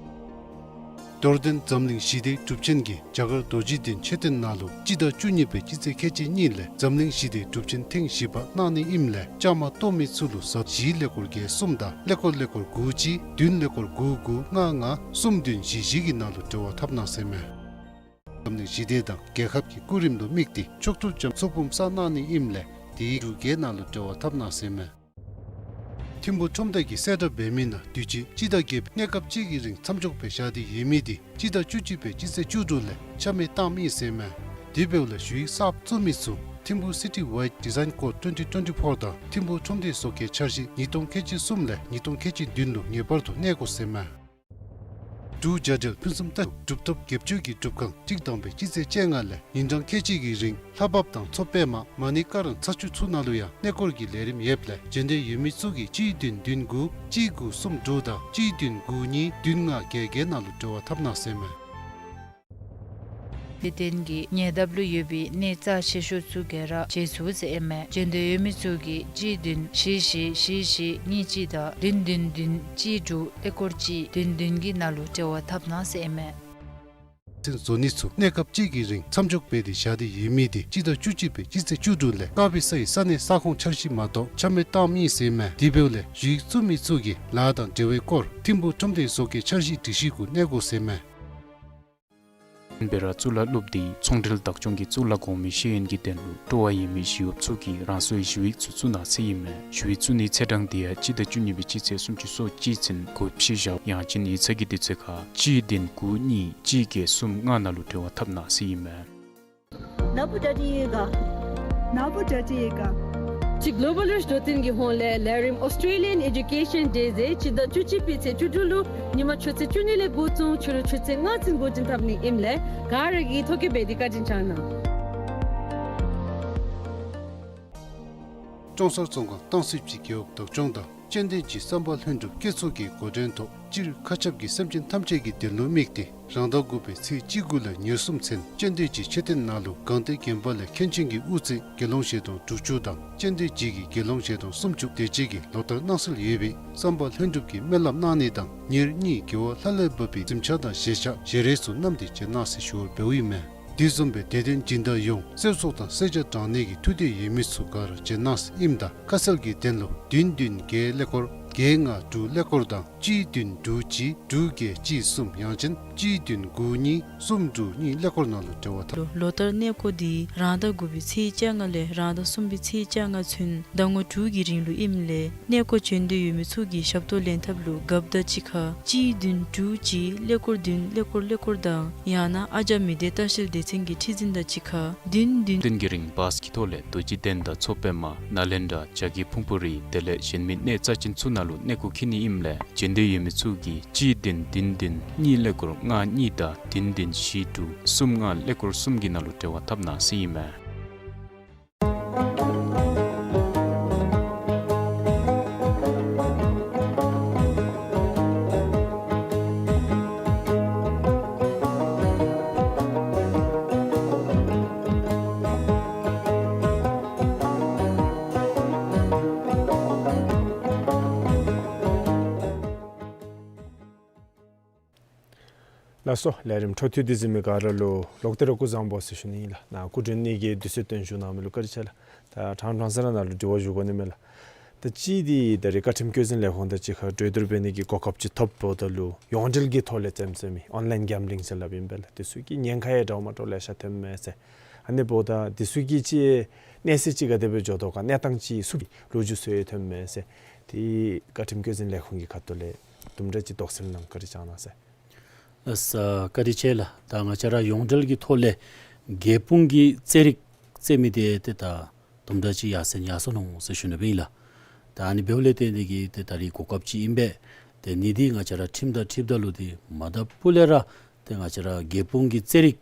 རྡོར་གདན་འཛམ་གླིང་ཞི་བདེའི་སྒྲུབ་ཆེན་གྱིས་རྒྱ་གར་རྡོ་རྗེ་གདན་མཆོད་རྟེན་ནང་ལུ་སྤྱི་ཟླ་བཅུ་གཉིས་པའི་སྤྱི་ཚེས་ཁལ་གཅིག་གཉིས་ལས་འཛམ་གླིང་ཞི་བདེའི་སྒྲུབ་ཆེན་ཐེངས་བཞི་པ་གནང་ནི་ཨིནམ་ལས་བཅའ་མར་གཏོགས་མི་ཚུ་ལུ་གཟའ་བཞིའི་ཀླད་ཀོར་བརྒྱད་གསུམ་དང་ཀླད་ཀོར་ཀླད་ཀོར་དགུ་གཅིག་བདུན་ཀླད་ཀོར་དགུ་དགུ་ལྔ་ལྔ་གསུམ་བདུན་བཞི་བཞི་གི་ནང་ལུ་འབྲེལ་བ་འཐབ་གནང་ཟེར་མས། འཛམ་གླིང་ཞི་བདེ་དང་རྒྱལ་ཁབ་ཀྱི་སྐུ་རིམ་ལུ་དམིགས་ཏེ་མཆོག་སྤྲུལ་ལྕམ་མཚོ་འབུམ་བསང་གནང་ནི་ཨིནམ་ལས་དེའི་འབྲུག་རྒྱལ་ནང་ལུ་འབྲེལ་བ་འཐབ་གནང་ཟེར་མས། ཐིམ་ཕུ་ཁྲོམ་སྡེ་གིས་གསལ་བསྒྲགས་འབད་མི་ནང་དུས་ཅི་སྤྱི་ཟླ་བརྒྱད་པའི་གནས་སྐབས་གཅིག་གི་རིང་མཚམས་འཇོག་སྦེ་བཞག་སྟེ་ཡོད་མི་འདི་སྤྱི་ཟླ་བཅུ་གཅིག་པའི་སྤྱི་ཚེས་བཅུ་དྲུག་ལས་ཆ་མེད་བཏངམ་ཨིན་ཟེར་མས། དེ་འབདཝ་ལས་ཞུ་ཡིག་གསརཔ་བཙུགས་མི་ཚུ་ཐིམ་ཕུ་སི་ཊི་ཝའིཌ་ཌི་ཛའིན་ཀོཌ་ཊུ་ཝེན་ཊི་ཊུ་ཝེན་ཊི་ཕོར་དང་ཐིམ་ཕུ་ཁྲོམ་སྡེའི་བཟོ་བཀོད་འཆར་གཞི་ཉིས་སྟོང་ཁལ་གཅིག་གསུམ་ལས་ཉིས་སྟོང་ཁལ་གཅིག་བདུན་ལུ་ངེས་པར་དུ་གནས་དགོ་ཟེར་མས། འབྲུག་རྒྱལ་འབྲེལ་ཕུན་སུམ་ཚོགས་གྲུབ་ཐོབ་སྒེར་གཅོད་ཀྱི་སྒྲུབ་ཁང་གཅིག་དང་པའི་སྤྱི་ཚེས་བཅོ་ལྔ་ལས་ཉིན་གྲངས་ཁལ་གཅིག་གི་རིང་ལྷ་བབས་དང་མཚོ་པདྨ་མ་ཎི་ཀ་རམ་ཚ་ཆུ་ཚུ་ནང་ལུ་ཡང་གནས་སྐོར་གྱི་ལས་རིམ་ཡོདཔ་ལས་འབྱོན་འདོད་ཡོད་མི་ཚུ་གིས་གཅིག་བདུན་བདུན་དགུ་གཅིག་དགུ་གསུམ་དྲུག་དང་གཅིག་བདུན་དགུ་གཉིས་བདུན་ལྔ་བརྒྱད་བརྒྱད་ནང་ལུ་འབྲེལ་བ་འཐབ་གནང་ཟེར་མས། དད་ལྡན་གྱི་ཉེ་འདབས་ལུ་ཡོད་པའི་གནས་རྩ་ཆེ་ཤོས་ཚུ་ག་ར་མཇལ་ཚུགས་ཟེར་ཨིན་མས། འབྱོན་འདོད་ཡོད་མི་ཚུ་གིས་གཅིག་བདུན་བཞི་བཞི་བཞི་བཞི་གཉིས་གཅིག་དང་བདུན་བདུན་བདུན་གཅིག་དྲུག་ཀླད་ཀོར་གཅིག་བདུན་བདུན་གྱི་ནང་ལུ་འབྲེལ་བ་འཐབ་གནང་ཟེར་ཨིན་མས། ཚོགས་ཆེན་བཟོ་ནི་ཚུ་གནས་སྐབས་གཅིག་གི་རིང་མཚམས་འཇོག་འབད་དེ་བཞག་སྟེ་ཡོད་མི་འདི་སྤྱི་ཟླ་བཅུ་གཅིག་པའི་སྤྱི་ཚེས་བཅུ་དྲུག་ལས་ཀ་ཝེ་སའི་ས་གནས་ས་ཁོངས་འཆར་གཞི་མ་གཏོགས་ཆ་མེད་བཏངམ་ཨིན་ཟེར་མས། དེ་འབདཝ་ལས་ཞུ་ཡིག་བཙུགས་མི་ཚུ་གིས་ལཱ་དང་འབྲེལ་བའི་སྐོར་ཐིམ་ཕུ་ཁྲོམ་སྡེའི་བཟོ་བཀོད་འཆར་གཞི་སྒྲིག་གཞི་གུ་གནས་དགོ་ཟེར་མས། སྦེ་ར་གཙུག་ལག་སློབ་སྡེའི་ཚོང་འབྲེལ་བདག་སྐྱོང་གི་གཙུག་ལག་གོང་མའི་ཤེས་ཡོན་གྱི་དོན་ལུ་སྤྲོ་བ་ཡོད་མི་ཞི་གཡོགཔ་ཚུ་གིས་རང་སོའི་ཞུ་ཡིག་ཚུ་བཙུགས་གནང་ཟེར་ཨིན་མས། ཞུ་ཡིག་བཙུགས་ནིའི་ཚེས་གྲངས་འདི་ཡང་སྤྱི་ཟླ་བཅུ་གཉིས་པའི་སྤྱི་ཚེས་སུམ་ཅུ་སོ་གཅིག་ཚུན་གུ་ཕྱེ་བཞག། ཡང་ཅིན་ཡིག་ཚང་གི་དུས་ཚོད་ཁར་གཅིག་བདུན་དགུ་གཉིས་གཅིག་བརྒྱད་གསུམ་ལྔ་ནང་ལུ་འབྲེལ་བ་འཐབ་གནང་ཟེར་ཨིན་མས། ན་བུ་ད་དེ་ཡོད་ག། ན་བུ་ད་དེ་ཡོད་ག། ཅིག་གོ་ལོ་བཱལ་རིཆ་འདོད་དོན་གྱི་ཧོངས་ལས་ལས་རིམ་ཨོསི་ཊེ་ལི་ཡཱན་ཨེ་ཌུ་ཀེ་ཤཱན་ཌེ་ཟེར་སྤྱི་ཟླ་བཅུ་གཅིག་པའི་ཚེས་བཅུ་དྲུག་ལུ་ཉིནམ་ཆུ་ཚོད་བཅུ་གཉིས་ལས་འགོ་བཙུགས་ཕྱི་རུ་ཆུ་ཚོད་ལྔ་ཚུན་འགོ་འདྲེན་འཐབ་ནི་ཨིནམ་ལས་ག་ར་གིས་ཐོ་བཀོད་འབད་དེ་བཀའ་དྲིན་བསྐྱང་གནང་། ཀྲོང་གསར་བཙོན་ཁང་སྟང་སི་པ་གི་རྒེད་འོག་བདག་སྐྱོང་དང་དཔྱད་འདེམས་ཀྱི་བསམ་པ་ལྷུན་གྲུབ་བཀོད་ཚོགས་ཀྱི་འགོ་འདྲེན་ཐོག་སྤྱིར་མཁའ་ཁྱབ་ཀྱི་སེམས་ཅན་ཐམས་ཅད་ཀྱི་དོན་ལུ་དམིགས་ཏེ་རང་ཟླ་དགུ་པའི་ཚེས་བཅུ་དགུ་ལས་ཉེར་གསུམ་ཚུན་དཔྱད་འདེམས་ཀྱི་མཆོད་རྟེན་ནང་ལུ་སྒང་སྟེང་དགོན་པ་ལས་མཁན་ཆེན་གྱི་དབུ་རྩེ་དགེ་སློང་ཞལ་གདོང་དྲུག་ཅུ་དང་དཔྱད་འདེམས་ཀྱི་དགེ་སློང་ཞལ་གདོང་སུམ་ཅུ་དེ་ཅིག་གིས་ལོ་ལྟར་གནང་སྲོལ་ཡོད་པའི་བསམ་པ་ལྷུན་གྲུབ་ཀྱིས་སྨོན་ལམ་གནང་ནི་དང་ཉེར་གཉིས་དགེ་བ་ལྷ་ལས་བབས་པའི་གཟིམ་ཆ་དང་བཞེས་ཆ་བཞེས་རས་ཚུ་བསྣམས་ཏེ་བྱོན་གནང་ཟེར་ཞུ་བར་འབདཝ་ཨིན་མས། དེ་བཟུམ་སྦེ་དད་ལྡན་སྦྱིན་བདག་ཡོངས་གསོལ་ཚོགས་དང་གསོལ་ཇ་དྲང་ནི་གི་ཐུགས་འདོད་ཡོད་མི་ཚུ་ག་ར་བྱོན་གནང་ཟེར་ཨིནམ་ད་ཁ་གསལ་གྱི་དོན་ལུ་བདུན་བདུན་བརྒྱད་ཀླད་ཀོར་ བརྒྱད་ལྔ་དྲུག་ཀླད་ཀོར་དང་གཅིག་བདུན་དྲུག་གཅིག་དྲུག་བརྒྱད་གཅིག་གསུམ་ཡང་ཅིན་གཅིག་བདུན་དགུ་གཉིས་གསུམ་དྲུག་གཉིས་ཀླད་ཀོར་ནང་ལུ་འབྲེལ་བ་འཐབ། ལོ་ལོ་ལྟར་གནས་སྐོར་འདི་རང་ཟླ་དགུ་པའི་ཚེས་བཅོ་ལྔ་ལས་རང་ཟླ་གསུམ་པའི་ཚེས་བཅོ་ལྔ་ཚུན་ཟླ་ངོ་དྲུག་གི་རིང་ལུ་ཨིནམ་ལས་གནས་སྐོར་བྱོན་འདོད་ཡོད་མི་ཚུ་གིས་ཞབས་ཏོག་ལེན་ཐབས་ལུ་རྒཔོ་དང་གཅིག་ཁར་གཅིག་བདུན་དྲུག་གཅིག་ཀླད་ཀོར་བདུན་ཀླད་ཀོར་ཀླད་ཀོར་དང་ཡང་ན་ཨ་ཇ་མི་སྡེ་ལྟ་བཤལ་སྡེ་ཚན་གྱི་ཁྲི་འཛིན་དང་གཅིག་ཁར་བདུན་བདུན། བདུན་གྱི་རིང་བཱས་ཀྱི་ཐོག་ལས་རྡོ་རྗེ་གདན་དང་མཚོ་པདྨ་ནཱ་ལེནྡྲ་བྱ་རྒོད་ཕུང་པོ་རི་དེ་ལས་གཞན་མི་གནས་རྩ་ཅན་ཚུ་ནང་ལུ་གནས་སྐོར་འཁྱིད་ནི་ཨིནམ་ལས་བྱོན་འདོད་ཡོད་མི་ཚུ་གིས་གཅིག་བདུན་བདུན་བདུན་གཉིས་ཀླད་ཀོར་ལྔ་གཉིས་དང་བདུན་བདུན་བཞི་དྲུག་གསུམ་ལྔ་ཀླད་ཀོར་གསུམ་གྱི་ནང་ལུ་འབྲེལ་བ་འཐབ་གནང་ཟེར་ཨིན་མས། ལགས་སོ། ལས་རིམ་འཕྲོ་མཐུད་དེ་གཟིགས་མི་ག་ར་ལུ་ལོག་སྟེ་ར་སྐུ་གཟུགས་བཟང་པོ་ཟེར་ཞུ་ནི་ཨིན་ལགས། ནཱ་སྐུ་མགྲོན་གཉིས་ཀྱིས་དུས་ཚོད་བཏོན་བཞུགས་གནང་མི་ལུ་བཀའ་དྲིན་ཆེ་ལགས། ད་ཕྲང་ཕྲང་ས་ར་ནཱ་ལུ་དྲི་བ་ཞུ་དགོ་ནི་མས་ལགས། ད་ཅི་འདི་ད་རིས་བཀའ་ཁྲིམས་བཀོད་འཛིན་ལས་ཁུངས་དང་གཅིག་ཁར་གྲོས་བསྡུར་འབད་ནི་གི་གོ་སྐབས་ཅིག་ཐོབ་འབདཝ་ད་ལུ་ཡོངས་འབྲེལ་གྱི་ཐོག་ལས་བཙེམ་བཙེམ་མི་ཨོན་ལའིན་གེམ་བི་ལིང་ཟེར་སླབ་ཨིན་པས་ལགས། དེ་ཚུ་གི་ཉེན་ཁ་ཡང་འདྲཝ་མ་འདྲཝ་ལེ་ཤ་ཐོནམ་མས་ཟེར། ཨ་ནི་འབདཝ་ད་དེ་ཚུ་གི་ཅིག་གནས་ཚད་ཅིག་ག་དེ་སྦེ་འགྱོ་དོ་ག་གནས་སྟངས་ཅིག་ཚུ་ལོ་རྒྱུས་ཚུ་ཡང་ཐོནམ་མས་ཟེར། དེ་བཀའ་ཁྲིམས་བཀོད་འཛིན་ལས་ཁུངས་ཀྱི་ཁ་ཐུག་ལས་དུམ་གྲ་ཅིག་དོགས་སེལ་གནང་བཀའ་དྲིན་བསྐྱང་གནང་ཟེར། ལགས་སོ། བཀའ་དྲིན་ཆེ་ལགས། ད་ང་བཅས་ར་ཡོངས་འབྲེལ་གྱི་ཐོག་ལས་རྒྱལ་སྤུངས་ཀྱི་རྩེད་རིགས་རྩེད་མི་འདི་ཏེ་ད་དུམ་གྲ་ཅིག་ཡར་སེང་ཡར་སོང་ནུག་ཟེར་ཞུ་ནི་སྦེ་ཨིན་ལགས། ད་ཨ་ནི་འབདཝ་ལས་བརྟེན་ཏེ་གིས་ཏེ་ད་རིས་གོ་སྐབས་ཅིག་ཨིན་པས། ཏེ་ཨ་ནི་འདི་ང་བཅས་ར་ཁྲིམས་དང་འཁྲིལཝ་ད་ལུ་འདི་མ་དང་པ་ལས་ར་ཏེ་ང་བཅས་ར་རྒྱལ་སྤུངས་ཀྱི་རྩེད་རིགས་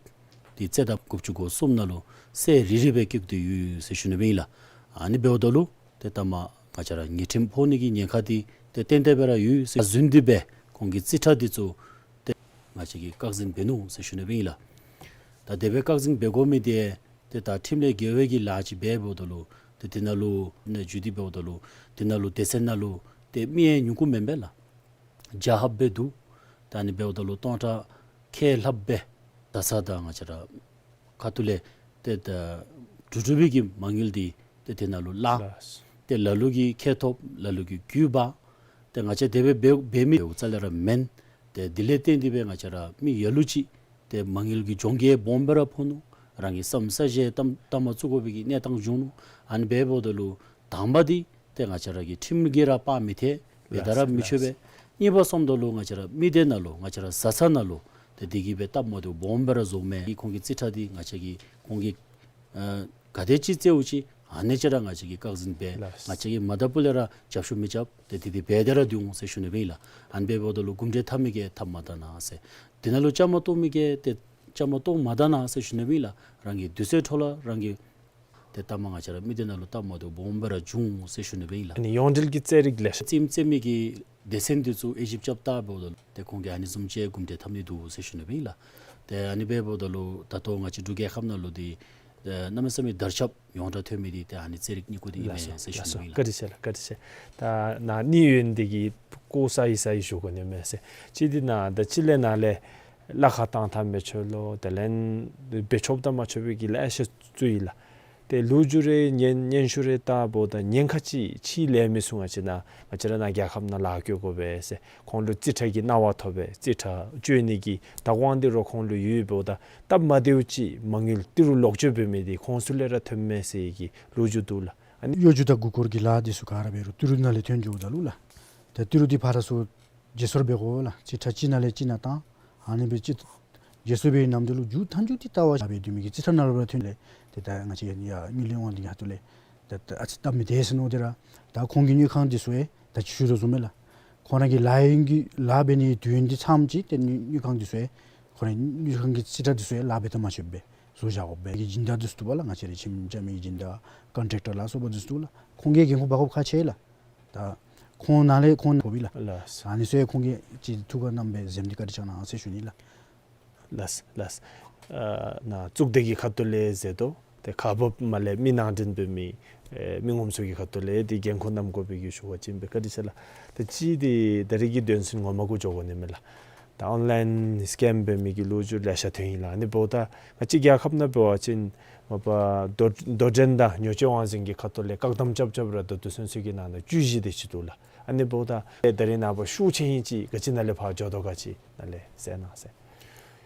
འདི་རྩེད་ཟླ་དགུ་བཅུ་གོ་གསུམ་ནང་ལུ་ཚར་རེ་རེ་སྦེ་བཀལ་ཏེ་ཡོད་ཟེར་ཞུ་ནི་སྦེ་ཨིན་ལགས། ཨ་ནི་འབདཝ་ད་ལུ་ཏེ་ད་མ་ང་བཅས་ར་ཉེས་ཁྲིམས་ཕོག་ནི་གི་ཉེན་ཁ་འདི་ཏེ་ཏན་ཏན་སྦེ་ར་ཡོད་ཟེར་བཟུམ་འདི་སྦེ་ཁོང་གི་རྩིས་ཁྲ་འདི་ཚུ་ཏེ་ང་བཅས་ཀྱིས་བཀག་འཛིན་འབད་ནུག་ཟེར་ཞུ་ནི་སྦེ་ཨིན་ལགས། ད་དེ་སྦེ་བཀག་འཛིན་འབད་དགོ་མི་འདི་ཏེ་ད་ཁྲིམས་ལས་འགལ་བའི་གི་ལཱ་ཅིག་འབད་འབདཝ་ད་ལུ་ཏེ་དེ་ནང་ལུ་ནཱ་བརྒྱུད་དེ་འབདཝ་ད་ལུ་དེ་ནང་ལུ་སྡེ་ཚན་ནང་ལུ་ཏེ་མི་ཡང་ཉུང་ཀུ་མེན་པས་ལགས། བརྒྱ་ལྷགཔ་སྦེ་འདུག། ད་ཨ་ནི་འབདཝ་ད་ལུ་སྟོང་ཕྲག་ཁལ་ལྷགཔ་སྦེ་ད་ས་ད་ང་བཅས་ར་ཁ་ཐུག་ལས་ཏེ་ད་གྲུབ་གྲུབ་པའི་གི་མ་དངུལ་འདི་ཏེ་དེ་ནང་ལུ་བརླག། ལགས། ཏེ་ལ་ལུ་གིས་ཁེ་ཐོབ། ལ་ལུ་གིས་རྒུད་འབག། ཏེ་ང་བཅས་དེ་སྦེ་འབད་འབད་མི་འོ་ཙམ་ལས་ར་མེན། ཏེ་དེ་ལས་བརྟེན་ཏེ་སྦེ་ང་བཅས་ར་མི་ལ་ལུ་ཅིག་ཏེ་མ་དངུལ་གྱི་གྱོང་གུད་སྦོམ་སྦེ་ར་ཕོག་ནུག། རང་གི་ས་མི་ས་གཞི་གཏའ་གཏའ་མ་བཙུགས་དགོ་པའི་གི་གནས་སྟངས་བྱུང་ནུག། ཨ་ནི་འབདཝ་ད་ལུ་དང་པ་འདི་ཏེ་ང་བཅས་ར་གི་ཁྲིམས་ཀྱིས་ར་སྤང་མི་ཐེག། འབད་ད་ར་ལགས་མི་ཆོག་པས། ལགས། གཉིས་པ་སོངམ་ད་ལུ་ང་བཅས་ར་མི་སྡེ་ནང་ལུ་ང་བཅས་ར་བཟའ་ཚང་ནང་ལུ་ཏེ་དེ་གིས་སྦེ་སྟབས་མ་བདེཝ་སྦོམ་སྦེ་ར་བཟོཝ་མས། ཁོང་གི་རྩིས་ཁྲ་འདི་ང་བཅས་ཀྱིས་ཁོང་གིས་ཨ་ག་དེ་ཅིག་རྩེདཔ་ཅིག་ཨ་ནི་ཅིག་ར་ང་བཅས་ཀྱིས་བཀག་འཛིན་འབད། ལགས། ང་བཅས་ཀྱིས་མ་དང་པ་ལས་ར་རྒྱབ་ཤུགས་མི་རྐྱབ། ཏེ་དེ་འདི་འབད་དེ་ར་སྡོད་འོང་ཟེར་ཞུ་ནི་སྦེ་ཨིན་ལགས། ཨ་ནི་འབདཝ་ད་ལུ་གུམ་འདྲེས་འཐབ་མི་གིས་འཐབ་མ་ད་གནང་ཟེར། དེ་ནང་ལུ་བཅའ་མར་གཏོགས་མི་གིས་ཏེ་བཅའ་མར་གཏོགས་མ་ད་གནང་ཟེར་ཞུ་ནི་སྦེ་ཨིན་ལགས། རང་གི་དུས་ཚོད་འཕྲོ་བརླག་རང་གི་ཏེ་ད་མ་ང་བཅས་ར་མི་སྡེ་ནང་ལུ་སྟབས་མ་བདེཝ་སྦོམ་སྦེ་ར་བྱུང་ཟེར་ཞུ་ནི་སྦེ་ཨིན་ལགས། ཨ་ནི་ཡོངས་འབྲེལ་གྱི་རྩེད་རིགས་ལས་རྩེདམོ་རྩེད་མི་གི་སྡེ་ཚན་འདི་ཚུ་དབྱེ་ཞིབ་རྐྱབ་བལྟཝ་ད་ཏེ་ཁོང་གིས་ཨ་ནི་བཟུམ་ཅིག་གུམ་འདྲེས་འཐབ་ནི་འདུག་ཟེར་ཞུ་ནི་སྦེ་ཨིན་ལགས། ཏེ་ཨ་ནི་འབདཝ་ད་ལུ་ད་ལྟོ་ང་བཅས་འབྲུག་རྒྱལ་ཁབ་ནང་ལུ་འདི་ཨེ་གནམ་མེད་ས་མེད་དར་ཁྱབ་ཡོངས་གྲགས་ཐོན་མི་འདི་ཏེ་ཨ་ནི་རྩེད་རིགས་གཉིས་པོ་འདི་ཨིན་མས་ཟེར་ཞུ་ནི་སྦེ་ཨིན་ལགས། བཀའ་དྲིན་ཆེ་ལགས། བཀའ་དྲིན་ཆེ། ད་ནཱ་གནས་ཡུན་འདི་གི་སྐོར་ས་ཡི་ས་ཡི་ཞུ་དགོ་ནི་མས་ཟེར། གཅིག་འདི་ནཱ་ད་ཅི་ལས་ནཱ་ལས་གླ་ཁར་བཏང་ཐངས་མི་ཆོག་ལོ། དེ་ལས་འབད་ཆོགཔ་དང་མ་ཆོག་པའི་གི་ལེ་ཤ་ཚུ་ཡོད་ལགས། ཏེ་ལོ་རྒྱུས་རེ་སྙན་སྙན་ཞུ་རེ་བལྟཝ་ད་ཉེན་ཁ་ཅིག་ཕྱི་ལས་མི་ཚུ་ང་བཅས་ནཱ་ང་བཅས་ར་ནཱ་རྒྱལ་ཁབ་ནང་ལཱ་བཀོལ་དགོ་པས་ཟེར། ཁོང་ལུ་རྩིས་ཁྲ་གི་གནང་བ་ཐོབ་པས། རྩིས་ཁྲ་སྤྱོད་ནི་གི་བདག་དབང་འདི་ར་ཁོང་ལུ་ཡོདཔ་འབདཝ་ད་སྟབས་མ་བདེཝ་ཅིག་མ་དངུལ་ཏི་རུ་ལོག་སྤྱོད་འབད་མི་འདི་ཁོང་ཚུ་ལས་ར་ཐོནམ་མས་ཟེར་གྱི་ལོ་རྒྱུས་འདུག་ལགས། ཨ་ནི་གཡོ་སྒྱུ་དང་མགུ་སྐོར་གྱི་ལཱ་འདི་ཚུ་ག་ར་འབད་རུང་ཏི་རུ་ནང་ལས་ཐོན་འགྱོཝ་ད་ལུ་ལགས། ཏེ་ཏི་རུ་འདི་ཕར་ཚུར་བརྗེ་སོར་འབད་དགོ་ལགས། རྩིས་ཁྲ་གཅིག་ནང་ལས་གཅིག་ནང་བཏང་། ཨ་ནི་སྦེ་ཅིག་བརྗེ་སོར་འབད་བའི་ནམ་དུས་ལུ་མཇུག་མཐའ་མཇུག་འདི་ལྟ་བ་ཞིབ་སྦེ་སྡོད་མི་གི་རྩིས་ཁྲ་ནང་ལུ་ར་ཐོན་ལས། ཏེ་ད་ང་བཅས་ཡར་དངུལ་ལས་དབང་འདི་ཡར་ཐོན་ལས། ད་ད་ཨ་ཙི་སྟབས་མི་བདེ་ཟེར་མནོ་སྟེ་ར་ད་ཁོང་གི་དངུལ་ཁང་འདི་ཚུ་ཡང་ད་ཅི་ཞུ་དོ་བཟུམ་སྦེ་ལགས། ཁོང་ར་གི་ལཱ་ཡུན་གྱི་ལཱ་འབད་ནི་དུས་ཡུན་འདི་ཚངམ་ཅིག་ཏེ་དངུལ་དངུལ་ཁང་འདི་ཚུ་ཡང་ཁོང་ར་དངུལ་ཁང་གི་རྩིས་ཁྲ་འདི་ཚུ་ཡང་ལཱ་འབད་ཐངས་མ་ཤེསཔ་སྦེ་བཟོ་བཞག་དགོ་པས། གི་སྦྱིན་བདག་འདི་ཚུ་འདུག་པ་ལགས། ང་བཅས་རའི་ཁྱིམ་རྐྱབ་མི་གི་སྦྱིན་བདག་ཀོན་ཊེག་ཊར་ལ་སོགས་པ་འདི་ཚུ་འདུག་ལགས། ཁོང་གིས་འགན་ཁུར་འབག་དགོཔ་ཁག་ཆེ་ལགས། ད་ཁོང་ནང་ལས་ཁོང་ནང་ཕོག་པས་ལགས། ལགས། ཨ་ནི་ཚུ་ཡང་ཁོང་གིས་ཅིག་ཐུགས་ཁར་བསྣམས་སྦེ་གཟིམ་སྟེ་བཀའ་དྲིན་བསྐྱང་གནང་ཟེར་ཞུ་ནི་ལགས། ལགས་ལགས། ཨ་ནཱ་གཙུག་སྡེ་གི་ཁ་ཐུག་ལས་ཟེར་དོ། ཏེ་ཁག་འབགཔ་མ་ལས་མི་ནང་འདྲེན་འབད་མི་ཨེ་མི་ངོམ་ཚུ་གི་ཁ་ཐུག་ལས་ཏེ་འགན་ཁུར་བསྣམ་དགོ་པའི་གི་ཞུ་བ་ཅིག་ཨིན་པས། བཀའ་དྲིན་ཆེ་ལགས། ཏེ་གཅིག་འདི་ད་རིས་ཀྱི་དོན་ཚན་ངོ་མ་གུ་འགྱོ་དགོ་ནི་མས་ལགས། ད་ཨོན་ལའིན་སི་ཀེམ་འབད་མི་གི་ལོ་རྒྱུས་ལེ་ཤ་ཐོན་ཡི་ལགས། ཨ་ནི་འབདཝ་ད་ང་བཅས་རྒྱལ་ཁབ་ནང་འབད་བ་ཅིན་མ་པ་དོ་དོ་འགྲན་དང་ཉོ་སྤྱོད་དབང་འཛིན་གྱི་ཁ་ཐུག་ལས་བཀག་དམ་རྐྱབ་རྐྱབ་ར་ད་ལྟོ་ཚུན་ཚོད་ཀྱི་ནང་ན་བཅུ་བཞི་དེ་ཅིག་འདུག་ལགས། ཨ་ནི་འབདཝ་ད་ད་རེས་ནངས་པ་ཤུགས་ཆེ་ཧིང་ཅིག་ག་ཅི་ནང་ལས་ཕར་འགྱོ་དོ་ག་ཅི་ནང་ལས་གསལ་གནང་ཟེར།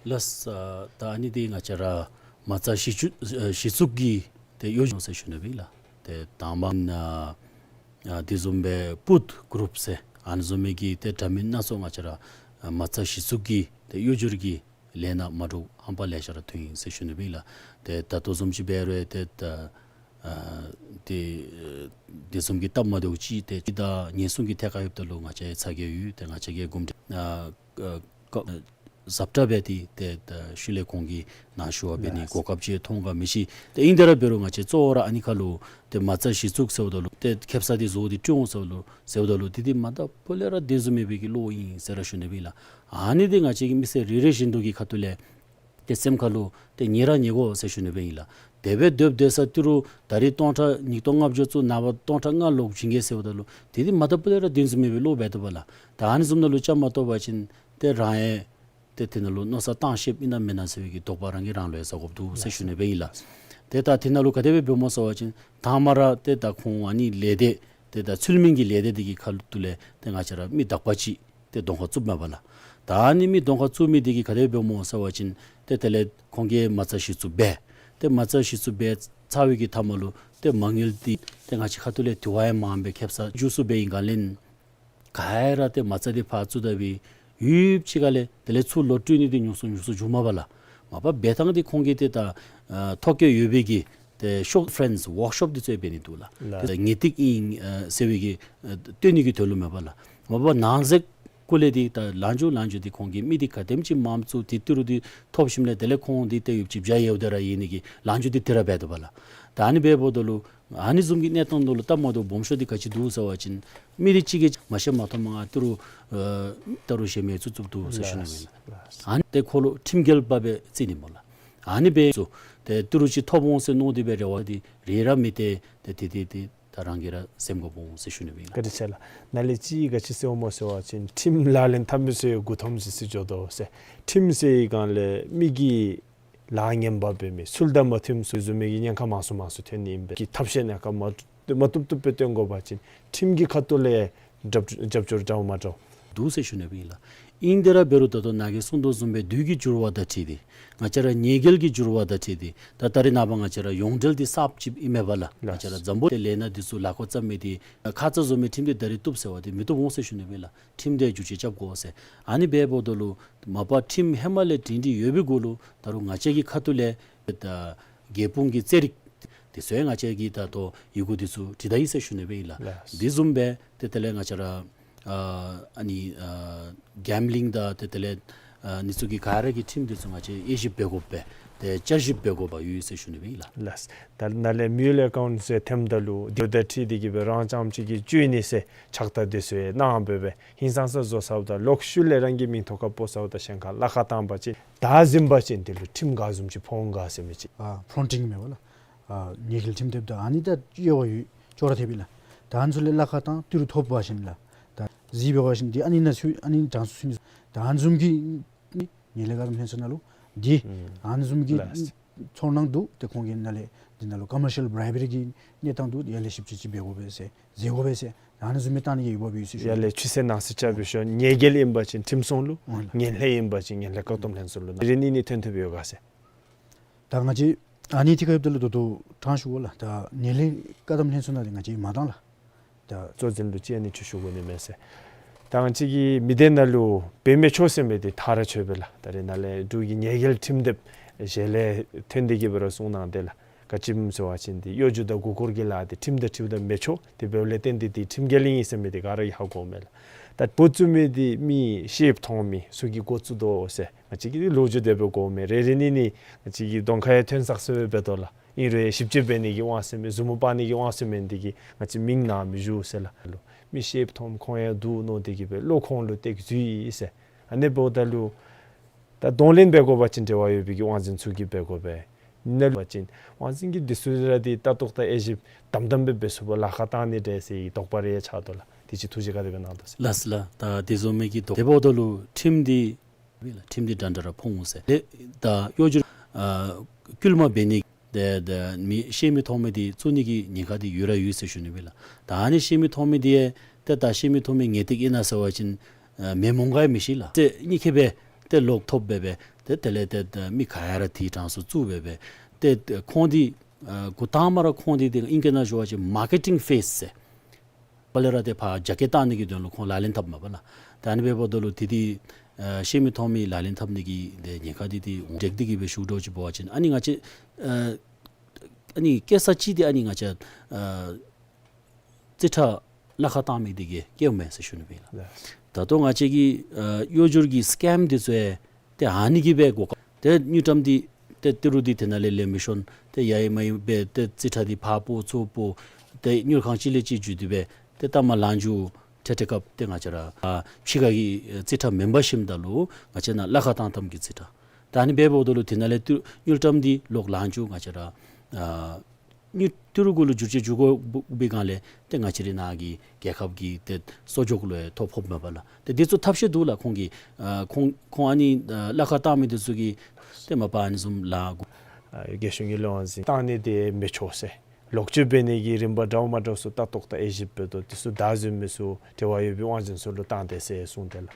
ལགས། ཨ་ད་ཨ་ནི་འདི་ང་བཅས་ར་མ་རྩ་གཞི་བཙུགས་ཨ་གཞི་བཙུགས་ཀྱི་ཏེ་གཡོ་སྒྱུ་ཟེར་ཞུ་ནི་སྦེ་ཨིན་ལགས། ཏེ་དང་པ་ཨ་ཨ་དེ་བཟུམ་སྦེ་པུཊ་གུ་རུབ་ཟེར་ཨ་ནི་བཟུམ་མའི་གི་ཏེ་འདྲ་མིན་སྣ་ཚོགས་ང་བཅས་ར་ཨ་མ་རྩ་གཞི་བཙུགས་ཀྱི་ཏེ་གཡོ་སྒྱུ་གི་ལས་སྣ་མ་འདྲཝ་ཧམ་པ་ལེ་ཤ་ར་ཐོན་ཡི་ཟེར་ཞུ་ནི་སྦེ་ཨིན་ལགས། ཏེ་ད་ལྟོ་བཟུམ་ཅིག་འབད་རུང་ཏེ་ད་ཨ་ཏེ་ཨ་དེ་བཟུམ་གྱི་སྟབས་མ་བདེཝ་ཅིག་ཏེ་ཅིག་ད་ཉེན་སྲུང་གི་ཐད་ཁར་ཡོདཔ་ད་ལུ་ང་བཅས་ཡང་ཚ་གྱང་ཡོད། ཏེ་ང་བཅས་ཀྱིས་གོམས་འདྲིས་ཨ་ཨ་ཀ་ཨ་གཟབ་དྲགས་འབད་དེ་ཏེ་ད་ཤུལ་ལས་ཁོང་གིས་ནཱ་ཞུ་བ་འབད་ནི་གོ་སྐབས་ཅིག་མཐོང་ག་མི་ཤེས། ཏེ་ཨིན་དེ་ར་འབད་རུང་ང་བཅས་གཙོ་བོ་ར་ཨ་ནི་ཁར་ལུ་ཏེ་མ་རྩ་གཞི་བཙུགས་ཟེརཝ་ད་ལུ་ཏེ་ཁེ་སང་འདི་བཟོ་སྟེ་སྤྲོད་འོང་ཟེརཝ་ད་ལུ་ཟེརཝ་ད་ལུ་དེ་འདི་མ་ད་པོ་ལས་ར་བདེན་བཟུམ་མེད་པའི་གི་བློ་ཨིན་ཟེར་ར་ཞུ་ནི་སྦེ་ཨིན་ལགས། ཨ་ནི་འདི་ང་བཅས་ཀྱི་མི་སེར་རེ་རེ་བཞིན་དུ་གི་ཁ་ཐུག་ལས་ཏེ་སེམས་ཁར་ལུ་ཏེ་ཉེ་ར་ཉེ་དགོ་ཟེར་ཞུ་ནི་སྦེ་ཨིན་ལགས། དེ་སྦེ་སྡོདཔ་སྡོད་ས་ཏི་རུ་ད་རིས་སྟོང་ཕྲག་ཉིས་སྟོང་ལྔ་བཅུ་ཚུ་ནངས་པ་སྟོང་ཕྲག་ལྔ་ལོག་བྱིན་གེ་ཟེརཝ་ད་ལུ་དེ་འདི་མ་ད་པོ་ལས་ར་བདེན་བཟུམ་མེད་པའི་བློ་འབད་དོ་བ་ལགས། ད་ཨ་ནི་བཟུམ་ནང་ལུ་བཅའ་མར་གཏོགས་པ་ཅིན་ཏེ་རང་ཡང་ཏེ་དེ་ནང་ལུ་མནོ་བསམ་བཏང་ཤེསཔ་ཨིན་ན་མེན་ན་ཟེར་བའི་གི་དོགས་པ་རང་གིས་རང་ལུ་ཡང་ཟ་དགོཔ་འདུག་ཟེར་ཞུ་ནི་སྦེ་ཨིན་ལགས། ཏེ་ད་དེ་ནང་ལུ་ག་དེ་སྦེ་འབདཝ་སྨོ་ཟེར་བ་ཅིན་དང་པ་ར་ཏེ་ད་ཁོང་ཨ་ནི་ལས་སྡེ་ཏེ་ད་ཚུལ་མིན་གྱི་ལས་སྡེ་འདི་གི་ཁ་ཐུག་ལས་ཏེ་ང་བཅས་ར་མི་དག་པ་ཅིག་ཏེ་གདོང་ཁར་བཙུགསཔ་མས་པ་ལགས། ད་ཨ་ནི་མི་གདོང་ཁར་བཙུགས་མི་འདི་གིས་ག་དེ་སྦེ་འབདཝ་སྨོ་ཟེར་བ་ཅིན་ཏེ་དེ་ལས་ཁོང་གིས་མ་རྩ་གཞི་བཙུགས་འབད། ཏེ་མ་རྩ་གཞི་བཙུགས་འབད་ཚར་བའི་གི་མཐའ་མ་ལུ་ཏེ་མ་དངུལ་འདི་ཏེ་ང་བཅས་ཁ་ཐུག་ལས་དེ་བ་ཡང་མངམ་སྦེ་ཁེ་སང་མཇུག་བསྡུ་འབད་ཡི་ག་ལས་ག་ར་ཏེ་མ་རྩ་འདི་ཕར་བཙུགས་ད་སྦེ་ཡུདཔ་ཅིག་ཁ་ལས་དེ་ལས་ཚུར་ལོག་སྤྲོད་ནི་འདི་ཉུང་སུ་ཉུང་སུ་འགྱོཝ་མས་པ་ལགས། མ་པ་འབད་ཐངས་འདི་ཁོང་གིས་ཏེ་ད་ཨ་ཐོ་བཀོད་ཡོད་པའི་གི་ཏེ་ཤོབ་ཕྲེནསི་ཝོརཀ་ཤོབ་འདི་ཚུ་ཡང་འབད་ནི་འདུག་ལགས། ལགས། ཏེ་ངེས་ཏིག་ཨིན་ཨ་ཟེར་བའི་གི་ཨ་སྟོན་ནི་གི་དོན་ལུ་མས་པ་ལགས། མ་པ་ནང་གསེས་ཀུ་ལས་འདི་ད་ལང་འགྱོ་ལང་འགྱོ་འདི་ཁོང་གིས་མི་འདི་ག་དེམ་ཅིག་མངམ་བཙུགས་ཏེ་ཏི་རུ་འདི་ཐོབ་ཞིནམ་ལས་དེ་ལས་ཁོང་འདི་ཏེ་ཡུདཔ་ཅིག་བྱ་ཡལཝ་ད་ར་ཡལ་ནི་གི་ལང་འགྱོ་འདི་དེ་ར་འབད་དོ་བ་ལགས། ད་ཨ་ནི་འབདཝ་ད་ལུ་ཨ་ནི་བཟུམ་གྱི་གནས་སྟངས་ནང་ལུ་སྟབས་མ་བདེཝ་སྦོམ་ཤོས་འདི་ག་ཅི་འདུག་ཟེར་བ་ཅིན་མི་འདི་གཅིག་གིས་མ་ཤེས་མ་མཐོང་མ་ང་ཏི་རུ་ཨ་ཏ་རུ་གཞན་མི་བཙུགས་བཙུགསཔ་འདུག་ཟེར་ཞུ་ནི་ཨིན། ལགས། ཨ་ནི་ཏེ་ཁོ་ལུ་ཁྲིམས་འགལ་འབད་སྦེ་བརྩི་ནི་སྨོ་ལགས། ཨ་ནི་འབད་ཚུ་ཏེ་ཏི་རུ་ཅིག་ཐོབ་འོང་ཟེར་མནོ་སྟེ་སྦེ་རེ་བ་འདི་རེ་ར་མི་སྟེར། ཏེ་ཏེ་ཏེ་ཏེ་ད་རང་གིས་ར་སེམས་དགོཔ་འོང་ཟེར་ཞུ་ནི་སྦེ་ཨིན་ལགས། བཀའ་དྲིན་ཆེ་ལགས། ནཱ་ལས་ཅིག་ག་ཅི་ཟེརཝ་སྨོ་ཟེར་བ་ཅིན་ཁྲིམས་ལག་ལེན་འཐབ་མི་ཚུ་ཡང་མགུ་འཐོམ་ཅིག་སི་འགྱོ་དོ་ཟེར། ཁྲིམས་ཟེར་བའི་སྒང་ལས་མི་གི་ལཱ་ངན་པ་འབད་མི་ཚུལ་དང་མ་མཐུནམ་ཚུ་བཟུམ་མའི་གི་ཉེན་ཁ་མང་སུ་མང་སུ་ཐོན་ནི་ཨིན་པས། གི་ཐབས་ཤེས་ནང་ཁར་མ་མ་བཏུབ་བཏུབ་སྦེ་སྟོན་དགོ་པ་ཅིན་ཁྲིམས་ཀྱི་ཁ་ཐུག་ལས་རྒྱབ་རྒྱབ་སྐྱོར་འདྲཝ་མ་འདྲཝ་འདུག་ཟེར་ཞུ་ནི་སྦེ་ཨིན་ལགས། ཨིན་དེ་ར་འབད་རུང་ད་ལྟོ་ནཱ་གིས་གསུངས་དོ་བཟུམ་སྦེ་དུས་ཀྱི་འགྱུར་བ་དང་འཁྲིལ་ཏེ་ང་བཅས་ར་ཉེས་འགེལ་གྱི་འགྱུར་བ་དང་འཁྲིལ་ཏེ་ད་ད་རེས་ནངས་པ་ང་བཅས་ར་ཡོངས་འབྲེལ་འདི་གསརཔ་ཅིག་ཨིན་མས་པ་ལགས། ལགས། ང་བཅས་ར་འཛམ་བུ་གླིང་ལས་སྣ་འདི་ཚུ་ལག་ཁར་བཙུགས་མི་འདི་ཁ་ཙ་བཟོ་མི་ཁྲིམས་འདི་ད་རིས་བཏུབ་ཟེར་བ་འདི་མི་བཏུབ་འོང་ཟེར་ཞུ་ནི་སྦེ་ལགས། ཁྲིམས་འདི་འགྱུར་བཅོས་རྐྱབ་དགོ་ཟེར། ཨ་ནི་འབདཝ་ད་ལུ་མ་པ་ཁྲིམས་ཧེ་མ་ལས་སྒྲིང་སྒྲི་ཡོད་པའི་གུ་ལུ་ད་རུང་ང་བཅས་ཀྱི་ཁ་ཐུག་ལས་ད་རྒྱལ་སྤུངས་ཀྱི་རྩེད་རིགས་འདི་ཚུ་ཡང་ང་བཅས་ཀྱིས་ད་ལྟོ་ཡི་གུ་འདི་ཚུ་བྲིས་ད་ཡི་ཟེར་ཞུ་ནི་སྦེ་ཨིན་ལགས། ལགས། འདི་བཟུམ་སྦེ་ཏེ་དེ་ལས་ང་བཅས་ར་ཨ་ཨ་ནི་ཨ་གེམ་བི་ལིང་དང་ཏེ་དེ་ལས་ཨ་ཨ་ནི་ཚུ་གི་ག་ར་གི་ཁྲིམས་འདི་ཚུ་ང་བཅས་དབྱེ་ཞིབ་འབད་དགོ་པས། ཏེ་བསྐྱར་ཞིབ་འབད་དགོཔ་ཡོད་ཟེར་ཞུ་ནི་སྦེ་ཨིན་ལགས། ལགས། ད་ནཱ་ལས་མི་ཡུལ་ཨེ་ཀའུནཊ་ཟེར་ཐོནམ་ད་ལུ་དེ་དང་འཁྲིལ་ཏེ་གི་སྦེ་རང་རྐྱངམ་གཅིག་གིས་བཅོས་ནི་ཟེར་ཕྱག་རྟགས་འདི་ཚུ་ཡང་གནང་སྦེ་སྦེ་ཧིང་སངས་ས་བཟོ་ཚརཝ་ད་ལོག་ཤུལ་ལས་རང་གི་མིང་ཐོག་ཁར་སྤོ་ཚརཝ་ད་གཞན་ཁར་གླ་ཁར་བཏང་པ་ཅིན་བདའ་ཟུན་པ་ཅིན་དེ་ལུ་ཁྲིམས་ག་བཟུམ་ཅིག་ཕོག་འོང་ག་ཟེར་མི་ཅིག། ཨ་ཕོ་ལོན་ཊིང་མས་པ་ལགས། ཨ་ཉེས་འགེལ་ཁྲིམས་དེབ་དང་ཨ་ནི་ད་དབྱེ་བ་ཡོད། ཅོག་ར་འཐདཔ་ཨིན་ལགས། ད་ཨ་ནི་ཚུ་ལས་གླ་ཁར་བཏང་ཏི་རུ་ཐོབ་པ་ཅིན་ལགས། ད་རྩིས་འབད་བ་ཅིན་འདི་ཨ་ནི་ནང་ཚུད་ཨ་ནི་གྲངས་སུ་ཚུད་ནི། ད་ཨ་ནི་བཟུམ་གྱི་ངན་ལྷད་བཀག་སྡོམ་ལྷན་ཚོགས་ནང་ལུ་འདི་ཨ་ནི་བཟུམ་གྱི་ལགས། ཚོར་སྣང་འདུག། ཏེ་ཁོང་གིས་ནཱ་ལས་འདི་ནང་ལུ་ཀོ་མར་ཤལ་བྲའི་བི་རི་གི་གནས་སྟངས་འདུག། ཡར་ལས་ཞིབ་དཔྱད་ཅིག་འབད་དགོ་པས་ཟེར་མཛད་དགོ་པས་ཟེར་ཨ་ནི་བཟུམ་མའི་བཏང་ནི་གི་འོས་འབབ་ཡོད་ཟེར་ཞུ། ཡར་ལས་ཆུ་ཚན་ནང་གསེས་ཆ་སྦེ་ཞུ་ཉེས་འགེལ་ཨིན་པ་ཅིན་ཁྲིམས་སྲུང་ལུ། འོང་ལགས། ངན་ལྷད་ཨིན་པ་ཅིན་ངན་ལྷད་བཀག་སྡོམ་ལྷན་ཚོགས་ལུ་རེ་རེ་གཉིས་གཉིས་ཐོན་ཐོནམ་ཡོད་ག་ཟེར། ད་ང་བཅས་ཨ་ནི་ཐད་ཁར་ཡོདཔ་ད་ལུ་ད་ལྟོ་དྲང་ཞུ་དགོ་ལགས། ད་ངན་ལྷད་བཀག་སྡོམ་ལྷན་ཚོགས་ནང་ལས་ང་བཅས་མ་བཏང་ལགས། ད་གཙོ་འཛིན་ལུ་ཅིག་ཨ་ནི་ཅིག་ཞུ་དགོ་ནི་མས་ཟེར། ད་ང་བཅས་ཀྱི་མི་སྡེ་ནང་ལུ་འབད་མི་ཆོག་ཟེར་མི་འདི་མཐའ་ར་ཆོད་པས་ལགས། ད་རེས་ནཱ་ལས་འབྲུག་གི་ཉེས་འགེལ་ཁྲིམས་དེབ་ཞལ་ལས་ཐོན་ཏེ་གི་སྦེ་ར་གསུངས་གནང་སྟེ་ལགས། ག་ཅི་སྨོ་ཟེར་བ་ཅིན་འདི་གཡོ་སྒྱུ་དང་མགུ་སྐོར་གྱི་ལཱ་འདི་ཁྲིམས་དང་འཁྲིལཝ་ད་མི་ཆོག། དེ་འབདཝ་ལས་བརྟེན་ཏེ་འདི་ཁྲིམས་འགལ་ཨིན་ཟེར་མི་འདི་ག་ར་ཧ་གོཝ་མས་ལགས། ད་འབད་ཚུགས་མི་འདི་མི་ཤེསཔ་མཐོང་མི་ཚུ་གིས་འགོ་བཙུགས་དོ་ཟེར། ང་བཅས་ཀྱིས་ལོ་རྒྱུས་དེ་སྦེ་གོཝ་མས། རེ་རེ་གཉིས་གཉིས་ང་བཅས་ཀྱི་གདོང་ཁར་ཡང་ཐོན་ཚར་ཚརཝ་སྦེ་འབད་དོ་ལགས། ཨིན་རུང་ཞིབ་དཔྱད་འབད་ནི་གི་དབང་ཟེར་མི་ཟུར་མོ་འབག་ནི་གི་དབང་ཟེར་མི་འདི་གིས་ང་བཅས་མིང་ནང་མི་ཞུ་ཟེར་ལགས། མི་ཤེསཔ་མཐོངམ་ཁོང་ཡང་འདུག་མནོ་སྟེ་གི་སྦེ་བློ་ཁོང་ལུ་གཏད་འཛུལ་ཡི་ཟེར། ཨ་ནི་འབདཝ་ད་ལུ་ད་གདོང་ལེན་འབད་དགོ་པ་ཅིན་འབྲེལ་བ་ཡོད་པའི་གི་དབང་འཛིན་ཚུ་གིས་འབད་དགོ་པས། ནཱ་ལུ་པ་ཅིན་དབང་འཛིན་གྱིས་འདི་ཚུ་ར་འདི་ལྟ་རྟོག་དང་དབྱེ་ཞིབ་དམ་དམ་སྦེ་འབད་ཚུགསཔ་ལཱ་ཁག་བཏང་ནི་འདྲས་ཟེར་བའི་དོགས་པ་རེ་ཡང་ཆགས་དོ་ལགས། དེ་ཅིག་ཐུགས་རྗེ་ག་དེ་སྦེ་གནང་དོ་ཟེར། ལགས་ལགས། ད་དེ་བཟུམ་མའི་གི་དོགས། དེ་འབདཝ་ད་ལུ་ཁྲིམས་འདི་ཁྲིམས་འདི་འདྲ་འདྲ་ར་ཕོག་འོང་ཟེར། ཏེ་ད་གཡོ་སྒྱུ་ཨ་བསྐུལ་མ་འབད་ནི་དེ་དེ་མི་ཤེས་མི་མཐོང་མི་འདི་བཙུགས་ནི་གི་ཉེན་ཁ་འདི་ཡོད་ར་ཡོད་ཟེར་ཞུ་ནི་སྦེ་ལགས། ད་ཨ་ནི་ཤེས་མི་མཐོང་མི་འདི་ཡང་ ཏེ་ད་ཤེས་མི་མཐོང་མི་ངེས་ཏིག་ཨིན་ན་ཟེར་བ་ཅིན་ཨ་མེ་མོང་ག་ཡང་མི་ཤེས་ལགས། ཏེ་གཉིས་ཁེ་སྦེ་ཏེ་ལོག་ཐོབ་སྦེ་སྦེ་ཏེ་དེ་ལས་ཏེ་ད་མི་ག་ཡ་ར་དེའི་གྲངས་སུ་བཙུགས་སྦེ་སྦེ་ཏེ་ཁོང་འདི་ཨ་འགོ་དང་པ་ར་ཁོང་འདི་ཏེ་ཨིང་སྐད་ནང་ཞུ་བ་ཅིན་མར་ཀེ་ཊིང་ཕེསི་ཟེར། དཔེ་ལས་ར་ཏེ་ཕར་རྒྱ་སྐྱེད་བཏང་ནི་གི་དོན་ལུ་ཁོང་ལག་ལེན་འཐབ་མས་པ་ལགས། ད་ཨ་ནི་འབདཝ་ད་ལུ་དེ་འདི་ཨ་ཤེས་མི་མཐོང་མི་ལག་ལེན་འཐབ་ནི་གི་ཏེ་ཉེན་ཁ་འདི་ཏེ་འདྲེས་ཏེ་གི་སྦེ་ཞུ་དོ་ཅིག་འབད་བ་ཅིན་ཨ་ནི་ང་བཅས་ཨ་ཨ་ནི་སྐྱེ་ས་ཅིག་འདི་ཨ་ནི་ང་བཅས་ཨ་རྩིས་ཁྲ་གླ་ཁར་བཏང་མི་འདི་གིས་སྐྱེཝ་མས་ཟེར་ཞུ་ནི་སྦེ་ལགས། ད་ལྟོ་ང་བཅས་ཀྱི་ཨ་གཡོ་སྒྱུར་གྱི་སི་ཀེམ་འདི་ཚུ་ཡང་ཏེ་ཨ་ནི་གིས་སྦེ་གོ་ཁ། ཏེ་དངུལ་ཀྲམ་འདི་ཏེ་ཏི་རུ་འདི་དེ་ནང་ལས་ལེན་མི་ཤོང་། ཏེ་ཡ་ཡི་མ་ཡི་སྦེ་ཏེ་རྩིས་ཁྲ་འདི་ཕར་སྤོ་ཚུར་སྤོ་ཏེ་དངུལ་ཁང་གཅིག་ལས་གཅིག་བརྒྱུད་དེ་སྦེ་ཏེ་ལྟ་མ་ལང་འགྱོ་ཏེ་དེ་སྐབས་ཏེ་ང་བཅས་ར་ཨ་ཕྱི་ཁ་གི་རྩིས་ཁྲ་མེན་པར་ཞིནམ་ད་ལུ་ང་བཅས་ནང་གླ་ཁར་བཏང་བཏངམ་གི་རྩིས་ཁྲ། ད་ཨ་ནི་འབདཝ་ད་ལུ་དེ་ནང་ལས་ཏི་དངུལ་ཀྲམ་འདི་ལོག་ལང་འགྱོ་ང་བཅས་ར་ཨ་དངུལ་ཏི་རུ་གུ་ལུ་བསྒྱུར་བཅོས་འགྱོ་དགོ་པའི་སྒང་ལས་ཏེ་ང་བཅས་རའི་ནང་གི་རྒྱལ་ཁབ་ཀྱི་ཏེ་གསོག་འཇོག་ལུ་ཡང་ཐོ་ཕོགཔ་མས་པ་ལགས། ཏེ་འདི་ཚུ་ཐབས་ཤེས་འདུག་ལགས། ཁོང་གིས་ཨ་ཁོང་ཁོང་ཨ་ནི་ཨ་གླ་ཁར་བཏང་མི་འདི་ཚུ་གིས་ཏེ་མ་པ་ཨ་ནི་བཟུམ་ལཱ་འགོ་ཨ་རྒྱལ་གཞུང་གི་བློན་འཛིན་བཏང་ནི་འདི་མི་ཆོག་ཟེར། ལོག་སྤྱོད་འབད་ནི་གི་རིམ་པ་འདྲཝ་མ་འདྲཝ་ཚུ་ལྟ་རྟོག་དང་དབྱེ་ཞིབ་འབད་དོ། འདི་ཚུ་བདའ་འཛིན་མི་ཚུ་འབྲེལ་བ་ཡོད་པའི་དབང་འཛིན་ཚུ་ལུ་བཏང་སྟེ་ཟེར་གསུངས་ཏེ་ལགས།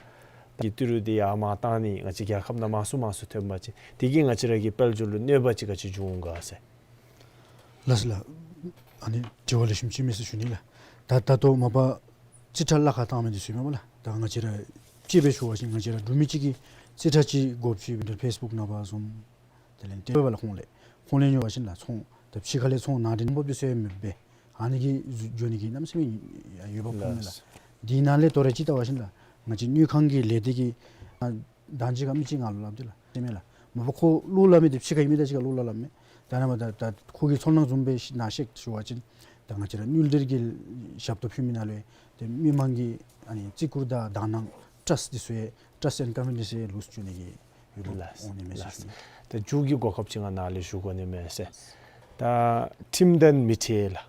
གི་ཏི་རུ་འདི་ཡར་མར་བཏང་ནི་ང་བཅས་རྒྱལ་ཁབ་ནང་མང་སུ་མང་སུ་ཐོན་པ་ཅིན་དེ་གིས་ང་བཅས་ར་གི་དཔལ་འབྱོར་ལུ་གནོད་པ་ཅིག་ག་ཅི་འབྱུང་འོང་ག་ཟེར། ལགས་སོ་ལགས། ཨ་ནི་དྲི་བ་ལེགས་ཤོམ་ཅིག་མས་ཟེར་ཞུ་ནི་ལགས། ད་ད་ལྟོ་མ་པ་རྩིས་ཁྲ་གླ་ཁར་བཏང་མི་འདི་ཚུ་ཨིན་མས་པ་ལགས། ད་ང་བཅས་ར་སྤྱི་སྦེ་ཞུ་བ་ཅིན་ང་བཅས་ར་འབྲུག་མི་གཅིག་གིས་རྩིས་ཁྲ་ཅིག་དགོཔ་ཅིག་འབད་ཕེསི་བུཀ་ནང་པ་བཟུམ་དེ་ལས་ཏེ་འབད་བ་ལགས། ཁོང་ལས་ཁོང་ལས་ཉོ་བ་ཅིན་ལགས་ཚོང་ད་ཕྱི་ཁ་ལས་ཚོང་ནང་འདྲེན་འབད་དེ་ཟེར་མི་འབད་ཨ་ནི་གིས་འགྱོ་ནི་གི་གནམ་མེད་ས་མེད་ཡོདཔ་ཁོང་ལས་ལགས། འདི་ནང་ལས་དོ་རུང་ཅིག་བལྟ་བ་ཅིན་ལགས་ང་བཅས་དངུལ་ཁང་གི་ལས་སྡེ་གི་ཨ་ད་ཅི་ག་མི་ཅིག་ང་ལུ་སླབ་སྟེ་ལགས་ཟེར་མས་ལགས། མ་པ་ཁོ་བློ་སླབ་མི་འདི་ཕྱི་ཁ་ཨིན་མི་ད་ཅི་ག་བློ་སླབ་སླབ་མས། ད་ནཱ་མ་ད་ད་ཁོ་གི་ཚོར་སྣང་བཟུམ་སྦེ་ནཱ་བཤད་ཞུ་བ་ཅིན་ད་ང་བཅས་ར་དངུལ་འབྲེལ་གྱི་ཞབས་ཏོག་ཕུལ་མི་ནང་ལུ་ཏེ་མི་མང་གི་ཨ་ནི་བརྩི་བཀུར་དང་དག་སྣང་ཊརསཊ་འདི་ཚུ་ཡང་ཊརསཊ་ཨེནཌ་ཀོན་ཕི་ཌེནསི་ཡང་ལུས་འགྱོ་ནི་གི་ཡོདཔ་ལགས། འོང་ནི་མས་ཟེར་ལགས། ཞུ་ནི། ད་མཇུག་གི་གོ་སྐབས་ཅིག་ང་ནཱ་ལས་ཞུ་དགོ་ནི་མས་ཟེར། ད་ཁྲིམས་དང་མི་འཁྲིལ་ལགས།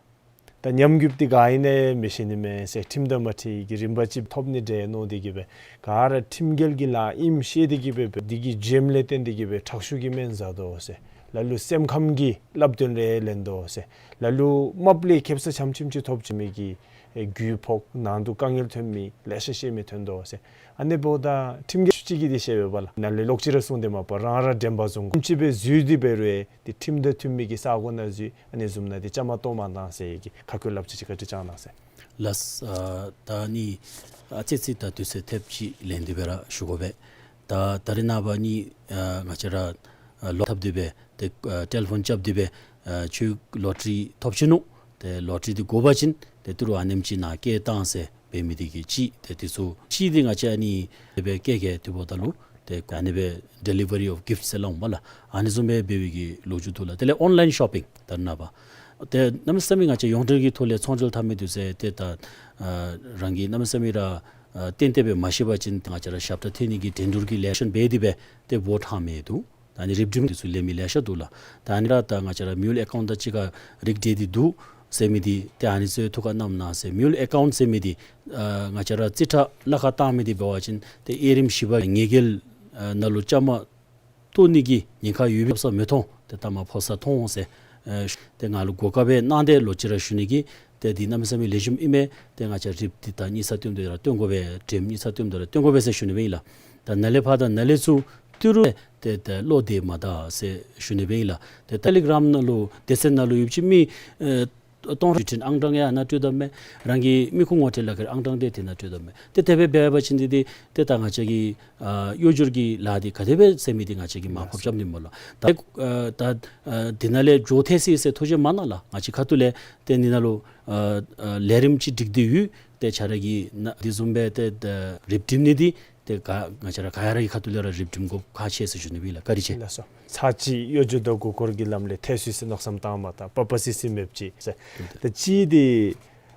ད་ཉམས་རྒུདཔ་འདི་ག་ཨིན་ན་མི་ཤེས་ནི་མས་ཟེར། ཁྲིམས་དང་མ་འཁྲིལ་གྱི་རིམ་པ་ཅིག་ཐོབ་ནི་འདྲས་མནོ་སྟེ་གི་སྦེ་ག་ར་ཁྲིམས་འགལ་གྱི་ལཱ་ཨིནམ་ཤེས་ཏེ་གི་སྦེ་འདི་གི་བྱེམ་ལས་བརྟེན་ཏེ་གི་སྦེ་ཁྲག་ཤུགས་ཀྱི་སྨན་ཟ་དོ་ཟེར། ལ་ལུ་སེམས་ཁམས་ཀྱི་བསླབ་སྟོན་རེ་ལེན་དོ་ཟེར། ལ་ལུ་རྨགཔ་ལས་ཁེབ་ས་ཆམ་ཆིམ་ཅིག་ཐོབ་ཅི་མི་གི་ཨེ་རྒུད་ཕོག་ནང་དུ་དཀའ་ངལ་ཐོན་མི་ལེ་ཤ་ཤེས་མི་ཐོན་དོ་ཟེར། ཨ་ནི་འབདཝ་ད་ཁྲིམས་འགལ་ཅིག་གིས་འདི་ཤེས་པས་པ་ལགས། ནཱ་ལས་ལོག་ཅི་ར་གསུངས་ཏེ་མ་པ་རང་ར་དྲན་པ་བཟུང་དགོ། ཁྲིམས་ཅིག་སྦེ་འཛུལ་ཏེ་འབད་རུང་ཡང་འདི་ཁྲིམས་དང་མཐུན་མི་གི་ས་གོ་ནང་འཛུལ། ཨ་ནི་བཟུམ་ནང་འདི་བཅའ་མར་གཏོགས་མ་གཏང་ཟེར་གྱི་ཁ་སྐོང་ལབ་ཅི་ཅིག་བཀའ་དྲིན་བསྐྱང་གནང་ཟེར། ལགས། ཨ་ད་ནི་ཨ་ཙི་ཙི་ད་དུས་ཚོད་ཐེབས་ཅིག་ལེན་ཏེ་སྦེ་ར་ཞུ་དགོ་པས། ད་ད་རེས་ནངས་པ་ནི་ཨ་ང་བཅས་ར་ཨ་ལོ་འཐབ་སྟེ་སྦེ་ཏེ་ཨ་ཊེ་ལི་ཕོན་རྐྱབ་སྟེ་སྦེ་ཨ་ཁྱོད་ལོ་ཊ་རི་ཐོབ་ཅི་ནུག། ཏེ་ལོ་ཊ་རི་འདི་དགོ་པ་ཅིན་ཏེ་ཏི་རུ་ཨ་ནེམ་ཅིག་ནཱ་བསྐྱལ་བཏང་ཟེར་འབད་མི་འདི་གིས་གཅིག། ཏེ་འདི་ཚུ་གཅིག་འདི་ང་བཅས་ཨ་ནི་སྦེ་བསྐྱལ་བསྐྱལ་ཏེ་འབདཝ་ད་ལུ་ཏེ་ཨ་ནི་སྦེ་ཌེ་ལི་ཝ་རི་ཨོཕ་གིཕཊ་ཟེར་སླབ་འོང་པ་ལགས། ཨ་ནི་བཟུམ་སྦེ་འབད་བའི་གི་ལོ་རྒྱུས་འདུག་ལགས། དེ་ལས་ཨོན་ལའིན་ཤོ་པིང་ད་རེས་ནངས་པ་ཏེ་གནམ་མེད་ས་མེད་ང་བཅས་ཡོངས་འབྲེལ་གྱི་ཐོག་ལས་ཚོང་འབྲེལ་འཐབ་མི་འདི་ཚུ་ཏེ་ད་ཨ་རང་གིས་གནམ་མེད་ས་མེད་ར་ཨ་ཏན་ཏན་སྦེ་མ་ཤེས་པ་ཅིན་ང་བཅས་ར་ཞབས་ཏོག་ཐོན་ནི་གི་འགྲན་བསྡུར་གྱི་ལེགས་ཤོམ་འབད་དེ་སྦེ་ཏེ་བོཊ་ཧ་མི་འདུག། ད་ཨ་ནི་རིབ་སྒྲིམ་འདི་ཚུ་ལེན་མི་ལེ་ཤ་འདུག་ལགས། ད་ཨ་ནི་ར་ད་ང་བཅས་ར་མིའུལ་ཨེ་ཀའུནཊ་དང་གཅིག་ཁར་རིགས་འདྲེས་ཏེ་འདུག་ཟེར་མི་འདི་ཏེ་ཨ་ནི་ཚུ་ཐུགས་ཁར་བསྣམས་གནང་ཟེར། མིའུལ་ཨེ་ཀའུནཊ་ཟེར་མི་འདི་ཨ་ང་བཅས་ར་རྩིས་ཁྲ་གླ་ཁར་བཏང་མི་འདི་འབད་བ་ཅིན་ཏེ་དབྱེ་རིམ་བཞི་པ་ཉེས་འགེལ་ཨ་ནང་ལུ་བཅའ་མར་གཏོགས་ནི་གི་ཉེན་ཁ་ཡོད་པའི་ཕོག་ས་མི་མཐོང་། ཏེ་ལྟ་མ་ཕོག་ས་མཐོང་འོང་ཟེར། ཨ་ཏེ་ང་ལུ་གོ་སྐབས་སྦེ་གནང་སྟེ་ལོག་ཅི་ར་ཞུ་ནི་གི་ཏེ་འདི་གནམ་མེད་ས་མེད་ལེགས་ཤོམ་ཨིན་མས། ཏེ་ང་བཅས་རིགཔ་འདི་ད་གཉིས་ཚང་སྟོན་དོ་ར་སྟོན་དགོ་པས། དྲེམ་གཉིས་ཚང་སྟོན་དོ་ར་སྟོན་དགོ་པས་ཟེར་ཞུ་ནི་སྦེ་ཨིན་ལགས། ད་ནཱ་ལས་ཕར་ད་ནཱ་ལས་ཚུར་ཏི་རུ་ཏེ་ཏེ་བློ་བདེ་མ་ད་ཟེར་ཞུ་ནི་སྦེ་ཨིན་ལགས། ཏེ་ཊེ་ལི་གྲམ་ནང་ལུ་སྡེ་ཚན་ནང་ལུ་ཡོད་པ་ཅིན་མི་ཨེ་སྟོང་ཕྲག་བརྒྱུད་འཕྲིན་ཨང་གྲངས་ཡང་ཨ་ནཱ་སྤྲོད་དོ་མས། རང་གི་མི་ཁུངས་ངོ་སྤྲོད་ལག་ཁྱེར་ཨང་གྲངས་འདི་དེ་ནང་སྤྲོད་དོ་མས། ཏེ་དེ་སྦེ་འབད་བ་ཅིན་འདི་འདི་ཏེ་ད་ང་བཅས་ཀྱི་ཨ་གཡོ་སྒྱུར་གྱི་ལཱ་འདི་ག་དེ་སྦེ་ཟེར་མི་འདི་ང་བཅས་ཀྱིས་མར་ཕབ་རྐྱབ་ནི་སྨོ་ལགས། ད་ཨ་ད་ཨ་འདི་ནང་ལས་འགྱོ་ཐལ་སོ་ཟེར་ཐུགས་བཞེད་མ་གནང་ལགས། ང་བཅས་ཁ་ཐུག་ལས་ཏེ་འདི་ནང་ལུ་ཨ་ཨ་ལས་རིམ་ཅིག་སྒྲིག་སྟེ་ཡོད། ཏེ་ཁྱེད་ར་གིས་ནཱ་འདི་བཟུམ་སྦེ་ཏེ་ད་རིབ་སྒྲིམ་ནི་འདི་ཏེ་ག་ང་བཅས་ར་ག་ར་གི་ཁ་ཐུག་ལས་ར་རིབ་སྒྲིམ་དགོཔ་ཁག་ཆེ་ཟེར་ཞུ་ནི་སྦེ་ཨིན་ལགས། བཀའ་དྲིན་ཆེ། ལགས་སོ། ཚར་གཅིག་གཡོ་སྒྱུ་དང་མགུ་འཁོར་གྱི་ལམ་ལས་ཐལ་སོ་ཟེར་མནོ་བསམ་བཏངམ་ད་པ་པ་སི་སི་མེདཔ་ཅིག་ཟེར། ད་གཅིག་འདི་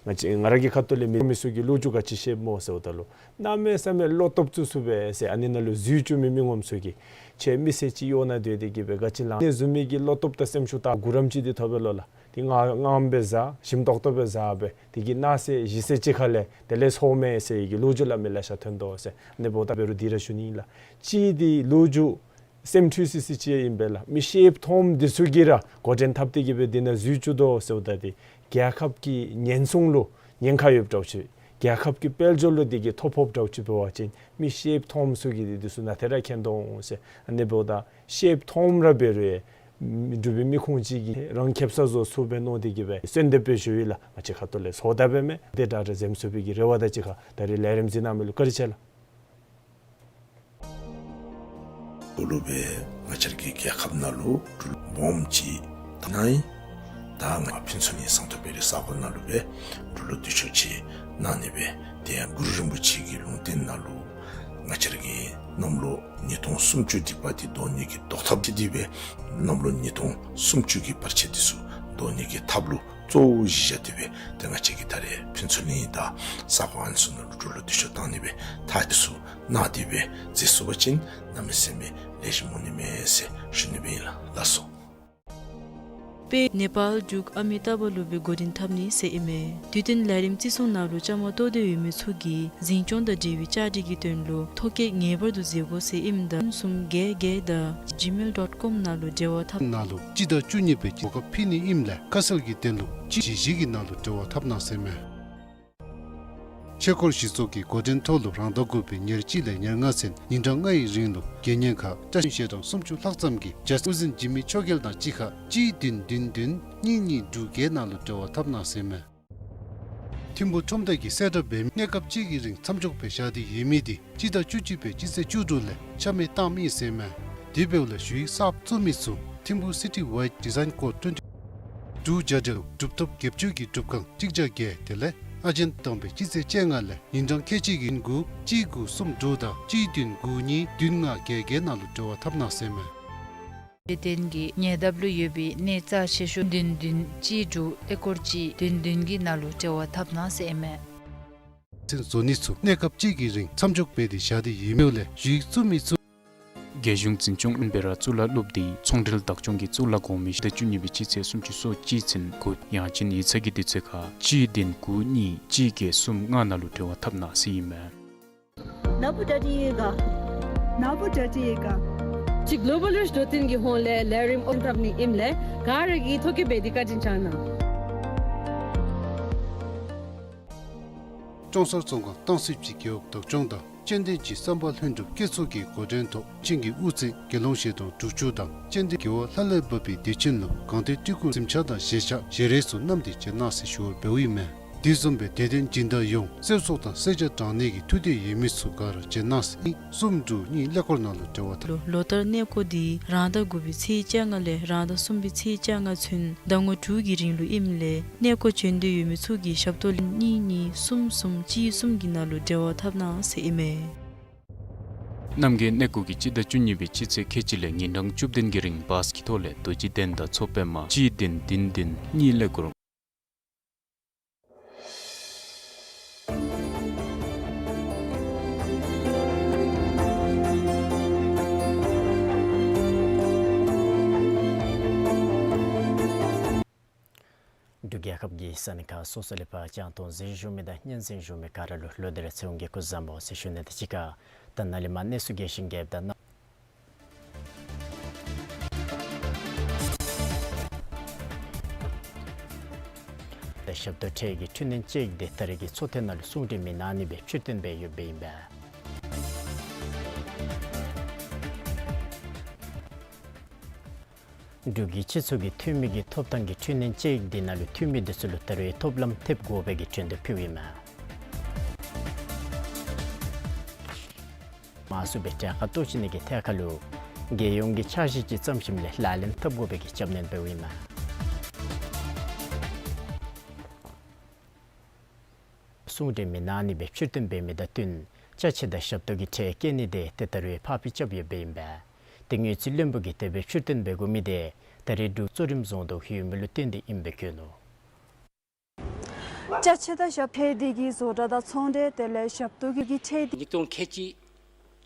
ང་བཅས་ང་ར་གི་ཁ་ཐུག་ལས་མི་མི་ཚུ་གིས་ལོ་རྒྱུས་ག་ཅི་བཤདཔ་སྨོ་ཟེརཝ་ད་ལུ་གནམ་མེད་ས་མེད་བློ་སྟོབས་བཙུགས་བཙུགསཔ་སྦེ་ཟེར། ཨ་ནི་ནང་ལུ་འཛུལ་བཅུག་མི་མི་ངོམ་ཚུ་གིས་ཁྱེད་མི་སེར་ཅིག་གཡོག་ནང་སྡོད་དེ་གི་སྦེ་ག་ཅི་ལང་ནི་བཟུམ་མའི་གི་བློ་སྟོབས་དང་སེམས་ཤུགས་དང་གུ་རམ་ཅིག་འདི་ཐོབ་པས་ལོ་ལགས། འདི་ངང་ངམ་སྦེ་བཟའ་ཞིམ་ཏོག་ཏོ་སྦེ་བཟའ་སྦེ་འདི་གིས་གནངས་ཚེ་གཞེས་ཚེ་གཅིག་ཁ་ལས་དེ་ལས་སོར་མས་ཟེར་གྱི་ལོ་རྒྱུས་སླབ་མི་ལེ་ཤ་ཐོན་དོ་ཟེར། ཨ་ནི་འབདཝ་ད་འབད་རུང་འདི་ར་ཞུ་ནི་ཨིན་ལགས། གཅིག་འདི་ལོ་རྒྱུས་སེམས་འཁྲུལ་སི་སི་ཅིག་ཨིན་པས་ལགས། མི་ཤེསཔ་མཐོངམ་འདི་ཚུ་གིས་ར་འགོ་འདྲེན་འཐབ་སྟེ་གི་སྦེ་འདི་ནང་འཛུལ་བཅུག་དོ་ཟེརཝ་ད་འདི་རྒྱལ་ཁབ་ཀྱི་ཉེན་སྲུང་ལུ་ཉེན་ཁ་ཡོདཔ་འདྲཝ་ཅིག་ རྒྱལ་ཁབ་ཀྱི་དཔལ་འབྱོར་ལུ་དེ་གིས་ཐོ་ཕོགཔ་འདྲཝ་ཅིག་འབད་བ་ཅིན་མི་ཤེསཔ་མཐོངམ་ཚུ་གིས་དེ་ཚུ་ནཱ་ཏེ་ར་མཁྱེན་དོ་འོང་ཟེར། ཨ་ནི་འབདཝ་ད་ཤེསཔ་མཐོངམ་ར་འབད་རུང་འབྲུག་པའི་མི་ཁུངས་ཅིག་གིས་རང་ཁེབ་ས་བཟོ་ཚུགསཔ་མནོ་སྟེ་གིས་སྦེ་གསོལ་འདེབས་སྦེ་ཞུ་ཡི་ལགས། ང་བཅས་ཁ་ཐུག་ལས་ཚོགས་བརྡ་འབད་མི་དེ་དྲག་དྲག་འཛེམ་ཚུགས་པའི་གི་རེ་བ་དང་གཅིག་ཁར་ད་རིས་ལས་རིམ་གཟིགས་གནང་མི་ལུ་བཀའ་དྲིན་ཆེ་ལགས། འབྲུག་ལུ་སྦེ་ང་བཅས་ར་གི་རྒྱལ་ཁབ་ནང་ལུ་འབྲུག་སྦོམ་ཅིག་གནང་ཡི། ད་ང་ཕུན་ཚོགས་གླིང་ཟངས་མདོག་དཔལ་རི་ས་གོ་ནང་ལུ་སྦེ་འབྲུག་ལོ་འདི་ཚུ་ཅིག་གནང་ནི་སྦེ་ཏེ་ཡང་གུ་རུ་རིན་པོ་ཆེ་གི་ལུང་བསྟན་ནང་ལུ་ང་བཅས་ར་གི་གནམ་ལོ་ཉིས་སྟོང་སུམ་ཅུ་འདི་པ་འདི་བཟློག་ནི་གི་བཟློག་ཐབས་འདི་འདི་སྦེ་གནམ་ལོ་ཉིས་སྟོང་སུམ་ཅུ་གི་བར་ཆད་འདི་ཚུ་བཟློག་ནི་གི་ཐབས་ལུ་གཙོ་བོ་གཞི་བཞག་སྟེ་སྦེ་ཏེ་ང་བཅས་ཀྱིས་ད་རེས་ཕུན་ཚོགས་གླིང་དང་ས་གོ་ཨ་ནི་ཚུ་ནང་ལུ་འབྲུག་ལོ་འདི་ཚུ་གཏང་ནི་སྦེ་ཐག་འདི་ཚུ་གནང་སྟེ་སྦེ་མཛད་ཚུགས་པ་ཅིན་གནམ་མེད་ས་མེད་ལེགས་ཤོམ་འོང་ནི་མས་ཟེར་ཞུ་ནི་སྦེ་ཨིན་ལགས། ལགས་སོ། དཔལ་ནེ་པཱལ་འབྲུག་ཨ་མི་ཏཱ་བ་ལུ་སྦེ་འགོ་འདྲེན་འཐབ་ནི་ཟེར་ཨིན་མས། དུས་སྟོན་ལས་རིམ་བརྩི་སྲུང་ནང་ལུ་བཅའ་མར་གཏོགས་ཏེ་ཡོད་མི་ཚུ་གིས་འཛིན་སྐྱོང་དང་འབྲེལ་བའི་བཅའ་སྒྲིག་གི་དོན་ལུ་ཐོ་བཀོད་ངེས་པར་དུ་མཛད་དགོ་ཟེར་ཨིནམ་ད་གསུམ་གསུམ་བརྒྱད་བརྒྱད་དང་ཇི་མེལ་ཌོཊ་ཀོམ་ནང་ལུ་འབྲེལ་བ་འཐབ་ནང་ལུ་སྤྱི་ཟླ་བཅུ་གཉིས་པའི་གོ་སྐབས་ཕུལ་ནི་ཨིནམ་ལས་ཁ་གསལ་གྱི་དོན་ལུ་གཅིག་བཞི་བཞི་གི་ནང་ལུ་འབྲེལ་བ་འཐབ་གནང་ཟེར་མས། ཆོས་སྐོར་གཞི་ཚོགས་ཀྱི་འགོ་འདྲེན་ཐོག་ལུ་རང་ཟླ་དགུ་པའི་ཉེར་གཅིག་ལས་ཉེར་ལྔ་ཚུན་ཉིན་གྲངས་ལྔ་ཡི་རིང་ལུ་དགེ་བསྙེན་ཁག་བཀྲ་ཤིས་ཞལ་གྲངས་སུམ་ཅུ་ལྷག་ཙམ་གྱིས་རྒྱལ་སྲས་དབུ་འཛིན་འཇིགས་མེད་ཆོས་རྒྱལ་དང་གཅིག་ཁར་གཅིག་བདུན་བདུན་བདུན་གཉིས་གཉིས་དྲུག་བརྒྱད་ནང་ལུ་འབྲེལ་བ་འཐབ་གནང་ཟེར་མས། ཐིམ་ཕུག་ཁྲོམ་སྡེ་གིས་གསལ་བསྒྲགས་འབད་མི་གནས་སྐབས་གཅིག་གི་རིང་མཚམས་འཇོག་སྦེ་བཞག་སྟེ་ཡོད་མི་འདི་སྤྱི་ཟླ་བཅུ་གཅིག་པའི་སྤྱི་ཚེས་བཅུ་དྲུག་ལས་ཆ་མེད་བཏངམ་ཨིན་ཟེར་མས། དེ་འབདཝ་ལས་ཞུ་ཡིག་གསརཔ་བཙུགས་མི་ཚུ་ཐིམ་ཕུག་City Wide Design Code twenty དྲུག་བརྒྱ་དྲུག་གྲུབ་ཐོབ་སྒེར་གཅོད་ཀྱི་སྒྲུབ་ཁང་གཅིག་བརྒྱ་བརྒྱད་དེ་ལས་ཨ་ཇེན་བཏང་སྦེ་སྤྱི་ཚེས་བཅོ་ལྔ་ལས་ཉིན་གྲངས་ཁལ་གཅིག་གི་འགོ་གཅིག་དགུ་གསུམ་དྲུག་དང་གཅིག་བདུན་དགུ་གཉིས་བདུན་ལྔ་བརྒྱད་བརྒྱད་ནང་ལུ་འབྲེལ་བ་འཐབ་གནང་ཟེར་མས། དེ་སྟེང་གི་ཉེ་འདབས་ལུ་ཡོད་པའི་གནས་རྩ་ཆེ་ཤོས་བདུན་བདུན་གཅིག་དྲུག་ཀླད་ཀོར་གཅིག་བདུན་བདུན་གྱི་ནང་ལུ་འབྲེལ་བ་འཐབ་གནང་ཟེར་ཨིན་མས། ཚུན་བཟོ་ནི་ཚུ་གནས་སྐབས་གཅིག་གི་རིང་མཚམས་འཇོག་འབད་དེ་བཞག་སྟེ་ཡོད་མི་ལས་ཞུ་ཡིག་བཙུགས་མི་ཚུ། རྒྱལ་གཞུང་འཛིན་སྐྱོང་ཨིན་པའི་ར་གཙུག་ལག་སློབ་སྡེའི་ཚོང་འབྲེལ་བདག་སྐྱོང་གི་གཙུག་ལག་གོང་མའི་ཟླ་བཅུ་གཉིས་པའི་སྤྱི་ཚེས་སུམ་ཅུ་སོ་གཅིག་ཚུན་འགོ་ཡང་ཅིན་ཡིག་ཚང་གི་དུས་ཚོད་ཁར་གཅིག་བདུན་དགུ་གཉིས་གཅིག་བརྒྱད་གསུམ་ལྔ་ནང་ལུ་འབྲེལ་བ་འཐབ་གནང་ཟེར་ཨིན་མས། ནཱ་བུ་ཌ་ཌི་ཡེ་ག། ནཱ་བུ་ཌ་ཌི་ཡེ་ག། ཅིག་གློ་བཱལ་རིཆ་ཌོཊ་ཨིན་གྱི་ཧོངས་ལས་ལས་རིམ་ཨོན་འཐབ་ནི་ཨིནམ་ལས་ག་ར་གིས་ཐོ་བཀོད་འབད་དེ་བཀའ་དྲིན་བསྐྱང་གནང་། ཀྲོང་གསར་བཙོན་ཁང་སྟང་སི་སྤྱི་རྒེད་འོག་བདག་སྐྱོང་དང་སྤྱན་ལྡན་སྤྱི་བསམ་པ་ལྷུན་གྲུབ་བཀོད་ཚོགས་ཀྱི་འགོ་འདྲེན་ཐོག་ཆིང་གི་དབུ་རྩེ་དགེ་སློང་ཞལ་གྲངས་དྲུག་ཅུ་དང་སྤྱན་ལྡན་རྒྱལ་བ་ལྷ་ལས་བབས་པའི་དུས་ཆེན་ལུ་གངས་ཏི་སྤྲུལ་སྐུ་གཟིམ་ཆ་དང་བཞེས་ཆ་ཞལ་རས་ཚུ་བསྣམས་ཏེ་བྱོན་གནང་ཟེར་ཞུ་བ་འབདཝ་ཨིན་མས། དེ་བཟུམ་སྦེ་དད་ལྡན་སྦྱིན་བདག་ཡོངས་གསོལ་ཚོགས་དང་གསོལ་ཇ་དྲང་ནི་གི་ཐུགས་འདོད་ཡོད་མི་ཚུ་ག་ར་བྱོན་གནང་ཟེར་ཨིན། གསུམ་དྲུག་གཉིས་ཀླད་ཀོར་ནང་ལུ་འབྲེལ་བ་འཐབ། ལོ་ལོ་ལྟར་གནས་སྐོར་འདི་རང་ཟླ་དགུ་པའི་ཚེས་བཅོ་ལྔ་ལས་རང་ཟླ་གསུམ་པའི་ཚེས་བཅོ་ལྔ་ཚུན་ཟླ་ངོ་དྲུག་གི་རིང་ལུ་ཨིནམ་ལས་གནས་སྐོར་བྱོན་འདོད་ཡོད་མི་ཚུ་གིས་ཞབས་ཏོག་གཉིས་གཉིས་གསུམ་གསུམ་གཅིག་གསུམ་གྱི་ནང་ལུ་འབྲེལ་བ་འཐབ་གནང་ཟེར་ཨིན་མས། རྣམ་རྒྱལ་གནས་སྐོར་གྱིས་སྤྱི་ཟླ་བཅུ་གཉིས་པའི་སྤྱི་ཚེས་ཁལ་གཅིག་ལས་ཉིན་གྲངས་བཅུ་བདུན་གྱི་རིང་བཱས་ཀྱི་ཐོག་ལས་རྡོ་རྗེ་གདན་དང་མཚོ་པདྨ་གཅིག་བདུན་བདུན་བདུན་གཉིས་ཀླད་ཀོར། འབྲུག་རྒྱལ་ཁབ་ཀྱི་ས་གནས་ཁག་སོ་སོ་ལས་ཕར་རྒྱང་མཐོང་གཟིགས་བཞུགས་མི་དང་སྙན་གསན་བཞུགས་མི་ག་ར་ལུ་ལོ་དེ་ར་ཚེ་དབང་གིས་སྐུ་གཟུགས་བཟང་པོ་ཟེར་ཞུ་ནི་དང་གཅིག་ཁར་ད་ནཱ་ལས་མར་གནས་ཚུལ་རྒྱས་ཤིང་རྒྱསཔ་དང་གནམ་དང་ཞབས་ཏོག་ཁྲལ་གྱི་འཕྲི་སྣོན་དཔྱད་ཡིག་དེ་ད་རེས་ཀྱི་ཚོགས་ཐེངས་ནང་ལུ་གསུང་གྲོས་མི་གནང་ནི་སྦེ་ཕྱིར་འཐེན་འབད་ཡོདཔ་ཨིན་པས། འབྲུག་གི་སྤྱི་ཚོགས་ཀྱི་འཐུས་མི་གི་ཐོབ་ཐང་གི་འཕྲི་སྣོན་དཔྱད་ཡིག་དེ་ནང་ལུ་འཐུས་མི་དེ་ཚུ་ལུ་ད་རེས་ཐོབ་ལམ་ཐེབས་དགོ་པའི་གི་ཁྲིམས་དེ་ཕུལཝ་ཨིན་མས། མང་སུ་སྦེ་གྲལ་ཁར་གཏོགས་ཅི་ནི་གི་ཐད་ཁར་ལུ་རྒྱལ་ཡོངས་ཀྱི་འཆར་གཞི་ཅིག་བརྩམས་ཞིནམ་ལས་ལག་ལེན་འཐབ་དགོ་པའི་གི་རྒྱབ་སྣོན་འབདཝ་ཨིན་མས། གསུང་གྲོས་མི་གནང་ནི་སྦེ་ཕྱིར་འཐེན་འབད་མི་དང་བསྟུན་ཅ་ཆས་དང་ཞབས་ཏོག་གི་ཁྲལ་བཀལ་ནི་དེ་ཏེ་ད་རེས་ཕར་འགྱངས་རྐྱབ་ཡོདཔ་ཨིན་པས། ཏེ་དངུལ་རྩིས་བློན་པོ་གིས་དེ་སྦེ་ཕྱིར་འཐེན་འབད་དགོ་མི་དེ་ད་རེས་འབྲུག་གཙོ་རིམ་རྫོང་དུ་ཡོད་མི་ལུ་བརྟེན་ཏེ་ཨིནམ་སྦེ་བཀོད་ནུག། ཅ་ཆས་དང་ཞབས་ཁྲལ་དེ་གིས་བཟོ་གྲྭ་དང་ཚོང་འབྲེལ་དེ་ལས་ཞབས་ཏོག་གི་ཁྲལ་དེ། ཉིས་སྟོང་ཁལ་གཅིག་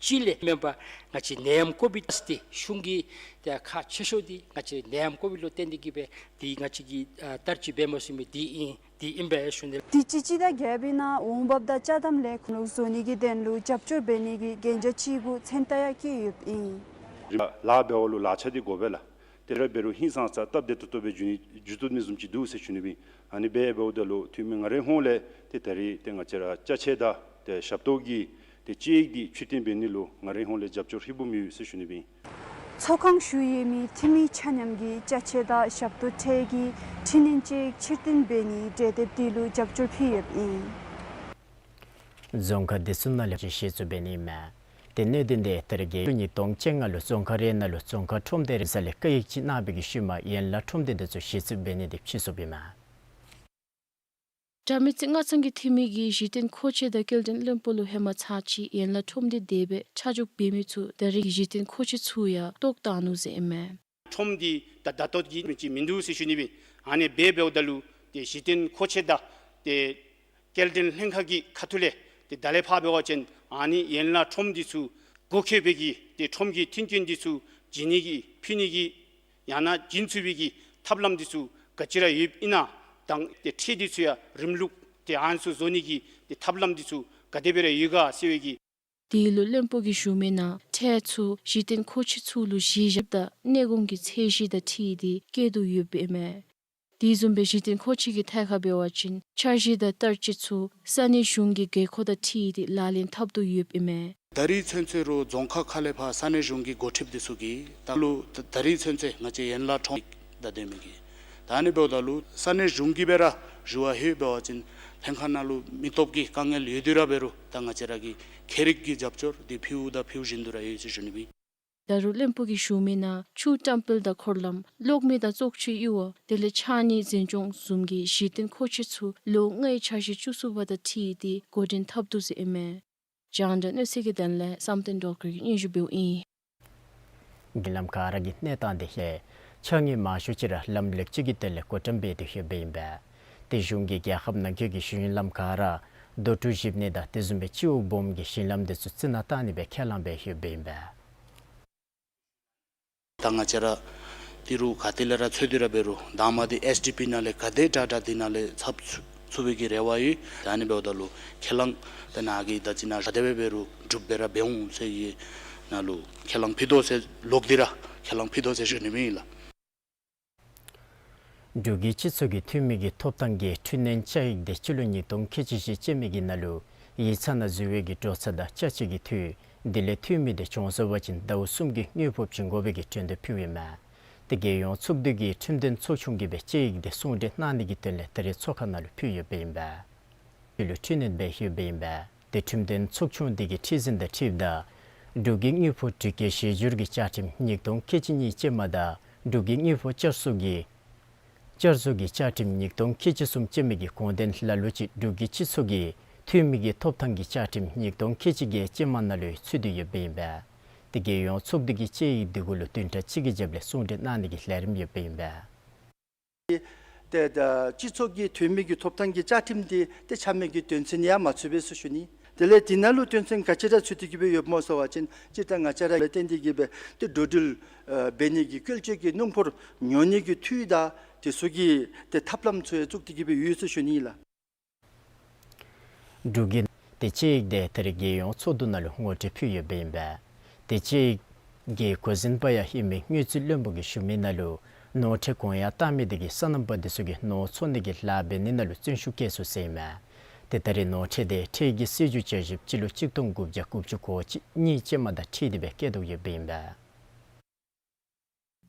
གཅིག་ལས་མེན་པར་ང་བཅས་ནད་ཡམས་ཀོ་བིཌ་ཟེར་ཏེ་གཞུང་གི་ཏེ་ཁག་ཆེ་ཤོས་འདི་ང་བཅས་ནད་ཡམས་ཀོ་བིཌ་ལུ་བརྟེན་ཏེ་གིས་སྦེ་འདི་ང་བཅས་ཀྱིས་ཨ་བསྟར་སྤྱོད་འབད་མ་ཚུགས་མི་འདི་ཨིན། འདི་ཨིན་པས་ཞུ་ནི། དུས་ཅི་སྤྱི་ཟླ་བརྒྱད་པའི་ནང་འོང་འབབ་དང་ཅ་དམ་ལས་ཁུངས་ལུ་བཟོ་ནི་གི་དོན་ལུ་རྒྱབ་སྐྱོར་འབད་ནི་གི་གན་རྒྱ་ཅིག་གུ་མཚན་རྟགས་ཡང་བཀོད་ཡོདཔ་ཨིན། རིམ་པ་ལཱ་འབད་བ་ལུ་ལག་ཆ་འདི་དགོ་པས་ལགས། དེ་ར་འབད་རུང་ཧིང་སངས་ས་སྟབས་བདེ་ཏོག་ཏོ་སྦེ་འགྱོ་ནི་འགྱོ་བཏུབ་ནི་བཟུམ་ཅིག་འདུག་ཟེར་ཞུ་ནི་ཨིན། ཨ་ནི་སྦེ་འབདཝ་ད་ལུ་འཐུས་མི་ང་རའི་ཧོངས་ལས་ཏེ་ད་རིས་ཏེ་ང་བཅས་ར་ཅ་ཆས་དང་ཏེ་ཞབས་ཏོག་གི་ཏེ་དཔྱད་ཡིག་འདི་ཕྱིར་བཏོན་འབད་ནི་ལུ་ང་རའི་ཧོངས་ལས་རྒྱབ་སྐྱོར་ཧྲིལ་བུམ་ཡོད་ཟེར་ཞུ་ནི་ཨིན། ཚོགས་ཁང་ཞུ་ཡོད་མི་འཐུས་མི་ཆ་མཉམ་གྱིས་ཅ་ཆས་དང་ཞབས་ཏོག་ཁྲལ་གྱི་འཕྲི་སྣོན་དཔྱད་ཡིག་ཕྱིར་བཏོན་འབད་ནིའི་གྲོས་འདེབས་འདི་ལུ་རྒྱབ་སྐྱོར་ཕུལ་ཡོདཔ་ཨིན། རྫོང་ཁག་འདི་ཚུ་ནང་ལས་ཅིག་གཞི་བཙུགས་འབད་ནི་ཨིན་མས། ཏེ་གནད་དོན་འདི་ད་རིས་རྒྱལ་ཡོངས་ཉིས་སྟོང་བཅོ་ལྔ་ལུ་རྫོང་ཁག་རེ་ནང་ལུ་རྫོང་ཁག་ཁྲོམ་སྡེ་རེ་ས་ལས་བཀའ་ཡིག་ཅིག་གནང་བའི་གི་ཤུལ་མ་ཡན་ལག་ཁྲོམ་སྡེ་འདི་ཚུ་གཞི་བཙུགས་འབད་ནི་འདི་ཕྱིས་སོཔ་ཨིན་མས། དྲ་མིག་རྩེ་སྔ་ཚང་གི་འཐུས་མི་གིས་གཞི་རྟེན་མཁོ་ཆས་དང་སྐྱེལ་འདྲེན་བློན་པོ་ལུ་ཧེ་མ་ཚར་གཅིག་ཡན་ལག་ཁྲོམ་སྡེ་དེ་སྦེ་ཆ་འཇོག་འབད་མི་ཚུ་ད་རིས་གཞི་རྟེན་མཁོ་ཆས་ཚུ་ཡང་བཏོག་བཏང་ནུག་ཟེར་ཨིན་མས། ཁྲོམ་འདི་ད་ད་ལྟོ་གི་མི་ཅིག་མིན་འདུག་ཟེར་ཞུ་ནི་ཨིན། ཨ་ནི་སྦེ་འབདཝ་ད་ལུ་ཏེ་གཞི་རྟེན་མཁོ་ཆས་དང་ཏེ་སྐྱེལ་འདྲེན་ལྷན་ཁག་གི་ཁ་ཐུག་ལས་ཏེ་ད་ལས་ཕར་འབད་བ་ཅིན་ཨ་ནི་ཡན་ལག་ཁྲོམ་འདི་ཚུ་སྒོ་ཁྱད་པའི་གི་ཏེ་ཁྲོམ་གྱི་མཐུན་རྐྱེན་འདི་ཚུ་བྱིན་ནི་གི་ཕུལ་ནི་གི་ཡང་ན་བྱིན་ཚུགས་པའི་གི་ཐབས་ལམ་འདི་ཚུ་ག་ཅི་ར་ཡོདཔ་ཨིན་ན་དང་ཏེ་ཁྲལ་འདི་ཚུ་ཡང་རིམ་ལུགས་ཏེ་ཨ་ནི་ཚུ་བཟོ་ནི་གི་ཏེ་ཐབས་ལམ་འདི་ཚུ་ག་དེ་སྦེ་ར་ཡོད་ག་ཟེར་བའི་གི། དེ་ལུ་བློན་པོ་གིས་ཞུ་མི་ནང་ཁྲལ་ཚུ་གཞི་རྟེན་མཁོ་ཆས་ཚུ་ལུ་གཞི་བཞགཔ་དང་གནས་གོང་གི་ཚད་གཞི་དང་འཁྲིལ་ཏེ་བཀལ་དོ་ཡོདཔ་ཨིན་མས། དེ་བཟུམ་སྦེ་གཞི་རྟེན་མཁོ་ཆས་ཀྱི་ཐད་ཁར་འབད་བ་ཅིན་འཆར་གཞི་དང་བསྟར་སྤྱོད་ཚུ་ས་གནས་གཞུང་གི་དགོས་མཁོ་དང་འཁྲིལ་ཏེ་ལག་ལེན་འཐབ་དོ་ཡོདཔ་ཨིན་མས། ད་རིས་ཚུན་ཚོད་རུང་རྫོང་ཁག་ཁག་ལས་ཕར་ས་གནས་གཞུང་གི་འགོ་ཁྲིདཔ་འདི་ཚུ་གིས་ད་ལུ་ད་ད་རིས་ཚུན་ཚོད་ང་བཅས་ཡན་ལག་ཁྲོམ་ད་སྡོད་མི་གི་ད་ཨ་ནི་འབདཝ་ད་ལུ་ས་གནས་གཞུང་གིས་སྦེ་ར་ཞུ་བ་ཧེ་འབད་བ་ཅིན་ལྷན་ཁག་ནང་ལུ་མི་སྟོབས་ཀྱི་དཀའ་ངལ་ཡོད་དེ་ར་འབད་རུང་ད་ང་བཅས་ར་གི་ཁྱད་རིག་གི་རྒྱབ་སྐྱོར་འདི་ཕུལཝ་ད་ཕུལ་བཞིན་དུ་ར་ཡོད་ཟེར་ཞུ་ནི་ཨིན། ད་རུང་བློན་པོ་གིས་ཞུ་མི་ནང་ཆུ་བཀྲམ་སྤེལ་དང་འཁོར་ལམ་གློག་མེ་དང་བཙོག་ཆུའི་གཡུར་བ་དེ་ལས་ཕྱགས་སྙིགས་འཛིན་སྐྱོང་བཟུམ་གྱི་གཞི་རྟེན་མཁོ་ཆས་ཚུ་ལོ་ལྔའི་འཆར་གཞི་བཅུ་གསུམ་པ་དང་འཁྲིལ་ཏེ་འགོ་འདྲེན་འཐབ་དོ་ཟེར་ཨིན་མས། རྒྱང་བསྒྲགས་གནས་ཚུལ་གྱི་དོན་ལས་བསམ་གཏན་སྒྲོལ་དཀར་གྱིས་སྙན་ཞུ་འབདཝ་ཨིན། གི་ལམ་ཁ་ར་གི་གནས་སྟངས་དེ་ལྷོད་ཆ་ངེས་མང་ཤོས་ཅིག་ར་ལམ་ལེགས་བཅོས་ཀྱི་དོན་ལས་བགོ་བཀྲམ་འབད་དེ་ཡོདཔ་ཨིན་པས། དེ་གཞུང་གིས་རྒྱལ་ཁབ་ནང་འཁོད་ཀྱི་ཞིང་ལམ་ཁ་ར་རྡོ་གྲུ་བཞིབ་ནི་དང་དེ་བཟུམ་སྦེ་སྤྱི་འོག་སྦོམ་གྱི་ཞིང་ལམ་དེ་ཚུ་རྩི་ནག་བཏང་ནི་སྦེ་ཁས་བླངས་འབད་ཡོདཔ་ཨིན་པས། ད་ང་བཅས་ར་ཏི་རུ་ག་ཏེ་ལས་ར་འཚོལ་ཏེ་ར་འབད་རུང་དང་མ་འདི་ཨེས་ཌི་པི་ནང་ལས་ག་དེ་དྲག་དྲག་འདི་ནང་ལས་ཚབ་ཚུགས་ཚུགས་པའི་གི་རེ་བ་ཡོད། ད་ཨ་ནི་འབདཝ་ད་ལུ་ཁས་བླངས་ད་ནཱ་གི་ད་ཅི་ནཱ་ག་དེ་སྦེ་འབད་རུང་འགྲུབ་སྦེ་ར་འབད་འོང་ཟེར་གི་ནང་ལུ་ཁས་བླངས་ཕུལ་དོ་ཟེར་ལོག་སྟེ་ར་ཁས་བླངས་ཕུལ་དོ་ཟེར་ཞུ་ནི་ཨིན་ལགས། འབྲུག་གི་སྤྱི་ཚོགས་ཀྱི་འཐུས་མི་གི་ཐོབ་ཐང་གི་འཕྲི་སྣོན་བཅའ་ཡིག་དེ་སྤྱི་ལོ་ཉིས་སྟོང་ཁལ་གཅིག་བཞི་ཅན་མའི་གི་ནང་ལུ་ཡིག་ཚང་ནང་འཛུལ་བའི་གི་འགྲོ་ས་དང་ཅ་ཆས་ཀྱི་འཐུས་དེ་ལས་འཐུས་མི་དེ་བྱོན་སོང་པ་ཅིན་ཟླཝ་གསུམ་གྱི་དངུལ་ཕོགས་བྱིན་དགོ་པའི་གི་གྲོས་འདེབས་ཕུལཝ་ཨིན་མས། དེ་རྒྱལ་ཡོངས་ཚོགས་འདུ་གི་ཁྲིམས་དོན་ཚོགས་ཆུང་གིས་སྦེ་བཅའ་ཡིག་དེ་གསུང་གྲོས་གནང་ནི་གི་དོན་ལས་ད་རིས་ཚོགས་ཁང་ནང་ལུ་ཕུལ་ཡོདཔ་ཨིན་པས། ཕུལ་ལུ་འཕྲི་སྣོན་འབད་ཡོདཔ་ཨིན་པས། དེ་ཁྲིམས་དོན་ཚོགས་ཆུང་དེ་གི་ཁྲི་འཛིན་དང་འཁྲིལཝ་ད་འབྲུག་གི་དངུལ་ཕོགས་སྒྲིག་བཀོད་བཞི་འགྱུར་གྱི་བཅའ་ཁྲིམས་ཉིས་སྟོང་ཁལ་གཅིག་གཉིས་ཅན་མ་དང་འབྲུག་གི་དངུལ་ཕོགས་བསྐྱར་གསོ་གི་བསྐྱར་བཟོ་གི་བཅའ་ཁྲིམས་ཉིས་སྟོང་ཁལ་གཅིག་གསུམ་ཅན་མའི་གི་དགོངས་དོན་ལ་ལུ་ཅིག་འབྲུག་གི་སྤྱི་ཚོགས་ཀྱི་འཐུས་མི་གི་ཐོབ་ཐང་གི་བཅའ་ཁྲིམས་ཉིས་སྟོང་ཁལ་གཅིག་བརྒྱད་ཅན་མ་ནང་ལུ་ཚུད་དེ་ཡོདཔ་ཨིན་པས། དེ་རྒྱལ་ཡོངས་ཚོགས་འདུ་གི་བཅའ་ཡིག་དེ་གུ་ལུ་བདུན་ཕྲག་གཅིག་གི་རྒྱབ་ལས་གསུང་གྲོས་གནང་ནི་གི་ལས་རིམ་ཡོདཔ་ཨིན་པས། ཏེ་ད་སྤྱི་ཚོགས་ཀྱི་འཐུས་མི་གི་ཐོབ་ཐང་གི་བཅའ་ཁྲིམས་དེ་ཏེ་ཆ་མེད་ཀྱི་དོན་ཚན་ཡང་མ་ཚུད་པས་ཟེར་ཞུ་ནི། དེ་ལས་དེ་ནང་ལུ་དོན་ཚན་ག་ཅི་ར་ཚུད་དེ་གི་སྦེ་ཡོདཔ་སྨོ་ཟེར་བ་ཅིན་སྤྱིར་བཏང་ང་བཅས་ར་ལས་བརྟེན་ཏེ་གི་སྦེ་ཏེ་འགྲོ་འགྲུལ་ཨ་འབད་ནི་གི་བཀོལ་སྤྱོད་ཀྱི་སྣུམ་འཁོར་ཉོ་ནི་གི་འཐུས་དང་དེ་ཚུ་གི་ཏེ་ཐབས་ལམ་ཚུ་ཡང་བཙུགས་ཏེ་གི་སྦེ་ཡོད་ཟེར་ཞུ་ནི་ལགས། འབྲུག་གི་ཏེ་བཅའ་ཡིག་དེ་ད་རིས་རྒྱལ་ཡོངས་ཚོགས་འདུ་ནང་ལུ་ངོ་སྤྲོད་ཕུལ་ཡོདཔ་ཨིན་པས། ཏེ་བཅའ་ཡིག་གི་འགོ་འཛིན་པ་ཡང་ཨིན་མི་དངུལ་རྩིས་བློན་པོ་གིས་ཞུ་མི་ནང་ལུ་ནོར་ཁྲལ་དགོངས་ཡངས་བཏང་མི་དེ་གིས་སོ་ནམ་པ་དེ་ཚུ་གིས་ནོར་འཚོ་ནི་གི་ལཱ་འབད་ནི་ནང་ལུ་བརྩོན་ཤུགས་བསྐྱེད་ཚུགས་ཟེར་ཨིན་མས། ཏེ་ད་རིས་ནོར་ཁྲལ་དེ་ཁྲལ་གྱི་སྲིད་བྱུས་བསྐྱར་ཞིབ་སྤྱི་ལོ་གཅིག་སྟོང་དགུ་བརྒྱ་དགུ་བཅུ་གོ་གཉིས་ཅན་མ་དང་འཁྲིལ་ཏེ་སྦེ་བཀལ་དོ་ཡོདཔ་ཨིན་པས།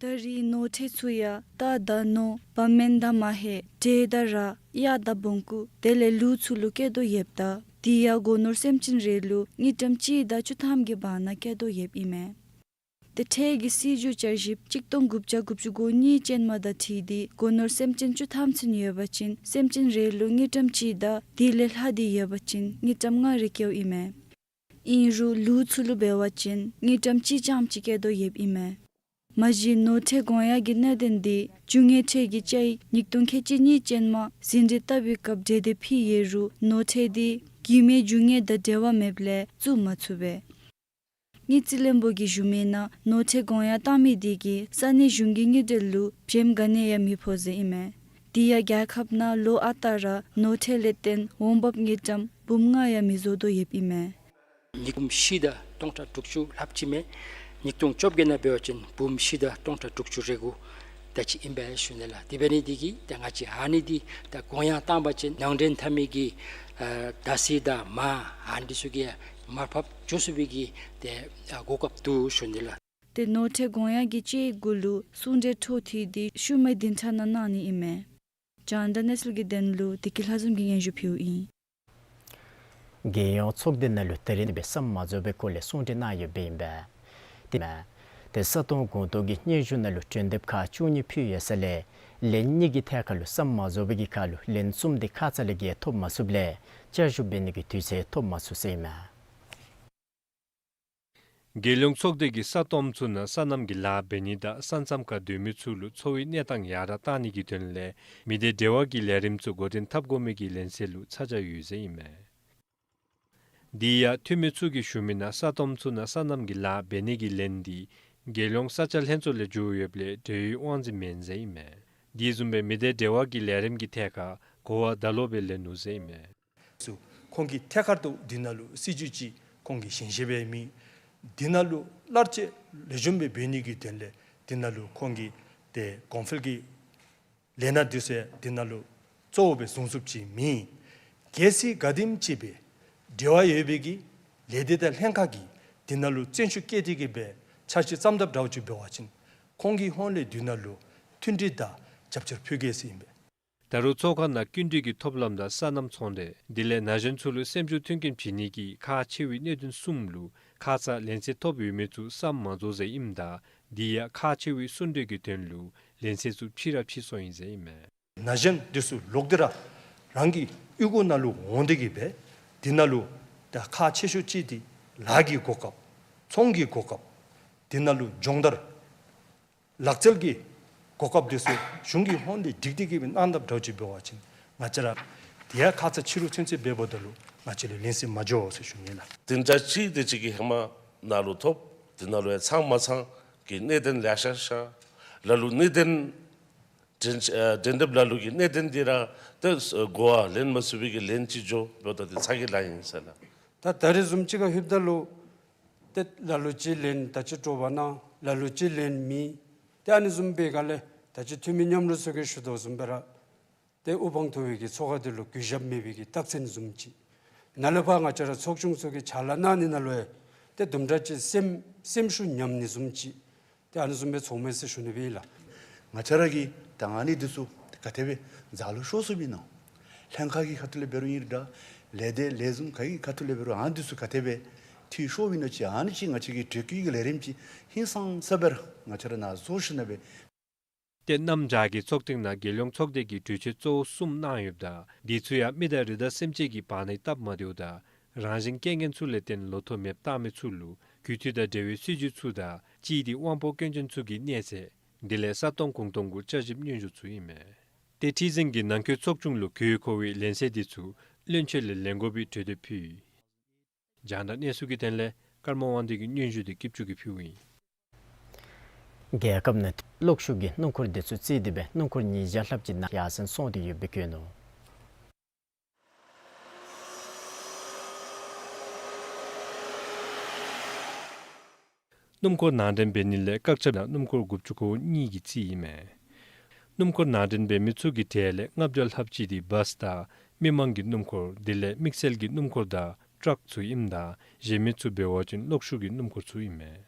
ད་རིས་ནོར་ཁྲལ་ཚུ་ཡང་རྟ་དང་ནོར་བ་མེན་དང་མ་ཧེ་འབྲས་དང་ར་གཡག་དང་བོང་ཀུ་དེ་ལས་ལུག་ཚུ་ལུ་བཀལ་དོ་ཡོདཔ་ད་དེ་ཡང་སྒོ་ནོར་སེམས་ཅན་རེ་ལུ་དངུལ་ཀྲམ་གཅིག་དང་བཅུ་ཐམ་གྱི་བར་ན་བཀལ་དོ་ཡོདཔ་ཨིན་མས། ཏེ་ཁྲལ་གྱི་སྲིད་བྱུས་བསྐྱར་ཞིབ་གཅིག་སྟོང་དགུ་བརྒྱ་དགུ་བཅུ་གོ་གཉིས་ཅན་མ་དང་འཁྲིལ་ཏེ་སྒོ་ནོར་སེམས་ཅན་བཅུ་ཐམ་ཚུན་ཡོད་པ་ཅིན་སེམས་ཅན་རེ་ལུ་དངུལ་ཀྲམ་གཅིག་དང་དེ་ལས་ལྷག་སྟེ་ཡོད་པ་ཅིན་དངུལ་ཀྲམ་ལྔ་རེ་བཀལཝ་ཨིན་མས། ཨིན་རུང་ལུག་ཚུ་ལུ་འབད་བ་ཅིན་དངུལ་ཀྲམ་གཅིག་རྐྱངམ་ཅིག་བཀལ་དོ་ཡོདཔ་ཨིན་མས། མ་གཞི་ནོར་ཁྲལ་དགོངས་ཡངས་ཀྱི་གནད་དོན་འདི་རྒྱུ་དངོས་ཁྲལ་གྱི་བཅའ་ཡིག་ཉིས་སྟོང་ཁལ་གཅིག་གཉིས་ཅན་མ་ཟིན་བྲིས་བཏབ་པའི་སྐབས་གྲོས་འདེབས་ཕུལ་ཡོད་རུང་ནོར་ཁྲལ་འདི་རྒྱུ་མའི་རྒྱུ་དངོས་དང་འབྲེལ་བ་མེདཔ་ལས་བཙུགས་མ་ཚུགས་པས། དངུལ་རྩིས་བློན་པོ་གིས་ཞུ་མི་ནང་ནོར་ཁྲལ་དགོངས་ཡངས་བཏང་མི་དེ་གིས་ས་གནས་གཞུང་གི་དངུལ་འབྲེལ་ལུ་བྱེམ་ག་ནི་ཡང་མི་ཕོག་ཟེར་ཨིན་མས། དེ་ཡང་རྒྱལ་ཁབ་ནང་ལོ་ཨ་རྟག་ར་ནོར་ཁྲལ་ལས་བརྟེན་འོང་འབབ་དངུལ་ཀྲམ་འབུམ་ལྔ་ཡང་མི་བཟོ་དོ་ཡོདཔ་ཨིན་མས། ཉིས་འབུམ་བཞི་དང་སྟོང་ཕྲག་དྲུག་ཅུ་ལྷགཔ་ཅིག་མས། ཉིས་སྟོང་བཅོ་བརྒྱད་ནང་འབད་བ་ཅིན་འབུམ་བཞི་དང་སྟོང་ཕྲག་དྲུག་ཅུ་རེ་དགུ་ད་ཅི་ཨིན་པས་ཞུ་ནི་ལགས། དེ་འབད་ནི་འདི་གིས་ད་ང་བཅས་ཨ་ནི་འདི་ད་གོང་ཡང་བཏང་པ་ཅིན་ནང་འདྲེན་འཐབ་མི་གི་ཨ་ད་སི་དང་མ་ཨ་ནི་ཚུ་གིས་མར་ཕབ་འགྱོ་ཚུགས་པའི་གི་ཏེ་ཨ་གོ་སྐབས་འདུག་ཞུ་ནི་ལགས། ཏེ་ནོར་འཁྲུལ་དགོངས་ཡངས་ཀྱི་དཔྱད་ཡིག་གུ་ལུ་གསུང་གྲོས་འཕྲོ་མཐུད་དེ་ཤུལ་མའི་བདུན་ཕྲག་ནང་གནང་ནི་ཨིན་མས། རྒྱང་བསྒྲགས་གནས་ཚུལ་གྱི་དོན་ལུ་བདེ་སྐྱིད་ལྷ་འཛོམས་ཀྱིས་སྙན་ཞུ་ཕུལཝ་ཨིན། རྒྱལ་ཡོངས་ཚོགས་སྡེ་ནང་ལུ་ད་རིས་ནི་སྦེ་ཟམ་མ་རྫོགས་པའི་སྐོར་ལས་གསུང་གྲོས་གནང་ཡོདཔ་ཨིན་པས། དེ་མ་ཏེ་ས་སྟོང་དགོངས་རྟོགས་ཀྱི་སྙན་ཞུ་ནང་ལུ་གྲོས་འདེབས་ཁག་བཅུ་གཉིས་ཕུལ་ཡོད་ས་ལས་ལན་གཉིས་ཀྱི་ཐད་ཁར་ལུ་ཟམ་མ་རྫོགས་པའི་གི་ཁར་ལུ་ལན་གསུམ་དེ་ཁ་ཙ་ལས་བརྒལ་ཐོབ་མ་ཚུགསཔ་ལས་བསྐྱར་ཞུ་འབད་ནི་གི་དུས་ཚོད་ཐོབ་མ་ཚུགས་ཟེར་ཨིན་མས། རྒྱལ་ཡོངས་ཚོགས་སྡེ་གིས་ས་སྟོངམ་ཚུ་ནང་སོ་ནམ་གྱི་ལཱ་འབད་ནི་དང་ས་མཚམས་ཁར་སྡོད་མི་ཚུ་ལུ་འཚོ་བའི་གནས་སྟངས་ཡར་དྲག་གཏང་ནི་གི་དོན་ལས་མི་སྡེ་འབྲེལ་བ་གི་ལས་རིམ་ཚུ་འགོ་འདྲེན་འཐབ་དགོ་མི་གི་ལན་གསལ་ལུ་ཚ་གྱང་ཡོད་ཟེར་ཨིན་མས། དེ་ཡང་འཐུས་མི་ཚུ་གིས་ཞུ་མི་ནང་ས་སྟོངམ་ཚུ་ནང་སོ་ནམ་གྱི་ལཱ་འབད་ནི་གི་ལན་འདི་རྒྱལ་ཡོངས་ས་ཆ་ལྷན་ཚོགས་ལས་འགྱོ་ཡོདཔ་ལས་འབྲེལ་ཡོད་དབང་འཛིན་མེན་ཟེར་ཨིན་མས། དེ་བཟུམ་སྦེ་མི་སྡེ་འབྲེལ་བ་གི་ལས་རིམ་གྱི་ཐད་ཁར་གོ་བ་ད་ལོ་སྦེ་ལེན་ནུག་ཟེར་ཨིན་མས། ཚུ་ཁོང་གིས་ཐད་ཀར་དུ་འདི་ནང་ལུ་སྲིད་བྱུས་ཅིག་ཁོང་གིས་བཞེངས་བཞེངསམ་སྦེ་མེད། འདི་ནང་ལུ་ལར་ཅིག་ལེགས་ཤོམ་སྦེ་འབད་ནི་གི་དོན་ལས་འདི་ནང་ལུ་ཁོང་གིས་ཏེ་གོང་འཕེལ་གྱི་ལས་སྣ་འདི་ཚུ་འདི་ནང་ལུ་གཙོ་བོ་སྦེ་བཟུང་ཚུགསཔ་ཅིག་མེད། གལ་སྲིད་ག་དེམ་ཅིག་སྦེ་འབྲེལ་བ་ཡོད་པའི་གི་ལས་སྡེ་དང་ལྷན་ཁག་གིས་འདི་ནང་ལུ་བརྩོན་ཤུགས་བསྐྱེད་དེ་གིས་སྦེ་འཆར་གཞི་བརྩམ་དཔ་འདྲཝ་ཅིག་འབད་བ་ཅིན་ཁོང་གི་ཧོངས་ལས་འདི་ནང་ལུ་མཐུན་སྒྲིལ་དང་རྒྱབ་སྐྱོར་ཕུལ་གེ་ཟེར་ཨིན་པས། ད་རུང་ཚོགས་ཁང་ནང་སྐྱིན་འགྲུལ་གྱི་ཐོབ་ལམ་དང་སོ་ནམ་ཚོང་འབྲེལ་དེ་ལས་ན་གཞོན་ཚུ་ལུ་སེམས་ཤུགས་མཐུན་རྐྱེན་བྱིན་ནི་གི་ཁག་ཆེ་བའི་གནད་དོན་གསུམ་ལུ་ཁ་ཙ་ལན་གསལ་ཐོབ་ཡོད་མི་ཚུ་ཟམ་མ་རྫོགས་ཟེར་ཨིནམ་ད་དེ་ཡང་ཁག་ཆེ་བའི་གསུང་གྲོས་ཀྱི་དོན་ལུ་ལན་གསལ་ཚུ་ཕྱིས་ར་ཕྱིས་སོང་ཡི་ཟེར་ཨིན་མས། ན་གཞོན་འདི་ཚུ་ལོག་སྟེ་ར་རང་གི་གཡུས་སྒོ་ནང་ལུ་འོང་སྟེ་གིས་སྦེ་འདི་ནང་ལུ་ད་ཁག་ཆེ་ཤོས་ཅིག་འདི་ལཱ་གི་གོ་སྐབས་ཚོང་གི་གོ་སྐབས་འདི་ནང་ལུ་སྦྱོང་བརྡར་ལག་རྩལ་གྱི་གོ་སྐབས་འདི་ཚུ་གཞུང་གི་ཧོངས་ལས་སྒྲིག་སྟེ་གིས་སྦེ་གནང་དཔ་འདྲཝ་ཅིག་འབད་བ་ཅིན་ང་བཅས་ར་དེ་ཡང་ཁ་ཙ་ཕྱི་རུ་ཚུན་ཚོད་འབདཝ་ད་ལུ་ང་བཅས་ལུ་ལན་གསལ་མ་འགྱོ་ཟེར་ཞུ་ནི་ལགས། བདུན་ཕྲག་གཅིག་དེ་ཅིག་གི་ཧེ་མ་ནང་ལུ་ཐོབ། དེ་ནང་ལུ་ཡང་ཚང་མ་ཚང་གི་གནད་དོན་ལེ་ཤ་ཤ་ལ་ལུ་གནད་དོན་དྲན་ཨ་དྲན་འདོདཔ་ལ་ལུ་གི་གནད་དོན་འདི་ར་ཏེ་གོ་བ་ལེན་མ་ཚུགས་པའི་གི་ལན་ཅིག་འགྱོ་འབདཝ་ད་འདི་ཚ་གྱང་ལང་ཡི་ཟེར་ལགས། ད་ད་རེས་བཟུམ་ཅིག་ཁར་ལྷོདཔ་ད་ལུ་ཏེ་ལ་ལུ་ཅིག་ལན་ད་ཅི་སྤྲོ་བ་གནང་། ལ་ལུ་ཅིག་ལན་མེད། ཏེ་ཨ་ནི་བཟུམ་སྦེ་ག་ལས་ད་ཅི་འཐུས་མི་མཉམ་རོགས་ཚུ་གིས་ཞུ་དོ་བཟུམ་སྦེ་ར་ཏེ་དབུ་འཕང་མཐོ་བའི་གི་ཚོགས་ཁང་འདི་ལུ་གུས་ཞབས་མེད་པའི་གི་རྟགས་མཚན་བཟུམ་ཅིག། ནཱ་ལས་ཕར་ང་བཅས་ར་ཚོགས་ཆུང་ཚུ་གིས་ཕྱག་ལཱ་གནང་ནི་ནང་ལུ་ཡང་ཏེ་དུམ་གྲ་ཅིག་སེམས་སེམས་ཤུགས་ཉམས་ནི་བཟུམ་ཅིག། ཏེ་ཨ་ནི་བཟུམ་སྦེ་ཚོརཝ་མས་ཟེར་ཞུ་ནི་སྦེ་ཨིན་ལགས། ང་བཅས་ར་གིས་ད་ཨ་ནི་འདི་ཚུ་ག་དེ་སྦེ་རྩ་ལུ་ཤོར་སོཔ་ཨིན་ན། ལྷན་ཁག་གི་ཁ་ཐུག་ལས་འབད་རུང་ཨིན་རུང་འདྲ། ལས་སྡེ་ལས་བཟུམ་ག་གི་ཁ་ཐུག་ལས་འབད་རུང་ཨ་ནི་འདི་ཚུ་ག་དེ་སྦེ་འཐུས་ཤོར་ཨིན་ན་ཅིག། ཨ་ནི་ཅིག་ང་བཅས་ཀྱི་གྲོས་བསྐུལ་གྱི་ལས་རིམ་ཅིག་ཧིང་སངས་ས་སྦེ་ར་ང་བཅས་ར་ནཱ་བཟོ་ཞུ་ནི་སྦེ། ཏེ་གནམ་བྱཱར་གྱི་ཚོགས་ཐེངས་ནང་རྒྱལ་ཡོངས་ཚོགས་སྡེ་གིས་གྲོས་ཆོད་གཙོ་བོ་གསུམ་གནང་ཡོདཔ་ད་འདི་ཚུ་ཡང་མི་དང་རི་དྭགས་སེམས་ཅན་གྱི་བར་ནའི་སྟབས་མ་བདེཝ་དང་རང་བཞིན་རྐྱེན་ངན་ཚུ་ལས་བརྟེན་ལོ་ཐོག་མེདཔ་བཏང་མི་ཚུ་ལུ་རྒུད་འཐུས་དང་འབྲེལ་བའི་སྲིད་བྱུས་ཚུ་དང་གཅིག་འདི་དབང་པོ་སྐྱོན་ཅན་ཚུ་གི་གནས་ཚད་དེ་ལས་ས་སྟོང་གུང་སྟོང་གུ་བསྐྱར་ཞིབ་སྙན་ཞུ་ཚུ་ཨིན་མས། ཏེ་ཁྲི་འཛིན་གྱིས་ནང་འཁོད་ཚོགས་ཆུང་ལུ་དགོས་མཁོ་བའི་ལན་གསལ་འདི་ཚུ་བློན་ཆེན་ལས་ལེན་དགོ་པའི་གྲོས་འདེབས་ཕུལ་ཡི། རྒྱང་བསྒྲགས་གནས་ཚུལ་གྱི་དོན་ལས་ཀརྨ་དབང་འདུས་ཀྱི་སྙན་ཞུ་འདི་སྐྱིད་ཆུ་གིས་ཕུལཝ་ཨིན། རྒྱལ་ཁབ་ནང་གློག་ཤུགས་ཀྱི་སྣུམ་འཁོར་འདི་ཚུ་བརྩིས་ཏེ་སྦེ་སྣུམ་འཁོར་ཉིས་བརྒྱ་ལྷགཔ་ཅིག་ནཱ་ཡར་སེང་སོང་སྟེ་ཡོདཔ་སྦེ་བཀོད་ནུག། སྣུམ་འཁོར་ནང་འདྲེན་འབད་ནི་ལས་བཀག་ཆ་ནང་སྣུམ་འཁོར་དགུ་བཅུ་གོ་གཉིས་ཀྱིས་བརྩིས་ཡི་མས། སྣུམ་འཁོར་ནང་འདྲེན་འབད་མི་ཚུ་གི་གྲས་ལས་ལྔ་བརྒྱ་ལྷགཔ་ཅིག་འདི་བཱས་དང་མི་མང་གི་སྣུམ་འཁོར་དེ་ལས་དམིགས་བསལ་གྱི་སྣུམ་འཁོར་དང་ཊཱག་ཚུ་ཨིནམ་ད་གཞན་མི་ཚུ་འབད་བ་ཅིན་གློག་ཤུགས་ཀྱི་སྣུམ་འཁོར་ཚུ་ཨིན་མས།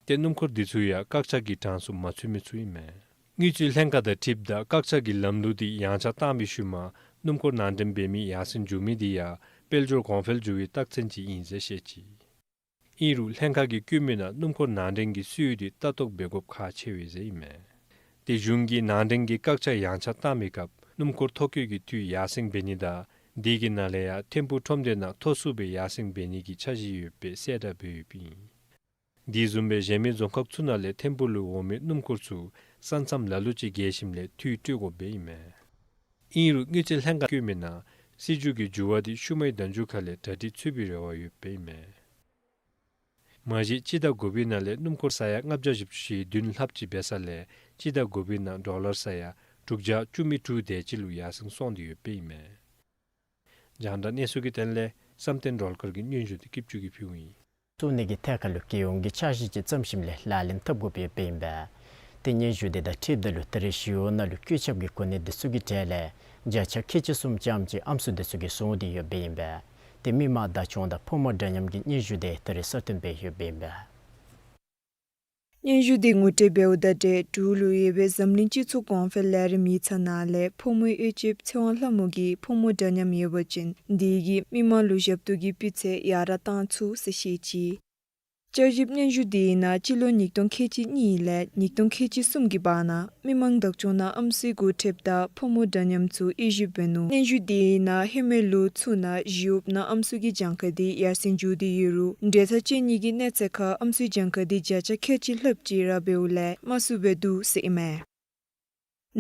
ཏེ་སྣུམ་འཁོར་འདི་ཚུ་ཡང་བཀག་ཆ་གི་གྲངས་སུ་མ་ཚུད་མི་ཚུ་ཨིན་མས། དངུལ་རྩིས་ལྷན་ཁག་དང་འཁྲིལཝ་ད་བཀག་ཆ་གི་ལམ་ལུགས་འདི་ཡངས་ཆག་བཏང་བའི་ཤུལ་མ་སྣུམ་འཁོར་ནང་འདྲེན་འབད་མི་ཡར་སེང་འགྱོ་མི་འདི་ཡང་དཔལ་འབྱོར་གོང་འཕེལ་འགྱོ་བའི་རྟགས་མཚན་ཅིག་ཨིན་ཟེར་བཤད་ཅི། ཨིན་རུང་ལྷན་ཁག་གིས་བཀོད་མི་ནང་སྣུམ་འཁོར་ནང་འདྲེན་གྱི་སྲོལ་ཡུལ་འདི་ལྟ་རྟོག་འབད་དགོཔ་ཁག་ཆེ་བས་ཟེར་ཨིན་མས། ཏེ་གཞུང་གིས་ནང་འདྲེན་གྱི་བཀག་ཆ་ཡངས་ཆག་བཏང་མི་སྐབས་སྣུམ་འཁོར་ཐོ་བཀོད་ཀྱི་འཐུས་ཡར་སེང་འབད་ནི་དང་དེ་གི་ནང་ལས་ཡང་ཐིམ་ཕུག་ཁྲོམ་སྡེ་ནང་མཐོ་སུ་སྦེ་ཡར་སེང་འབད་ནི་གི་འཆར་གཞི་ཡོདཔ་སྦེ་གསལ་བསྒྲགས་འབད་ཡོདཔ་ཨིན། དེ་བཟུམ་སྦེ་གཞན་མི་རྫོང་ཁག་ཚུ་ནང་ལས་ཐིམ་ཕུག་ལུ་འོང་མི་སྣུམ་འཁོར་ཚུ་ས་མཚམས་ལ་ལུ་ཅིག་བརྒལ་ཞིནམ་ལས་འཐུས་སྤྲོད་དགོཔ་སྦེ་ཨིན་མས། ཨིན་རུང་དངུལ་རྩིས་ལྷན་ཁག་བཀོད་མི་ནང་སྲིད་བྱུས་ཀྱི་འགྱུར་བ་འདི་ཤུལ་མའི་ཟླ་མཇུག་ཁ་ལས་གྲ་སྒྲིག་ཚུད་པའི་རེ་བ་ཡོདཔ་སྦེ་ཨིན་མས། མ་གཞི་སྤྱི་ཟླ་དགུ་པའི་ནང་ལས་སྣུམ་འཁོར་ས་ཡ་ལྔ་བརྒྱ་བཞི་བཅུ་ཞེ་བདུན་ལྷགཔ་ཅིག་འབད་ས་ལས་སྤྱི་ཟླ་དགུ་པའི་ནང་ཌོ་ལར་ས་ཡ་དྲུག་བརྒྱ་བཅུ་མེད་དྲུག་དེ་ཅིག་ལུ་ཡར་སེང་སོང་སྟེ་ཡོདཔ་སྦེ་ཨིན་མས། རྒྱང་བསྒྲགས་གནས་ཚུལ་གྱི་དོན་ལས་བསམ་གཏན་སྒྲོལ་དཀར་གྱི་སྙན་ཞུ་འདི་སྐྱིད་ཆུ་གིས་ཕུལཝ་ཨིན། བཙུགས་ནི་གི་ཐད་ཁར་ལུ་རྒྱལ་ཡོངས་ཀྱི་འཆར་གཞི་ཅིག་བརྩམས་ཞིནམ་ལས་ལག་ལེན་འཐབ་དགོཔ་ཡོདཔ་ཨིན་པས། ཏེ་སྙན་ཞུ་དེ་དང་འཁྲིལཝ་ད་ལུ་ད་རེས་ཞི་གཡོག་ནང་ལུ་བཀོད་ཁྱབ་ཀྱི་གོ་གནས་འདི་ཚུ་གི་གྲས་ལས་བརྒྱ་ཆ་ཁལ་གཅིག་གསུམ་ཙམ་ཅིག་ཨམ་སྲུ་འདི་ཚུ་གིས་བཟུང་སྟེ་ཡོདཔ་ཨིན་པས། ཏེ་མི་མང་བདག་སྐྱོང་དང་ཕོ་མོ་འདྲ་མཉམ་གྱི་སྙན་ཞུ་དེ་ད་རེས་གསར་བཏོན་འབད་ཡོདཔ་ཨིན་པས། སྙན་ཞུ་དེ་ངོ་སྤྲོད་འབདཝ་ད་ཏེ་འབྲུག་ལུ་ཡོད་པའི་འཛམ་གླིང་སྤྱི་ཚོགས་གོང་འཕེལ་ལས་རིམ་ཡིག་ཚང་ནང་ལས་ཕོ་མོའི་དབྱེ་ཞིབ་ཚེ་དབང་ལྷ་མོ་གིས་ཕོ་མོ་འདྲ་མཉམ་ཡོད་པ་ཅིན་དེ་གིས་མི་མང་ལུ་ཞབས་ཏོག་གི་སྤུས་ཚད་ཡར་དྲག་བཏང་ཚུགས་ཟེར་བཤད་ཅི། བསྐྱར་ཞིབ་སྙན་ཞུ་དེའི་ནང་སྤྱི་ལོ་ཉིས་སྟོང་ཁལ་གཅིག་གཉིས་ལས་ཉིས་སྟོང་ཁལ་གཅིག་གསུམ་གྱི་བར་ན་མི་མང་བདག་སྐྱོང་ནང་ཨམ་སྲུའི་འགོ་ཁྲིདཔ་དང་ཕོ་མོ་འདྲ་མཉམ་ཚུ་དབྱེ་ཞིབ་འབད་ནུག། སྙན་ཞུ་དེའི་ནང་ཧེ་མའི་ལོ་ཚུ་ནང་ཞི་གཡོགཔ་ནང་ཨམ་སྲུ་གི་གྱངས་ཁ་དེ་ཡར་སེང་འགྱོ་སྟེ་ཡོད་རུང་འབྲེལ་ཐག་བཅད་ནི་གི་གནས་ཚད་ཁར་ཨམ་སྲུའི་གྱངས་ཁ་དེ་བརྒྱ་ཆ་ཁལ་གཅིག་ལྷགཔ་ཅིག་ར་འབདཝ་ལས་དམའ་སུ་སྦེ་འདུག་ཟེར་ཨིན་མས།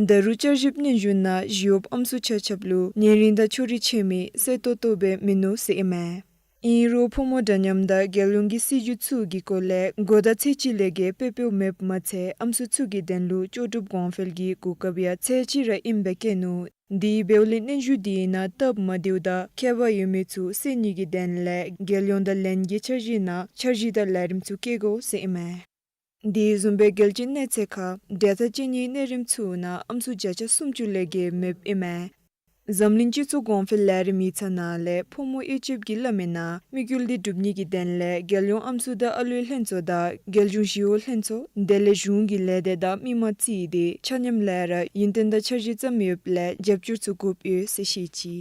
ད་རུང་བསྐྱར་ཞིབ་སྙན་ཞུ་ནང་ཞི་གཡོགཔ་ཨམ་སྲུ་ཆ་ཁྱབ་ལུ་ཉེ་རིང་དང་ཕྱོགས་རིས་ཆེ་མི་གསལ་ཏོག་ཏོ་སྦེ་མིན་ནུག་ཟེར་ཨིན་མས། ཨིན་རུང་ཕོ་མོ་འདྲ་མཉམ་དང་རྒྱལ་ཡོངས་ཀྱི་སྲིད་བྱུས་ཚུ་གི་སྐོར་ལས་གོ་བརྡ་ཚད་ཅིག་ལས་བརྒལ་སྤེལ་སྤེལཝ་མེདཔ་མ་ཚད་ཨམ་སྲུ་ཚུ་གི་དོན་ལུ་ལྕོགས་གྲུབ་གོང་འཕེལ་གྱི་གོ་སྐབས་ཡང་ཚད་ཅིག་ར་ཨིནམ་སྦེ་བཀོད་ནུག། དེ་འབདཝ་ལས་སྙན་ཞུ་དེའི་ནང་སྟབས་མ་བདེཝ་དང་ཁྱད་པར་ཡོད་མི་ཚུ་སེལ་ནི་གི་དོན་ལས་རྒྱལ་ཡོངས་དང་ལྷན་རྒྱས་འཆར་གཞིའི་ནང་འཆར་གཞི་དང་ལས་རིམ་ཚུ་བཀོད་དགོ་ཟེར་ཨིན་མས། དེ་བཟུམ་སྦེ་རྒྱལ་སྤྱིའི་གནས་ཚད་ཁར་འབྲེལ་ཐག་བཅད་ནིའི་གནས་རིམ་ཚུ་ནང་ཨམ་སྲུ་བརྒྱ་ཆ་སུམ་ཅུ་ལས་བརྒལ་མེདཔ་ཨིན་མས། འཛམ་གླིང་སྤྱི་ཚོགས་གོང་འཕེལ་ལས་རིམ་ཡིག་ཚང་ནང་ལས་ཕོ་མོ་དབྱེ་ཞིབ་ཀྱི་བླ་མའི་ནང་དམིགས་ཡུལ་དེ་སྒྲུབ་ནི་གི་དོན་ལས་རྒྱལ་ཡོངས་ཨམ་སྲུ་དང་ཨ་ལུའི་ལྷན་ཚོགས་དང་རྒྱལ་གཞུང་ཞི་གཡོག་ལྷན་ཚོགས་དེ་ལས་གཞུང་གི་ལས་སྡེ་དང་མི་མང་རྩིས་ཏེ་ཆ་མཉམ་ལས་ར་ཡུན་བརྟན་དང་འཆར་གཞི་བརྩམས་ཡོདཔ་ལས་རྒྱབ་སྐྱོར་ཚུ་དགོཔ་ཡོད་ཟེར་བཤད་ཅི།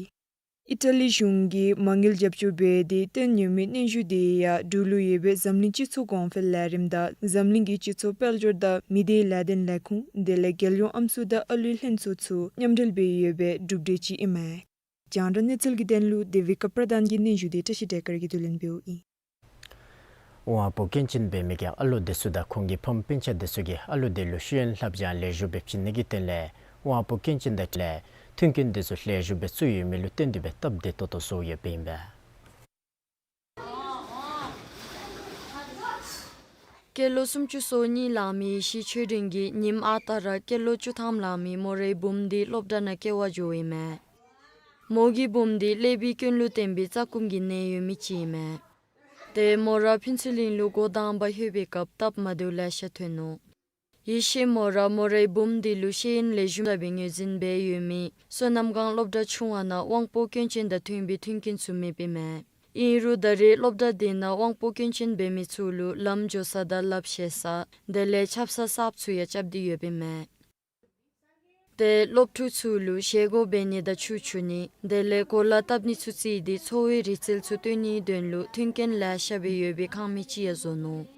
ཨི་ཊ་ལི་གཞུང་གིས་མ་དངུལ་རྒྱབ་སྐྱོར་འབད་དེ་བཏོན་ཡོད་མི་སྙན་ཞུ་དེ་ཡང་འབྲུག་ལུ་ཡོད་པའི་འཛམ་གླིང་སྤྱི་ཚོགས་གོང་འཕེལ་ལས་རིམ་དང་འཛམ་གླིང་གི་སྤྱི་ཚོགས་དཔལ་འབྱོར་དང་མི་སྡེའི་ལས་དོན་ལས་ཁུངས་དེ་ལས་རྒྱལ་ཡོངས་ཨམ་སྲུ་དང་ཨ་ལུའི་ལྷན་ཚོགས་ཚུ་མཉམ་འབྲེལ་འབད་ཡོད་པའི་གྲུབ་འབྲས་ཅིག་ཨིན་མས། རྒྱང་བསྒྲགས་གནས་ཚུལ་གྱི་དོན་ལུ་དེ་བི་ཀ་པྲ་དཱན་གྱི་སྙན་ཞུ་དེ་བཀྲ་ཤིས་བདེ་དཀར་གྱིས་བསྡུ་ལེན་འབདཝ་ཨིན། དབང་པོ་སྐྱོན་ཅན་འབད་མི་གི་ཨ་ལོ་འདི་ཚུ་དང་ཁོང་གི་ཕམ་སྤུན་ཆ་འདི་ཚུ་གིས་ཨ་ལོ་འདི་ལུ་ཤེས་ཡོན་བསླབ་སྦྱང་ལེགས་ཤོམ་སྦེ་བྱིན་ནི་གི་དོན་ལས་དབང་པོ་སྐྱོན་ཅན་དང་འཁྲིལ་ལས་མཐུན་རྐྱེན་འདི་ཚུ་ལེགས་ཤོམ་སྦེ་བཙུགས་ཡོད་མི་ལུ་བརྟེན་ཏེ་སྦེ་སྟབས་བདེ་ཏོག་ཏོ་བཟོ་ཡོདཔ་ཨིན་པས། སྐྱེས་ལོ་སུམ་ཅུ་སོ་གཉིས་ལང་མི་ཡེ་ཤེས་ཆོས་སྒྲོན་གྱིས་ཉིནམ་ཨ་རྟག་ར་སྐྱེས་ལོ་བཅུ་ཐམ་ལང་མི་མོ་རའི་བུམོ་འདི་སློབ་གྲྭ་ནང་སྐྱེལ་བར་འགྱོཝ་ཨིན་མས། མོ་གི་བུམོ་འདི་ཀླད་པའི་སྐྱོན་ལུ་བརྟེན་པའི་རྩ་སྐུམ་གྱི་ནད་ཡོད་མི་ཅིག་ཨིན་མས། ཏེ་མོ་ར་ཕུན་ཚོགས་གླིང་ལུ་འགོ་དང་པ་ལྷོད་པའི་སྐབས་སྟབས་མ་བདེཝ་ལེ་ཤ་ཐོན་ནུག། ཡེ་ཤེས་མོ་ར་མོ་རའི་བུམོ་འདི་ལུ་ཤེས་ཡོན་ལེགས་ཤོམ་སྦེ་ངོས་འཛིན་འབད་ཡོད་མི་བསོད་ནམས་སྒང་སློབ་གྲྭ་ཆུང་བ་ནང་དབང་པོ་སྐྱོན་ཅན་དང་མཐུན་པའི་མཐུན་རྐྱེན་ཚུ་མེདཔ་ཨིན་མས། ཨིན་རུང་ད་རེས་སློབ་གྲྭ་དེ་ནང་དབང་པོ་སྐྱོན་ཅན་འབད་མི་ཚུ་ལུ་ལམ་འགྱོ་ས་དང་ལགཔ་བཤལ་ས་དེ་ལས་ཆབ་གསང་གསརཔ་ཚུ་ཡང་རྐྱབ་སྟེ་ཡོདཔ་ཨིན་མས། ཏེ་སློབ་ཕྲུག་ཚུ་ལུ་བཞེས་སྒོ་འབད་ནི་དང་ཆུ་འཁྱུ་ནི་དེ་ལས་གོ་ལ་བཏབ་ནི་ཚུ་བརྩིས་ཏེ་འཚོ་བའི་རིག་རྩལ་ཚུ་སྟོན་ནིའི་དོན་ལུ་མཐུན་རྐྱེན་ལེ་ཤ་སྦེ་ཡོད་པའི་ཁང་མིག་ཅིག་ཡང་བཟོ་ནུག།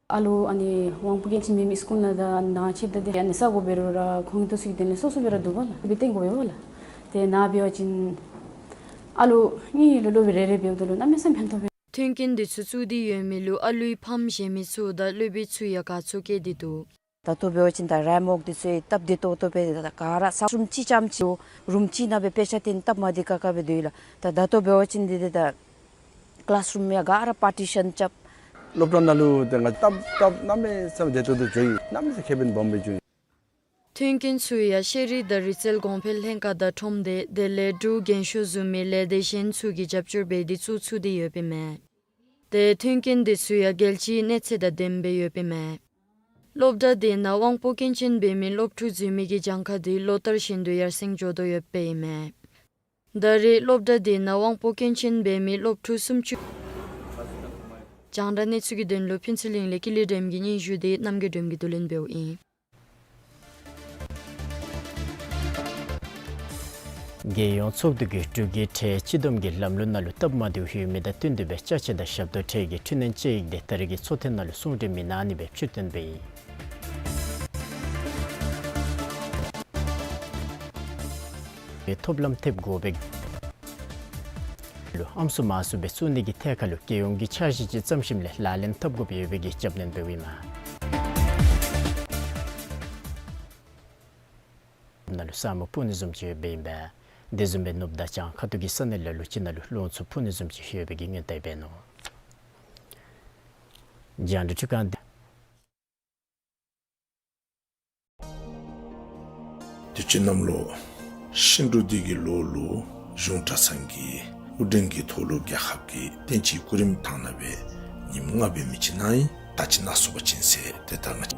ཨ་ལོ་ཨ་ནི་དབང་པོ་སྐྱོན་ཅན་འབད་མི་སྐུ་ན་ད་ནཱ་ཆིབས་ད་དེ་ཨ་ནི་ས་གོ་འབད་རུང་ར་ཁོང་གི་དུས་སུ་གི་དེ་ནི་སོ་སོ་སྦེ་ར་འདུག་པ་ལགས། སྦེ་བཏོན་དགོ་པས་པ་ལགས། ཏེ་ནཱ་འབད་བ་ཅིན་ཨ་ལོ་གཉིས་ལུ་སློབ་དཔོན་རེ་རེ་འབདཝ་ད་ལུ་གནམ་མེད་ས་མེད་ཕན་ཐོགས་པས། མཐུན་རྐྱེན་འདི་ཚུ་བཙུགས་ཏེ་ཡོད་མི་ལུ་ཨ་ལུའི་ཕམ་གཞན་མི་ཚུ་དང་སློབ་དཔོན་ཚུ་ཡང་དགའ་ཚོར་བསྐྱེད་དེ་འདུག། ད་ལྟོ་འབད་བ་ཅིན་ད་རེ་མོག་འདི་ཚུ་ཡང་སྟབས་བདེ་ཏོག་ཏོ་སྦེ་ད་ག་ར་ས་རུམ་གཅིག་རྐྱངམ་ཅིག་རུམ་གཅིག་ནང་སྦེ་དཔེ་ཆ་སྟོན་སྟབས་མ་བདེ་ཁག་ཁ་སྦེ་འདུག་ལགས། ད་ད་ལྟོ་འབད་བ་ཅིན་འདི་འདི་ད་ཀི་ལཱསི་རུམ་ཡང་ག་ར་པར་ཊི་ཤཱན་རྐྱབ། སློབ་གྲྭ་ནང་ལུ་ཏེ་ང་སྟབས་སྟབས་གནམ་མེད་ས་མེད་བདེ་ཏོག་ཏོ་འགྱོ་ཡི། གནམ་མེད་ས་མེད་ཁེ་ཕན་སྦོམ་སྦེ་བྱུང་ཡི། མཐུན་རྐྱེན་ཚུ་ཡང་ཤེས་རིག་དང་རིག་རྩལ་གོང་འཕེལ་ལྷན་ཁག་དང་ཁྲོམ་སྡེ་དེ་ལས་འབྲུག་རྒན་ཤོས་བཟུམ་མའི་ལས་སྡེ་གཞན་ཚུ་གིས་རྒྱབ་སྐྱོར་འབད་དེ་བཙུགས་ཚུགས་ཏེ་ཡོདཔ་ཨིན་མས། ཏེ་མཐུན་རྐྱེན་འདི་ཚུ་ཡང་རྒྱལ་སྤྱིའི་གནས་ཚད་དང་ལྡནམ་སྦེ་ཡོདཔ་ཨིན་མས། སློབ་གྲྭ་དེ་ནང་དབང་པོ་སྐྱོན་ཅན་འབད་མི་སློབ་ཕྲུག་འཛུལ་མི་གི་གྱངས་ཁ་དེ་ལོ་ལྟར་བཞིན་དུ་ཡར་སེང་འགྱོ་དོ་ཡོདཔ་ཨིན་མས། ད་རེས་སློབ་གྲྭ་དེ་ནང་དབང་པོ་སྐྱོན་ཅན་འབད་མི་སློབ་ཕྲུག་སུམ་ཅུ། རྒྱང་བསྒྲགས་གནས་ཚུལ་གྱི་དོན་ལུ་ཕུན་ཚོགས་གླིང་ལས་ཀུན་ལེགས་སྒྲོལམ་གྱི་སྙན་ཞུ་དེ་རྣམ་རྒྱལ་སྒྲོལམ་གྱིས་བསྡུ་ལེན་འབདཝ་ཨིན། རྒྱལ་ཡོངས་ཚོགས་འདུ་གིས་འབྲུག་གི་ཁྲལ་སྤྱི་བསྡོམས་ཀྱི་ལམ་ལུགས་ནང་ལུ་སྟབས་མ་བདེཝ་ཡོད་མི་དང་བསྟུན་ཏེ་སྦེ་ཅ་ཆས་དང་ཞབས་ཏོག་ཁྲལ་གྱི་འཕྲི་སྣོན་དཔྱད་ཡིག་དེ་ད་རེས་ཀྱི་ཚོགས་ཐེངས་ནང་ལུ་གསུང་གྲོས་མི་གནང་ནི་སྦེ་ཕྱིར་བཏོན་འབད་ཡི། ཐོབ་ལམ་ཐེབས་དགོ་པའི་ལུ་ཨམ་སྲུ་མང་སུ་སྦེ་བཙུགས་ནི་གི་ཐད་ཁར་ལུ་རྒྱལ་ཡོངས་ཀྱི་འཆར་གཞི་ཅིག་བརྩམས་ཞིནམ་ལས་ལག་ལེན་འཐབ་དགོཔ་ཡོད་པའི་གི་རྒྱབ་སྣོན་འབདཝ་ཨིན་མས། ནང་ལུ་ས་སྨུག་སྤུབ་ནི་བཟུམ་ཅིག་ཡོདཔ་ཨིན་པས། དེ་བཟུམ་སྦེ་ནུབ་དང་བྱང་ཁ་ཐུག་གི་ས་གནས་ལ་ལུ་ཅིག་ནང་ལུ་རླུང་འཚུབ་འཕུ་ནི་བཟུམ་ཅིག་ཡོད་པའི་གི་སྔོན་བརྡ་འབད་ནུག། རྒྱང་བསྒྲགས་འཕྲུལ་ཁང་འདི་དུས་ཅི་གནམ་ལོ་ཤིང་འབྲུག་སྡེ་གི་ལོ་ལུ་གཞུང་གྲྭ་ཚང་གི་དབུ་འབྲེལ་གྱི་མཐོ་སློབ་རྒྱལ་ཁབ་ཀྱི་བསྟན་སྤྱིའི་སྐུ་རིམ་དང་ནང་སྦེ་ ཉིནམ་ལྔ་འབད་མི་ཅིག་ནང་ཨིན། ད་ཅི་ནཱ་སོང་པ་ཅིན་ཟེར་ཏེ་ད་ང་བཅས་